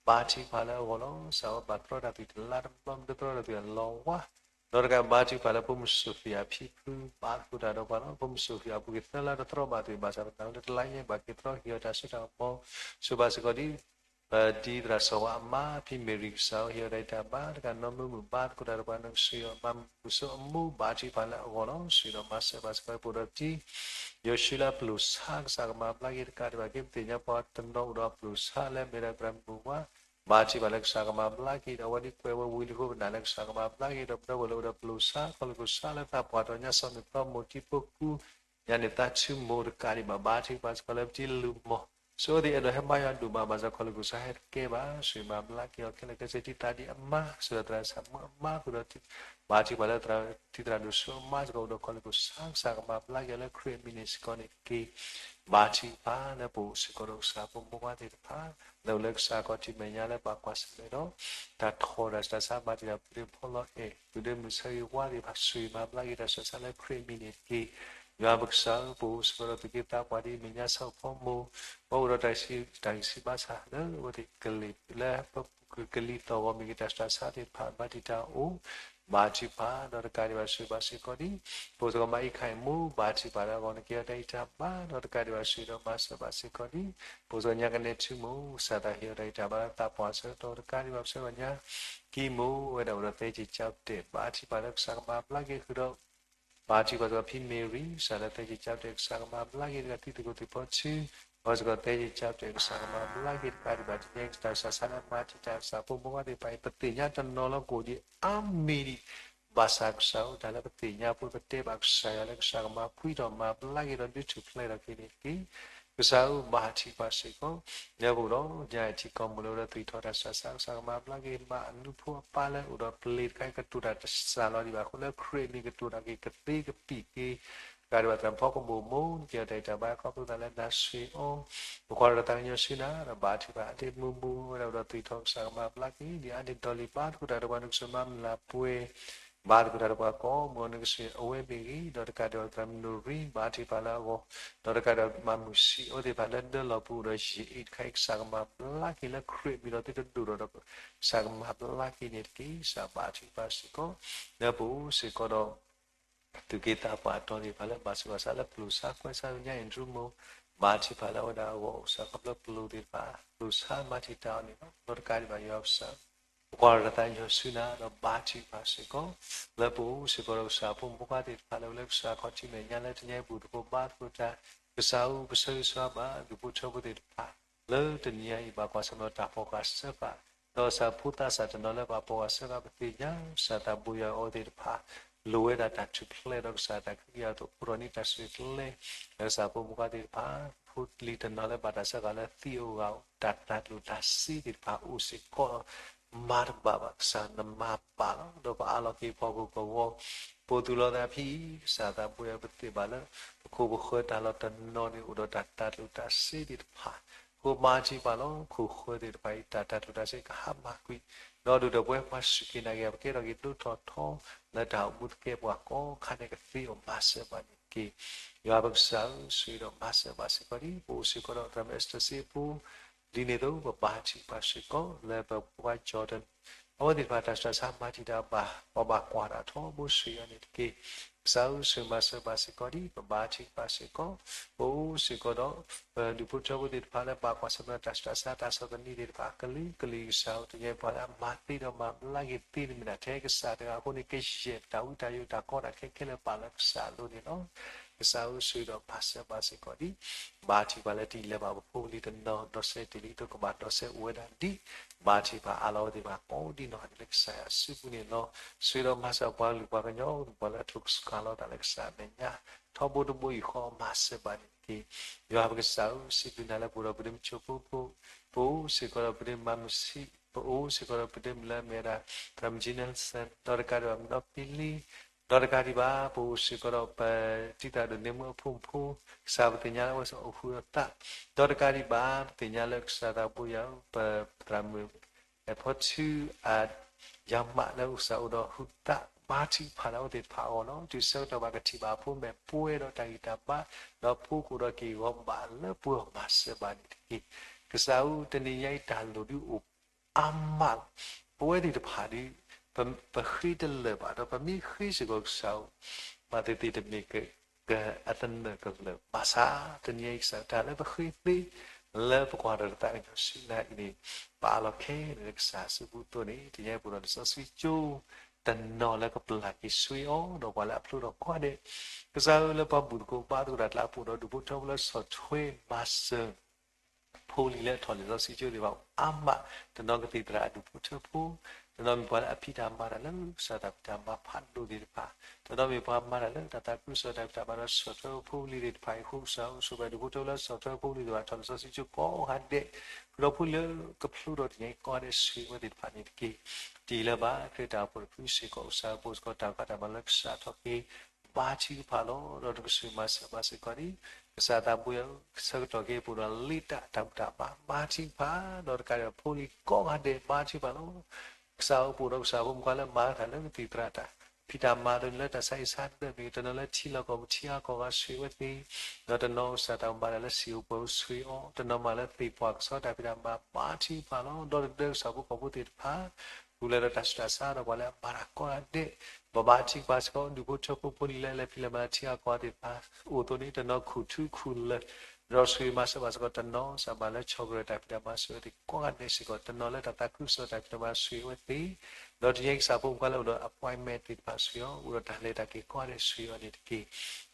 ဘါထုကဖၣ်လၢအဂီၢ်လီၤ. ကစၢ်ဝဲဘၣ်တြီတၢ်သွံၣ်တလါတဘျီ မ့ၢ်တတြီတၢ်သွံၣ်အလီၤဝါ ဒီးတကးဘၣ် ဘါထုကဖၣ်လၢဖိမုၣ်စီၤဖံးအဖံဖု ဘၣ်သကိးတၢ်ဒီးပှၤလီၤ. ဖိမုၣ်စီၤဖံးအပူၤကွံာ်သၢလါတတြီဘၣ်သွံၣ် ဘၣ်ဆၣ်ပနၢ်လၢတလါညါ ဘၣ်က့ၤတြီ ဟ့ၣ်အီၤတၢ်စိတၢ်ကမီၤ ဆိၣ်ဘၣ်စ့ၢ်ကီးဒ် ပဒံသရၣ်စီၤဝါအမါ ဖံမ့ၢ်ရံကစၢ်ဧၢ ဟ့ၣ်အီၤတၢ်ဂံၢ်တၢ်ဘါ တကးနီၢ်မုာ်မုာ် ဘၣ်သကိးတၢ်ဒီးပှၤ နကစၢ်ယွၤ မၤမုာ်စိအမိၢ် ဘါထုကဖၣ်လၢအဂီၢ်လီၤ. စံးဒီးမၤစၢၤဘၣ်စ့ၢ်ကီး ပအိၣ်ဒီးတံၤ ယိၤၡူလၢပျိာ်ဆါ ကစၢ်ကမၤဘျါက့ၤ တကးဒံးဘၣ် က့ၤပသ့ၣ်ညါပှၤတနီၤအိၣ်ဒီးပျိာ်ဆါလၢအမ့ၢ်ဒၣ်သရၣ်မုၣ်ဝါ ဘါထုကဖၣ်လၢကစၢ်ကမၤဘျါက့ၤ ဒီးအဝဲဒၣ်ကွဲးဝဲဝံၤလံအဃိ ပနာ်လၢကစၢ်ကမၤဘျါက့ၤ ဒီးပဒီပုၢ်ဝဲၢ်လၢအိၣ်ဒီးပျိာ်ဆါ ခီၣ်လိာ်ကစၢ်လၢသးပှၢ်ဒီးညါစီၤမ့ၢ်သီမိၢ်တံၤဖိကူ ညါန့ၣ်သးဆူမိၢ် တကးဒံးဘၣ် ဘါထုကဖၣ်စ့ၢ်ကီးလၢပတံၤလုၢ်မီၢ် စိၤသ့ၣ်အဲၣ်ဒိးဟဲဘါယွၤဒိၣ်မး ဘၣ်ဆၣ်ခီၣ်လိာ်ကစၢ်ဟဲတကဲဘၣ် စံးမၤဘျါက့ၤအီၤခဲလၢာ်ခဲဆ့ တံၤသးဒ်အမါ စံးဒီးသရၣ်စၢ်မုၣ်အမါဃုာ်ဒီး ဘါထုကဖၣ်လၢတံၤသရၣ်ဒိၣ်စိအမါစ့ၢ်ကီး အိၣ်ဒီးခီၣ်လိာ်ကစၢ် ကစၢ်ကမၤဘျါက့ၤအီၤလၢခရံာ်အမံၤန့ၣ်စ့ၢ်ကီးန့ၣ်တက့ၢ်. ဘါထုကဖၣ်လၢပအိၣ်စ့ၢ်ကီးဒီးကစၢ်ဖိမုၣ်ဖိခွါသ့ၣ်တဖၣ် လၢအိၣ်လၢကစၢ်ခီၣ်ထံးမဲာ်ညါလၢဘၣ်ကွၢ်ဆၢၣ်မဲာ်ဒီး တၢ်ထီၣ်တၢ်စူးတၢ်ဆါ ဘၣ်တံာ်တာ် ပူၤဒ့ဖီလီၤအဲၣ် ပူၤဒ့မုၢ်ဆၢဂ့ၤဝါသ့ၣ်တဖၣ် စံးမၤဘျါက့ၤတၢ်စူးတၢ်ဆါလၢခရံာ်အမံၤန့ၣ်တက့ၢ်. ယွၤပကစၢ်ဧၢ ပအိၣ်စ့ၢ်ကီးဒီးသုးက့သးပှၢ်ဒ်မဲာ်ညါဆၢဖီမိၢ် ပှၤအိၣ်ဒီးတၢ်ဂံၢ်စၢ်ဘါစၢ်လၢအဝဲသ့ၣ်ကလံၤ လၢကလံၤသီၣ်ဂီၤမ့ၢ်ဂ့ၤ တၢ်စူးတၢ်ဆါသ့ၣ်တဖၣ် ဘၣ်တံာ်တာ်အိၣ် ဘါထုကဖၣ် ဒီးတကးဒံးဘၣ် စံးဘၣ်စ့ၢ်ကီးဒ် ပအိၣ်စ့ၢ်ကီးမၤအံၤခါအံၤမိၢ် ဘါထုကဖၣ်လၢအဂီၢ် နကဟ့ၣ်အီၤတၢ်ဂံၢ်တၢ်ဘါ ဒီးတကးဒံးဘၣ် စံးဒီးမၤစၢၤဘၣ်စ့ၢ်ကီးဒ် ပအိၣ်စ့ၢ်ကီးညါကနဲထူမိၢ် ကစၢ်သးဟ့ၣ်အီၤတၢ်ဂံၢ်တၢ်ဘါလၢသးပှၢ်ဆၢကတီၢ် တကးဒံးဘၣ် ပဆၢဂီၤညါ ကံမိၢ် အဝဲဒၣ်အိၣ်ဒီးသဲက့ၤကၠီတဲာ် ဘါထုကဖၣ်လၢကစၢ်ကမၤဘျါက့ၤဃုာ်ဒီး ဘါထုကဖၣ်စ့ၢ်ကီးဖံမ့ၢ်ရံ ကစၢ်လၢသဲက့ၤကၠီတဲာ် ကစၢ်ကမၤဘျါက့ၤတဂၤ သုသကိးသုးဖီထူ အဝဲစ့ၢ်ကီးသဲက့ၤကၠီတဲာ် ကစၢ်ကမၤဘျါက့ၤတကးဒံးဘၣ် တနံၤအံၤ ကစၢ်စးလၢမၤတံာ်တာ် ကစၢ်ဖိမုၣ်ဖိခွါသ့ၣ်တဖၣ်အံၤ ပသ့ၣ်ညါတနီၤလၢကအိၣ်ဒံးအါမံၤဒံး ဘၣ်ဆၣ်ကစၢ်ဧၢ တၢ်လၢပသ့ၣ်ညါအဃိ ပတဲဘၣ်ကစၢ်ယွၤလၢကစၢ်ကမၤဖှံထီၣ်မၤဘျါက့ၤဒီးဒုးထူၣ်ဖျဲးထီၣ်က့ၤန့ၣ်တက့ၢ်. ကစၢ်ဧၢ ဘါထုကဖၣ်စ့ၢ်ကီး လၢပအိၣ်ဒီး ညါအံၤထံကီၢ်မိၢ်လၢအိၣ်ဒီးသွံၣ်ထီၣ်တၢ်စူၢ်တၢ်နာ် ကစၢ်ကမၤဘျါက့ၤ မ့ၢ်အနူဖိအပၢ်လၢအိၣ်ဒီးပလံၤတခါအံၤ ကတိၤတၢ်တစှၤလီၤဒံးဘၣ်အဃိ လၢခရံာ်အမံၤကတိၤတၢ်က့ၤကသ့ကပံာ်က့ၤ တကးဒံးဘၣ် သရၣ်ဖိကဘိၣ်မိၢ် ကဲထီၣ်တၢ်အံၤတၢ်ဘါ ခီဖျိသးလၢနၤဆိၣ်အီၤ ပကွၢ်ဒီးတၢ်ကညီၤဆူနၤ ဒီးဘါထုကဖၣ်အါတ့ၢ်မုၢ်မုၢ်ဝဲဒၣ်အိၣ်ဒီးသွံၣ်ထီၣ် ကစၢ်ကမၤဘျါက့ၤ ဒ်အါန့ၢ်ဒီးလံာ် ဘါသကိးတၢ်ဒီးပှၤ နကစၢ်မၤမုၢ်လၢ်ပှဲၤ ဘါသကိးတၢ်ဒီးပှၤကိးမုၢ် နကစၢ်အဝဲမ့ၢ်ဂ့ၤ ဒီးတကးဒံးဘၣ် သရၣ်မုၣ်နရံ ဘါထုကဖၣ်လၢအဂီၢ် ဒီးတကးဒံးဘၣ်မၤမုာ်ဆံးအဝဲသ့ၣ်တဖၣ်လၢဒၢလီၢ်ပူၤဒီးယံာ်အံၤတခါအံၤ ကစၢ်ကမၤဘျါက့ၤလၢခရံာ်အမံၤဒီးသုတဒိၣ်ထီၣ်ဒီး ကစၢ်ကမၤဘျါက့ၤန့ၣ်တက့ၢ်. ကစၢ်ဘါထုကဖၣ်စ့ၢ်ကီး လၢပအိၣ်စ့ၢ်ကီးဒီး သူၣ်က့သးပှၢ်အတီၢ်သ့ၣ်တဖၣ်လၢ ဘၣ်ဆူးဘၣ်ဆါလၢပျိာ်ဆါကွဲဆါ ညါ Andrew Mo ဘါထုကဖၣ်လၢအဝဲဒၣ်အဂီၢ် ကစၢ်ခီဖျိပျိာ်သ့ၣ်တဖၣ် ပျိာ်ဆါမၤတံာ်တာ်အီၤန့ၣ်လီၤ. ဒီးတကးဒံးဘၣ်ယွၤကစၢ် ပကွၢ်ဒီးတၢ်ကညီၤဆူနၤ ဒီးဘါထုကဖၣ်စ့ၢ်ကီး လၢပအိၣ်စ့ၢ်ကီးဒီးကစၢ်ဖိမုၣ်ဖိခွါသ့ၣ်တဖၣ်လၢ လၢကစၢ်ခီၣ်ထံးမဲာ်ညါလၢတနံၤအံၤဘူၣ်သကိးဘါသကိးတၢ် ကစၢ်ဧၢ ပဆၢဂ့ၤဆၢဝါဘၣ် ဒူၣ်ဖိထၢဖိသ့ၣ်တဖၣ် လၢတနံၤအံၤဘၣ်ကွၢ်ဆၢၣ်မဲာ်ဒီးတၢ်ဖီၣ်ဃာ်စၢဃာ် ဒီးကစၢ်ဖိသးစၢ်တနီၤလၢဘၣ်ဖီၣ်ဃာ်စၢဃာ် ပသ့ၣ်ညါ ကစၢ်သးဘိယွၤအဝဲသ့ၣ်တဖၣ် လိၣ်ဝဲဒၣ်တၢ်ထူၣ်ဖျဲးဒီးကစၢ်တၢ်ကဟုကယာ်အသိး အိၣ်ဒီးန့ၢ်တၢ်ဆိၣ်ဂ့ၤကျဲ လၢကစၢ်ဖိမုၣ်ဖိခွါသ့ၣ်တဖၣ် ဖိလံၤတနီၤလၢဘၣ်တၢ်စၢဃာ်လၢသံအဂၤ တၢ်တၢ်ကျိၣ်တၢ်စ့သ့ၣ်တဖၣ်အိၣ်စ့ၢ်ကီး မၤတဘၣ်ဘၣ် ကစၢ်နမၤပာ်လီၤ ဒီးပအးလီၤက့ၤဖီခိၣ်ကဝီၤ ပအိၣ်သူၣ်လီၤသးဖဲအံၤ ကစၢ်သးဘိယွၤပသ့ၣ်ဘၣ်လၢ ပခိၣ်ပဃၢၤတၢ်လီၢ်တနီၤန့ၣ် အိၣ်ဒီးတၢ်တၢ်ကျိၣ်တၢ်စ့သ့ၣ်တဖၣ် အဃိဘါထုကဖၣ်လီၤ ခိၣ်ဃၢၤသ့ၣ်တဖၣ်အံၤ တၢ်တၢ်ကျိၣ်တၢ်စ့ကဟါမၢ်ကွံာ် ဒီးဒုၣ်ဒီးပှဲၤပှၤစူၢ်က့ၤနာ်က့ၤ ပကဲထီၣ်က့ၤဒိၣ်ထီၣ်ထီ လၢတၢ်အိၣ်မူသကဲာ်ပှၤကိးခါန့ၣ် ကသ့အီၤမၤစၢၤဘၣ်န့ၣ်တက့ၢ်. ယွၤပကစၢ်ဧၢ ဆိၣ်ဂ့ၤဒီးမၤစၢၤဘၣ်စ့ၢ်ကီးဒ် ပအိၣ်စ့ၢ်ကီးဒီး သရၣ်မုၣ် Esther စ့အဖိ ဒ်န့ၣ်အသိး ပဘါထုကဖၣ်စ့ၢ်ကီး လၢပဖိခွါ Jordan အဝဲသ့ၣ်တဖၣ်တၢ်ဆူးတၢ်ဆါမၤတံာ်တာ်ဘၣ် ပှၤဘၣ်ကွၢ်တၢ်ထီဘိ ဆိၣ်ဂ့ၤအီၤန့ၣ်တက့ၢ်. ကစၢ်ဧၢ ဆိၣ်ဂ့ၤမၤစၢၤဘၣ်စ့ၢ်ကီးဒ် ပဘါထုကဖၣ်စ့ၢ်ကီး ပအိၣ်စ့ၢ်ကီးဒီး ပဒူၣ်ဖိထၢဖိသ့ၣ်တဖၣ်လၢဘၣ်ကွၢ်ဆၢၣ်မဲာ်ဒီးတၢ်ဆူးတၢ်ဆါ တၢ်ဆီၣ်သနံးသ့ၣ်တဖၣ် ကလုာ်ကလုာ် ကစၢ်ဧၢ တနံၤအံၤပှၤလၢအမၤသ့ဒီးမၤဘျါက့ၤသ့န့ၣ်မ့ၢ်ဒၣ်ထဲကစၢ်တဂၤအဃိန့ၣ် ကယဲၢ်ပတၢ်ဝံတၢ်ယိးတၢ်ကီတၢ်ခဲခဲလၢာ်ပာ်လၢကစၢ်အလိၤန့ၣ်လီၤ. ကစၢ်ဧၢ ဆိၣ်ဂ့ၤဒီးမၤစၢၤဘၣ်စ့ၢ်ကီးဒ် ဘါထုကဖၣ်လၢတၢ်လၢဘၣ်ပဖိပလံၤတနီၤ ဒီးစဲတ့ၢ်လံသိးကဘၣ်ဒီးစဲအိၣ်ဝဲဒၣ်ဒ် ဘါထုကဖၣ်အးလီၤဝဲသ့ၣ်တဖၣ်ကိးဒ်နီၢ်ဂၤဒဲးလၢကစၢ်ယွၤအစုပူၤန့ၣ်လီၤ. ဆိၣ်ဂ့ၤဒီးမၤစၢၤပှၤကလုာ်ပှၤကညီ ပှၤလၢအထူၣ်စှၤလီၤတၢ်လၢကစၢ်အမဲာ်ညါ ထီဘိတဘိယူၢ်ဃီမၤစၢၤဘၣ်န့ၣ်တက့ၢ်. ယွၤပကစၢ်ဧၢ စံးဘျုးနၤလၢပအိၣ်ဒီးပဒိၣ်မုၣ်ကၠိဖိဖိ ပအိၣ်စ့ၢ်ကီးဒီးပဒိၣ်မုၣ်မၤမုၢ်ဆံး ပအိၣ်စ့ၢ်ကီးဒီးပဒိၣ်မုၣ်လၢအမ့ၢ်ဝဲဒၣ် သရၣ်မုၣ် Jean Nelson ဒီးတကးဒံးဘၣ်မ့ၢ်ဒီးပံလံ ဒီးတကးဒံးဘၣ် ပအိၣ်စ့ၢ်ကီးဒီးပတံၤသကိးဒိၣ်န့ၢ်မုၢ်အဖိမုၣ်ဖိ ကစၢ်ပသ့ၣ်ညါလၢအဝဲသ့ၣ်အိၣ်ဃုာ်အသး ဒီးတကးဒံးဘၣ် ပသ့ၣ်ညါလၢကစၢ်သးဘိယွၤ ပသရၣ်မုၣ် ဖီထူအ ယၤမးလၢကစၢ်အိၣ်ဒီးဃုာ်သး ဘါထုကဖၣ်လၢအဝဲသ့ၣ်တဖၣ်အဂီၢ်လီၤ. တုၤဆၢကတီၢ်ဘၣ်ကထံၣ်ဘၣ်အဖိမ့ၢ်ပှဲၤဒီးတၢ်ဂံၢ်တၢ်ဘါ ဒီးဖိကအိၣ်ဒီးက့ၢ်ဂီၤဘၣ်လၢပှဲၤမၤစၢၤဘၣ်န့ၣ်တက့ၢ်. ကစၢ်ဧၢ တနံၤညါအံၤတၢ်လိၣ်ဒုးအိၣ် အါမးလီၤ. ပဝဲသ့ၣ်တဖၣ်ဒီး ပဃ့တလၢာ်ဘၣ်ဒီး ပမ့ၢ်ဃ့စ့ၢ်ကီးကစၢ်ဧၢ ဘၣ်သ့ၣ်သ့ၣ်တမ့ၢ်က ကအသနၢၣ်ကလၢာ် ဘၣ်ဆၣ် တနံၤညါအံၤကစၢ်တၢ်လၢပဃ့သ့ လၢပကွၢ်ဒီးတၢ်သးကညီၤဆူနၤအံၤန့ၣ် ပအးလီၤခဲလၢာ်လၢကစၢ်အစုပူၤအသိးန့ၣ် တနံၤညါအံၤပအိၣ်ဒီးလံာ်စီဆှံကၠိ တနီၤလၢကပျၢ်က့ၤဆှံအီၤ ဒီးပှၤလၢအဖျိထီၣ်ကိးဂၤဒဲး ကစၢ်ဧၢ လၢပှၤဘူၣ်သကိးဘါသကိးတၢ်ကျါအပူၤဒီး ဒူၣ်ဖိထၢဖိလၢဆီၣ်ထွဲမၤစၢၤ ဖိလံၤလၢအထီၣ်လံာ်စီဆှံကၠိသ့ၣ်တဖၣ်အါမး, တနီၤကသံၣ်သရၣ်အဒူၣ်ဖိထၢဖိ, တနီၤမ့ၢ်ပှၤလၢအဖံးတၢ်မၤတၢ်လၢကစၢ်တၢ်ဖံးတၢ်မၤဖးဒိၣ်သ့ၣ်တဖၣ်, တနီၤမ့ၢ်ပှၤမၤတၢ်လၢတၢ်သးခုကစီၣ်တၢ်ဖံးတၢ်မၤဒီးဆီၣ်ထွဲဖိလံၤသ့ၣ်တဖၣ်အံၤအဃိ ကစၢ်ဧၢ ဆိၣ်ဂ့ၤဒူၣ်ဖိထၢဖိလၢဆီၣ်ထွဲဖိလံၤသ့ၣ်တဖၣ် ထီၣ်လံာ်စီဆှံကၠိကိးဂၤဒဲး, ဃုာ်ဒီးဖိလံၤလၢကဖျိထီၣ်တနံၤအံၤကိးဂၤဒဲး ဆိၣ်ဂ့ၤဝဲသ့ၣ်တဖၣ်န့ၣ်တက့ၢ်. တၢ်လၢဘၣ်ခရံာ်တၢ်အိၣ်ဖှိၣ်တဖုစ့ၢ်ကီး ကစၢ်ဧၢ ပအိၣ်စ့ၢ်ကီးတၢ်ဂံၢ်တၢ်ဘါလၢကစၢ်ထီၣ်က့ၤ ဘါထုကဖၣ်လီၤ. ဒီးတကဆိၣ်ဂ့ၤမၤစၢၤဘၣ်စ့ၢ်ကီးန့ၣ် ကစၢ်သးဘိယွၤဧၢ, ဆၢကတီၢ်က့ၤပအိၣ်ဒီးလ့တၢ်တၢ်ဘူၣ်တၢ်ဘါ ဘါထုကဖၣ်, ဒီးတကးဒံးဖိလံၤကိးဂၤဒဲး ဘါထုကဖၣ်လီၤ. ကစၢ်ဧၢ ပအိၣ်ဒီးကစၢ်ဖိမုၣ်ခွါလၢမၤတၢ်လၢကသံၣ်သရၣ်တၢ်ဖံးတၢ်မၤအသိးန့ၣ် လၢတၢ်ဆါဟံၣ်ဆါဒၢးမ့ၢ်ဂ့ၤ, တနီၤလၢထံလီၢ်ကီၢ်ပူၤထံအါကီၢ်ဂၤ ဆိၣ်ဂ့ၤဝဲသ့ၣ်, ဒီးတနီၤကစၢ်တၢ်မၤတၢ်လၢစံာ်အိၣ်ပှဲၤအိၣ် ဆိၣ်ဂ့ၤအီၤ, တနီၤမၤလၢသ့ၣ်ပှၢ်ကစီဒီတၢ်ဖံးတၢ်မၤ ဘါထုကဖၣ်လီၤ. ဒီးတဒၢကစၢ်ဖိကီၢ်ဖိသ့ၣ်တဖၣ် ဃုာ်လၢဒီးတၢ်ဆူးတၢ်ဆါဒီးပှၤလၢအမၤတၢ်ကိးဂၤဒဲး, ဘၣ်ဘါထုကဖၣ်စ့ၢ်ကီး ဒူၣ်ဖိထၢဖိဖိလံၤလၢလဲၤဖံးလဲၤမၤလၢထံအါကီၢ်ဂၤသ့ၣ်တဖၣ် အိၣ်အသိးန့ၣ် တနီၤခူၣ်ထူခူၣ်လၢာ်, ဒီးဆိၣ်ဂ့ၤမၤစၢၤဘၣ်စ့ၢ်ကီး တနီၤကစၢ်မၤလၢဆီၣ်ကရၢၢ်တၢ်ဖံးတၢ်မၤ ဆိၣ်ဂ့ၤဝဲသ့ၣ်ကိးဂၤဒဲးစ့ၢ်ကီး, တနီၤလၢတၢ်သးခုကစီၣ်တၢ်ဖံးတၢ်မၤ ဆိၣ်ဂ့ၤဝဲသ့ၣ်, ဒီးတနံၤအံၤကစၢ်ဖိမုၣ်ခွါလၢအိၣ်ဒီး appointment သ့ၣ်တဖၣ် ဆိၣ်ဂ့ၤအီၤ အိၣ်ဒီးတၢ်လဲၤတၢ်က့ၤကိးဂၤဒဲး ဆိၣ်ဂ့ၤအီၤန့ၣ်တက့ၢ်.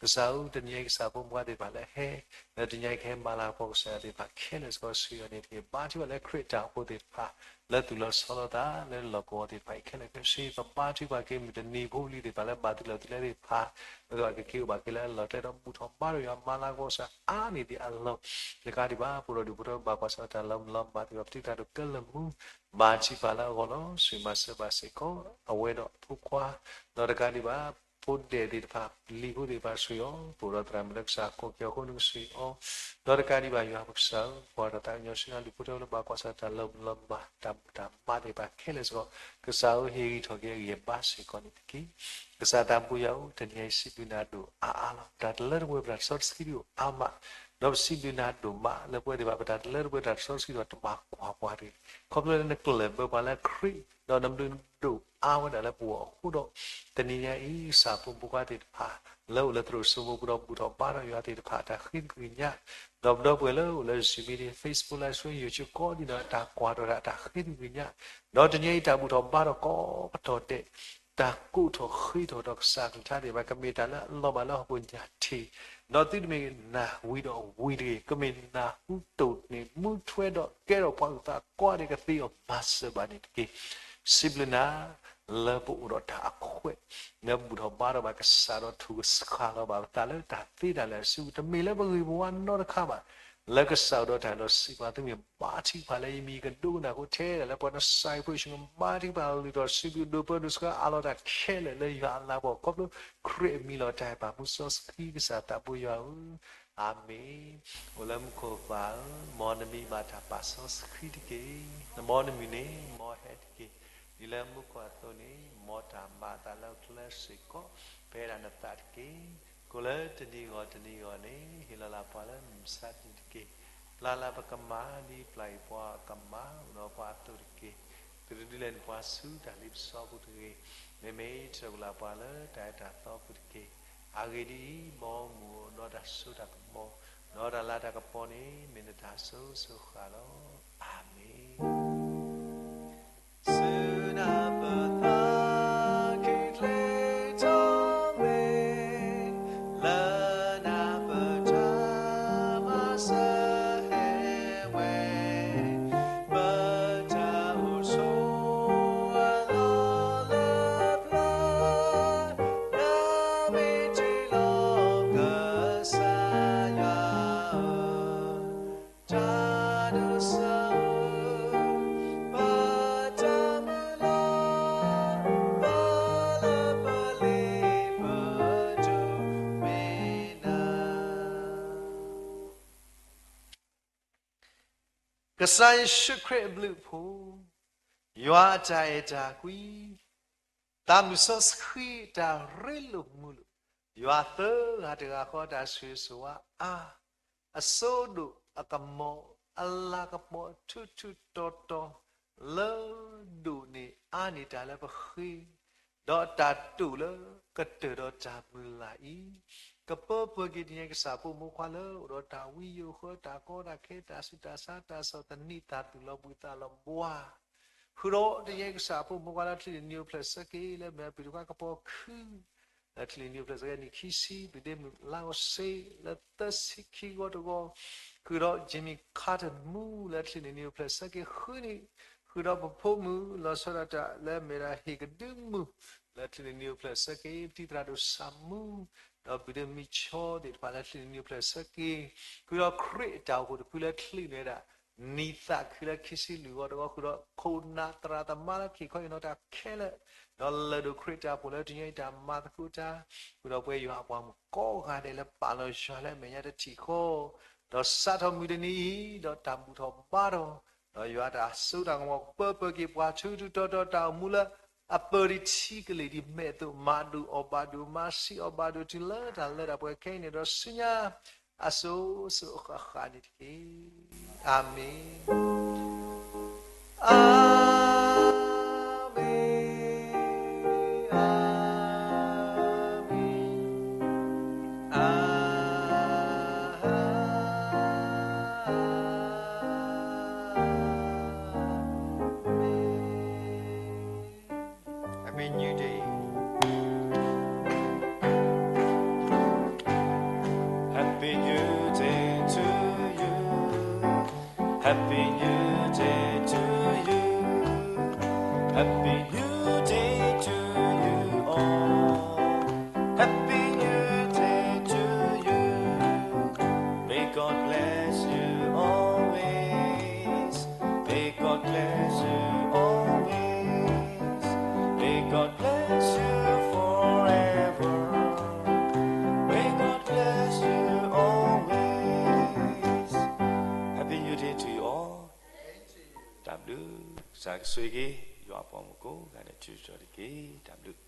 ကစၢ်ဧၢ တနံၤအံၤကစၢ်ဖိမုၣ်ခွါသ့ၣ်တဖၣ်လၢဟဲ လၢတနံၤအံၤကဟဲမၤလၤကပီၤကစၢ်ယွၤသ့ၣ်တဖၣ်ခဲလၢာ်စ့ၢ်ကီး ဆိၣ်ဂ့ၤအီၤန့ၣ်တက့ၢ်. ဘါထုကဖၣ်လၢခရံာ်တၢ်အိၣ်ဖှိၣ်သ့ၣ်တဖၣ် လၢသူၣ်လီၤဆီလီၤသးလၢလီၢ်ကဝီၤသ့ၣ်တဖၣ်အံၤခဲလၢာ်ခဲဆ့ ပဘါထုကဖၣ်က့ၤမုၢ်တနံၤဖိလံၤသ့ၣ်တဖၣ်လၢဘၣ်သုးလီၢ်သုးလီၤသ့ၣ်တဖၣ် လၢကက့ၤအိၣ်ဘၣ်က့ၤလၢအလီၢ်ကျဲဒီးဘူၣ်ထီၣ်ဘါထီၣ်ယွၤ မၤလၤကပီၤကစၢ်အါန့ၢ်ဒံးအလီၢ် တကးဒံးဘၣ် ပအိၣ်ဒီးဒူၣ်ဖိထၢဖိ ဘၣ်ကွၢ်ဆၢၣ်တၢ်လီၤမုၢ်လီၤမၢ်သ့ၣ်တဖၣ် ပသုတၢ်ဒိးကဲလၢာ်မူ ဘါထုကဖၣ်လၢအဂီၢ်လီၤ. ဆိၣ်ဂ့ၤမၤစၢၤဘၣ်စ့ၢ်ကီး အဝဲဒီးအဖိခွါ ဒီးတကးဒံးဘၣ် ဖိဒဲးသ့ၣ်တဖၣ် လံၤဖိသ့ၣ်တဖၣ်ဆိၣ်ဂ့ၤအီၤ ပအိၣ်ဒီးသရၣ်မုၣ်လၢကစၢ်ကိးက့ၤအီၤအဃိ နကဆိၣ်ဂ့ၤအီၤ ဒီးတကးဒံးဘၣ် ယွၤပကစၢ်ဧၢ ပှၤဒီးသးကညီၤဆူညါ ဒူၣ်ဖိထၢဖိလၢဘၣ်ကွၢ်ဆၢၣ်တၢ်လီၤမုၢ်လီၤမၢ် တၢ်ဘူၣ်တၢ်ဘါသ့ၣ်တဖၣ်ခဲလၢာ်စ့ၢ်ကီး ကစၢ်ဧၢ ဟ့ၣ်ဂံၢ်ထီၣ်က့ၤအဂံၢ်အဘါစ့ၢ်ကီးန့ၣ်တက့ၢ်. ကစၢ်သးဘိယွၤဧၢ တနံၤအံၤ စံးဘျုးနၤဒိၣ်အါအါလီၤ. တၢ်တလၢတပှဲၤ ပတၢ်ကစီၣ်တဆံဒံးအိၣ်အါမး ဒီးပစံးဘျုးနၤဒိၣ်မးလၢပဝဲသ့ၣ်တဖၣ် ပတၢ်တလၢတပှဲၤ တၢ်ကစီၣ်တဆံဒီးတဘၣ်ကွၢ်ပှၤတဂ့ၤ ခီဖျိလၢနကျၢၢ်ဘၢပှၤလၢခရံာ် ဒီးနဘျုးနဒိၣ်အါဝဲဒၣ်လၢပဂီၢ်အဃိဒီး တနံၤညါအံၤ ကစၢ်ဖိမုၣ်ဖိခွါသ့ၣ်တဖၣ် လၢအိၣ်လၢသရိာ်စိမိပူၤဒီးဘူၣ်ထီၣ်ဘါထီၣ်ယွၤသ့ၣ်တဖၣ် တၢ်ဃ့ကညး ဒီးပဒီပုၢ်ဝဲၢ်လၢအိၣ်လၢ Zoom meeting, Facebook Live Stream, YouTube ကိးဒံးနီၢ် တၢ်ကွၢ်ထီၣ်တၢ် တၢ်ဃ့ကညး ဒီးတနံၤအံၤ တၢ်ဘူၣ်ထီၣ်ဘါထီၣ်ကိးပတီၢ်ဒဲး တၢ်ကိးထီၣ်ဃ့ထီၣ်ဒီးကစၢ်အကလုၢ်ကထါသ့ၣ်တဖၣ် ကမ့ၢ်တၢ်လၢအလီၤဘၣ်လၢဟီၣ်ခိၣ်ညၣ်ထံး ဒီးသုတမ့ၢ်နၢ်ဝံၤဒီးဝံၤတဂ့ၤ, ကမ့ၢ်နၢ်ဟူတိၢ်န့ၢ်မူထွဲဒီးကဲထီၣ်ပှၤအုၣ်သးကိးဂၤဒဲးကသ့အီၤ မၤစၢၤဘၣ်န့ၣ်တက့ၢ်. စံးဘျုးနၤ လၢပအိၣ်ဒီးတၢ်အခွဲး လၢဘူၣ်ထီၣ်ဘါထီၣ်ဘၣ်ကစၢ်ဒီး ထုးကဆှၣ်လီၤဘၣ်ပသးလၢတၢ်သ့တၢ်လၢာ်အစုပူၤ တမ့ၢ်လၢပဂ့ၢ်ပဝါနီတခါဘၣ် လၢကစၢ်အိၣ်ဒီးတၢ်ဒီးစံးပှၤ သုမ့ၢ်ဘါထုကဖၣ်လၢယမံၤ ကဒိကနၣ်ဃိထဲဒၣ်လၢပှၤနစဲးဖိယ့ၣ်ၡူး ဘါထုကဖၣ်လုၢ်ထီၣ်စံးဘျုးဒိးပၢဒိးဆှၢအးလီၤတၢ်ခဲလၢာ်လၢယွၤအလၤကပီၤ ခီဖျိခရံာ်အမံၤလီၤတၢ်အဲၣ်ပာ်မူစီဆှံ ကစၢ်သးဘိယွၤဧၢ, အၤမ့ၣ်. အိၣ်လၢမူခိၣ်ပၢ်ဧၢ, မ်နမံၤမၤတၢ်ပာ်စီဆှံတက့ၢ်. မ်နမုၢ်နံၤန့ၣ် မ်ဟဲတက့ၢ်. ဒ်လၢမူခိၣ်အသိးန့ၣ် မ်တၢ်မၤအသးလၢကျဲစ့ၢ်ကီး ပဟဲဒၣ်နသးတက့ၢ်. ကိးလၢတနံၤဂီၢ်တနံၤဂီၢ်န့ၣ် ဟ့ၣ်လီၤလၢပှၤလၢမုၢ်မဆါတနံၤတက့ၢ်. ပျၢ်လၢပကမၢ် ဒ်ပျၢ်အံၤပှၤကမၢ် အိၣ်ဒီးပှၤအသိးတက့ၢ်. သုတဒုးလဲၤနုာ်ပှၤဆူတၢ်လ့ပစီပူၤတဂ့ၤ. မ့မ့ၢ်တၢ်အိၣ်လၢပှၤလၢတၢ်အဲၣ်တၢ်သီပူၤတက့ၢ်. အဂ့ၢ်ဒ်အံၤ, မ်မုၢ်အိၣ်ဒီးတၢ်စိတၢ်ကမီၤ ဒီးတၢ်လၤတၢ်ကပီၤန့ၣ် မ့ၢ်နတၢ်စိစိဃၣ်လီၤ. အၤမ့ၣ်. စုနၢ်ပၢၢ်သးခံကျဲထီၣ်ဝဲ လၢနၢ်ပၢၢ်တၢ်မၤစၢၤဟဲဝဲ, ပတၢ်အိၣ်ဆိးအလီၢ်လၢပျၢၤ, နမ့ၢ်တ့လီၤကစၢ်ယွၤဧၢ တၢ်ဒိးစၢၤဧၢ, ပတၢ်မုၢ်လၢ်, ပလၢပလ့ပဒိၣ်မ့ၢ်နၤ. ကစၢ်ယ့ၣ်ၡူးခရံာ်အဘျုးအဖှိၣ်, ယွၤအတၢ်အဲၣ်တၢ်ကွံ, သးမုၢ်စီဆှံအတၢ်ရ့လိာ်မုာ်လိာ်, ယွၤသၢဂၤတဂၤဃီအတၢ်ဆိၣ်ဂ့ၤဆိၣ်ဝါအါ, အစိဒိၣ်အကမီၤ အလၤကပီၤထူထူတီတီ လၢဒိၣ်န့ၢ်အါန့ၢ်တၢ်လၢပဃ့, ဒီးတၢ်တိာ်လၢကတၢၢ်ဒီးတၢ်မုၢ်လၢ်အံၤ, ကပၢပှဲၤက့ၤတနံၤအံၤ ကစၢ်ဖိမုၣ်ဖိခွါလၢအိၣ်ဒီးတၢ်ဝံယိာ်ဃၢ တၢ်ကီတၢ်ခဲ တၢ်ဆူးတၢ်ဆါ တၢ်ဆီၣ်သနံး တၢ်သူၣ်လီၤဘှံးသးလီၤဘှါ ဃုာ်ဒီးတနံၤအံၤ ကစၢ်ဖိမုၣ်ဖိခွါလၢချံၣ်န့ၣ် နံၤအိၣ်ဖျဲၣ်ဆၢက့ၤ လၢမဲာ်ပျံၤတခွါကပီၤခု လၢချံၣ်န့ၣ် နံၤအိၣ်ဖျဲၣ်ဆၢက့ၤနံၣ်ခံဆံ ပျံၤဒ့မုၣ်လါအီၤစ့ လၢသၢဆံခံဂီၤတဂီၤ, ဃုာ်ဒီး Jimmy Carter မူ လၢချံၣ်န့ၣ် နံၤအိၣ်ဖျဲၣ်ဆၢက့ၤဃုနံၣ်, ဃုာ်ဒီးပဖိမုၣ် လီၤဆီဒၣ်တၢ်လၢအမ့ၢ်ဒၣ်ဟ့ၣ်ကဒုမုၣ် လၢချံၣ်န့ၣ် နံၤအိၣ်ဖျဲၣ်ဆၢက့ၤ ပတံၤသရၣ်ဒိၣ်စၢ်မူ ဒီးပျံၤဒ့မုၣ်မံၤဆီသ့ၣ်တဖၣ်လၢချံၣ်န့ၣ် နံၤအိၣ်ဖျဲၣ်ဆၢက့ၤ, ဃုာ်ဒီးခရံာ်အတၢ်အိၣ်ဖှိၣ်တဖုလၢချံၣ်န့ၣ်ဝဲဒၣ် နံၣ်သးခုလၢခံဆံလွံၢ်ဂီၤတဂီၤ, ဃုာ်ဒီးခိၣ်နၢ်သရၣ်သမါလၢက့ၤခီအံၤနီၢ်တၢ်ခဲလၢာ်, ဒီးလၢၢ်ဒိၣ်ခရံာ်တၢ်အိၣ်ဖှိၣ်လၢတနံၤအံၤတၢ်မၤသကိးတၢ်, ဃုာ်ဒီးပဝဲယွၤအပှၤမုၣ်ကိးဂၤဒဲးလၢပာ်လီၤယွၤလၢအမဲာ်ညါတထံၣ်ဃီ, ဒီးစးထီၣ်မုၢ်တနံၤအံၤ ဒီးတၢ်ဘူၣ်ထီၣ်ဘါထီၣ်, ဒီးယွၤတၢ်စိတၢ်ကမီၤကပၢပှဲၤက့ၤပှၤထူထူတီတီ တၢ်အိၣ်မူလၢအပၢၤဒံးထံကလ့ၢ်ဒံးမဲာ်အသိး မၤဒိၣ်အီၣ်ဘၣ်ဒိၣ် မၤဆံးအီၣ်ဘၣ်ဒိၣ် တုၤလၢတၢ်လၢတၢ်ပှဲၤခဲအံၤန့ၣ်ဒီးဆူညါ အစိၤစိၤအဃၣ်ဃၣ်န့ၣ်တက့ၢ်. အၤမ့ၣ်, အၤမ့ၣ်, အၤမ့ၣ်, အၤ Happy New Day. Happy New Day to you. Happy New Day to you. New Day to you all. Happy New Day to you. May God bless you always. May God bless you always. May God bless you forever. May God bless you always. Happy New Day to you all. တၢ်ဘျုး, ကစၢ်ကဆိၣ်ဂ့ၤက့ၤ ယွၤအပှၤမုၣ်ကိးဂၤဒဲး ထူးထူးတီၤတီၤတက့ၢ်. တၢ်ဘျုး.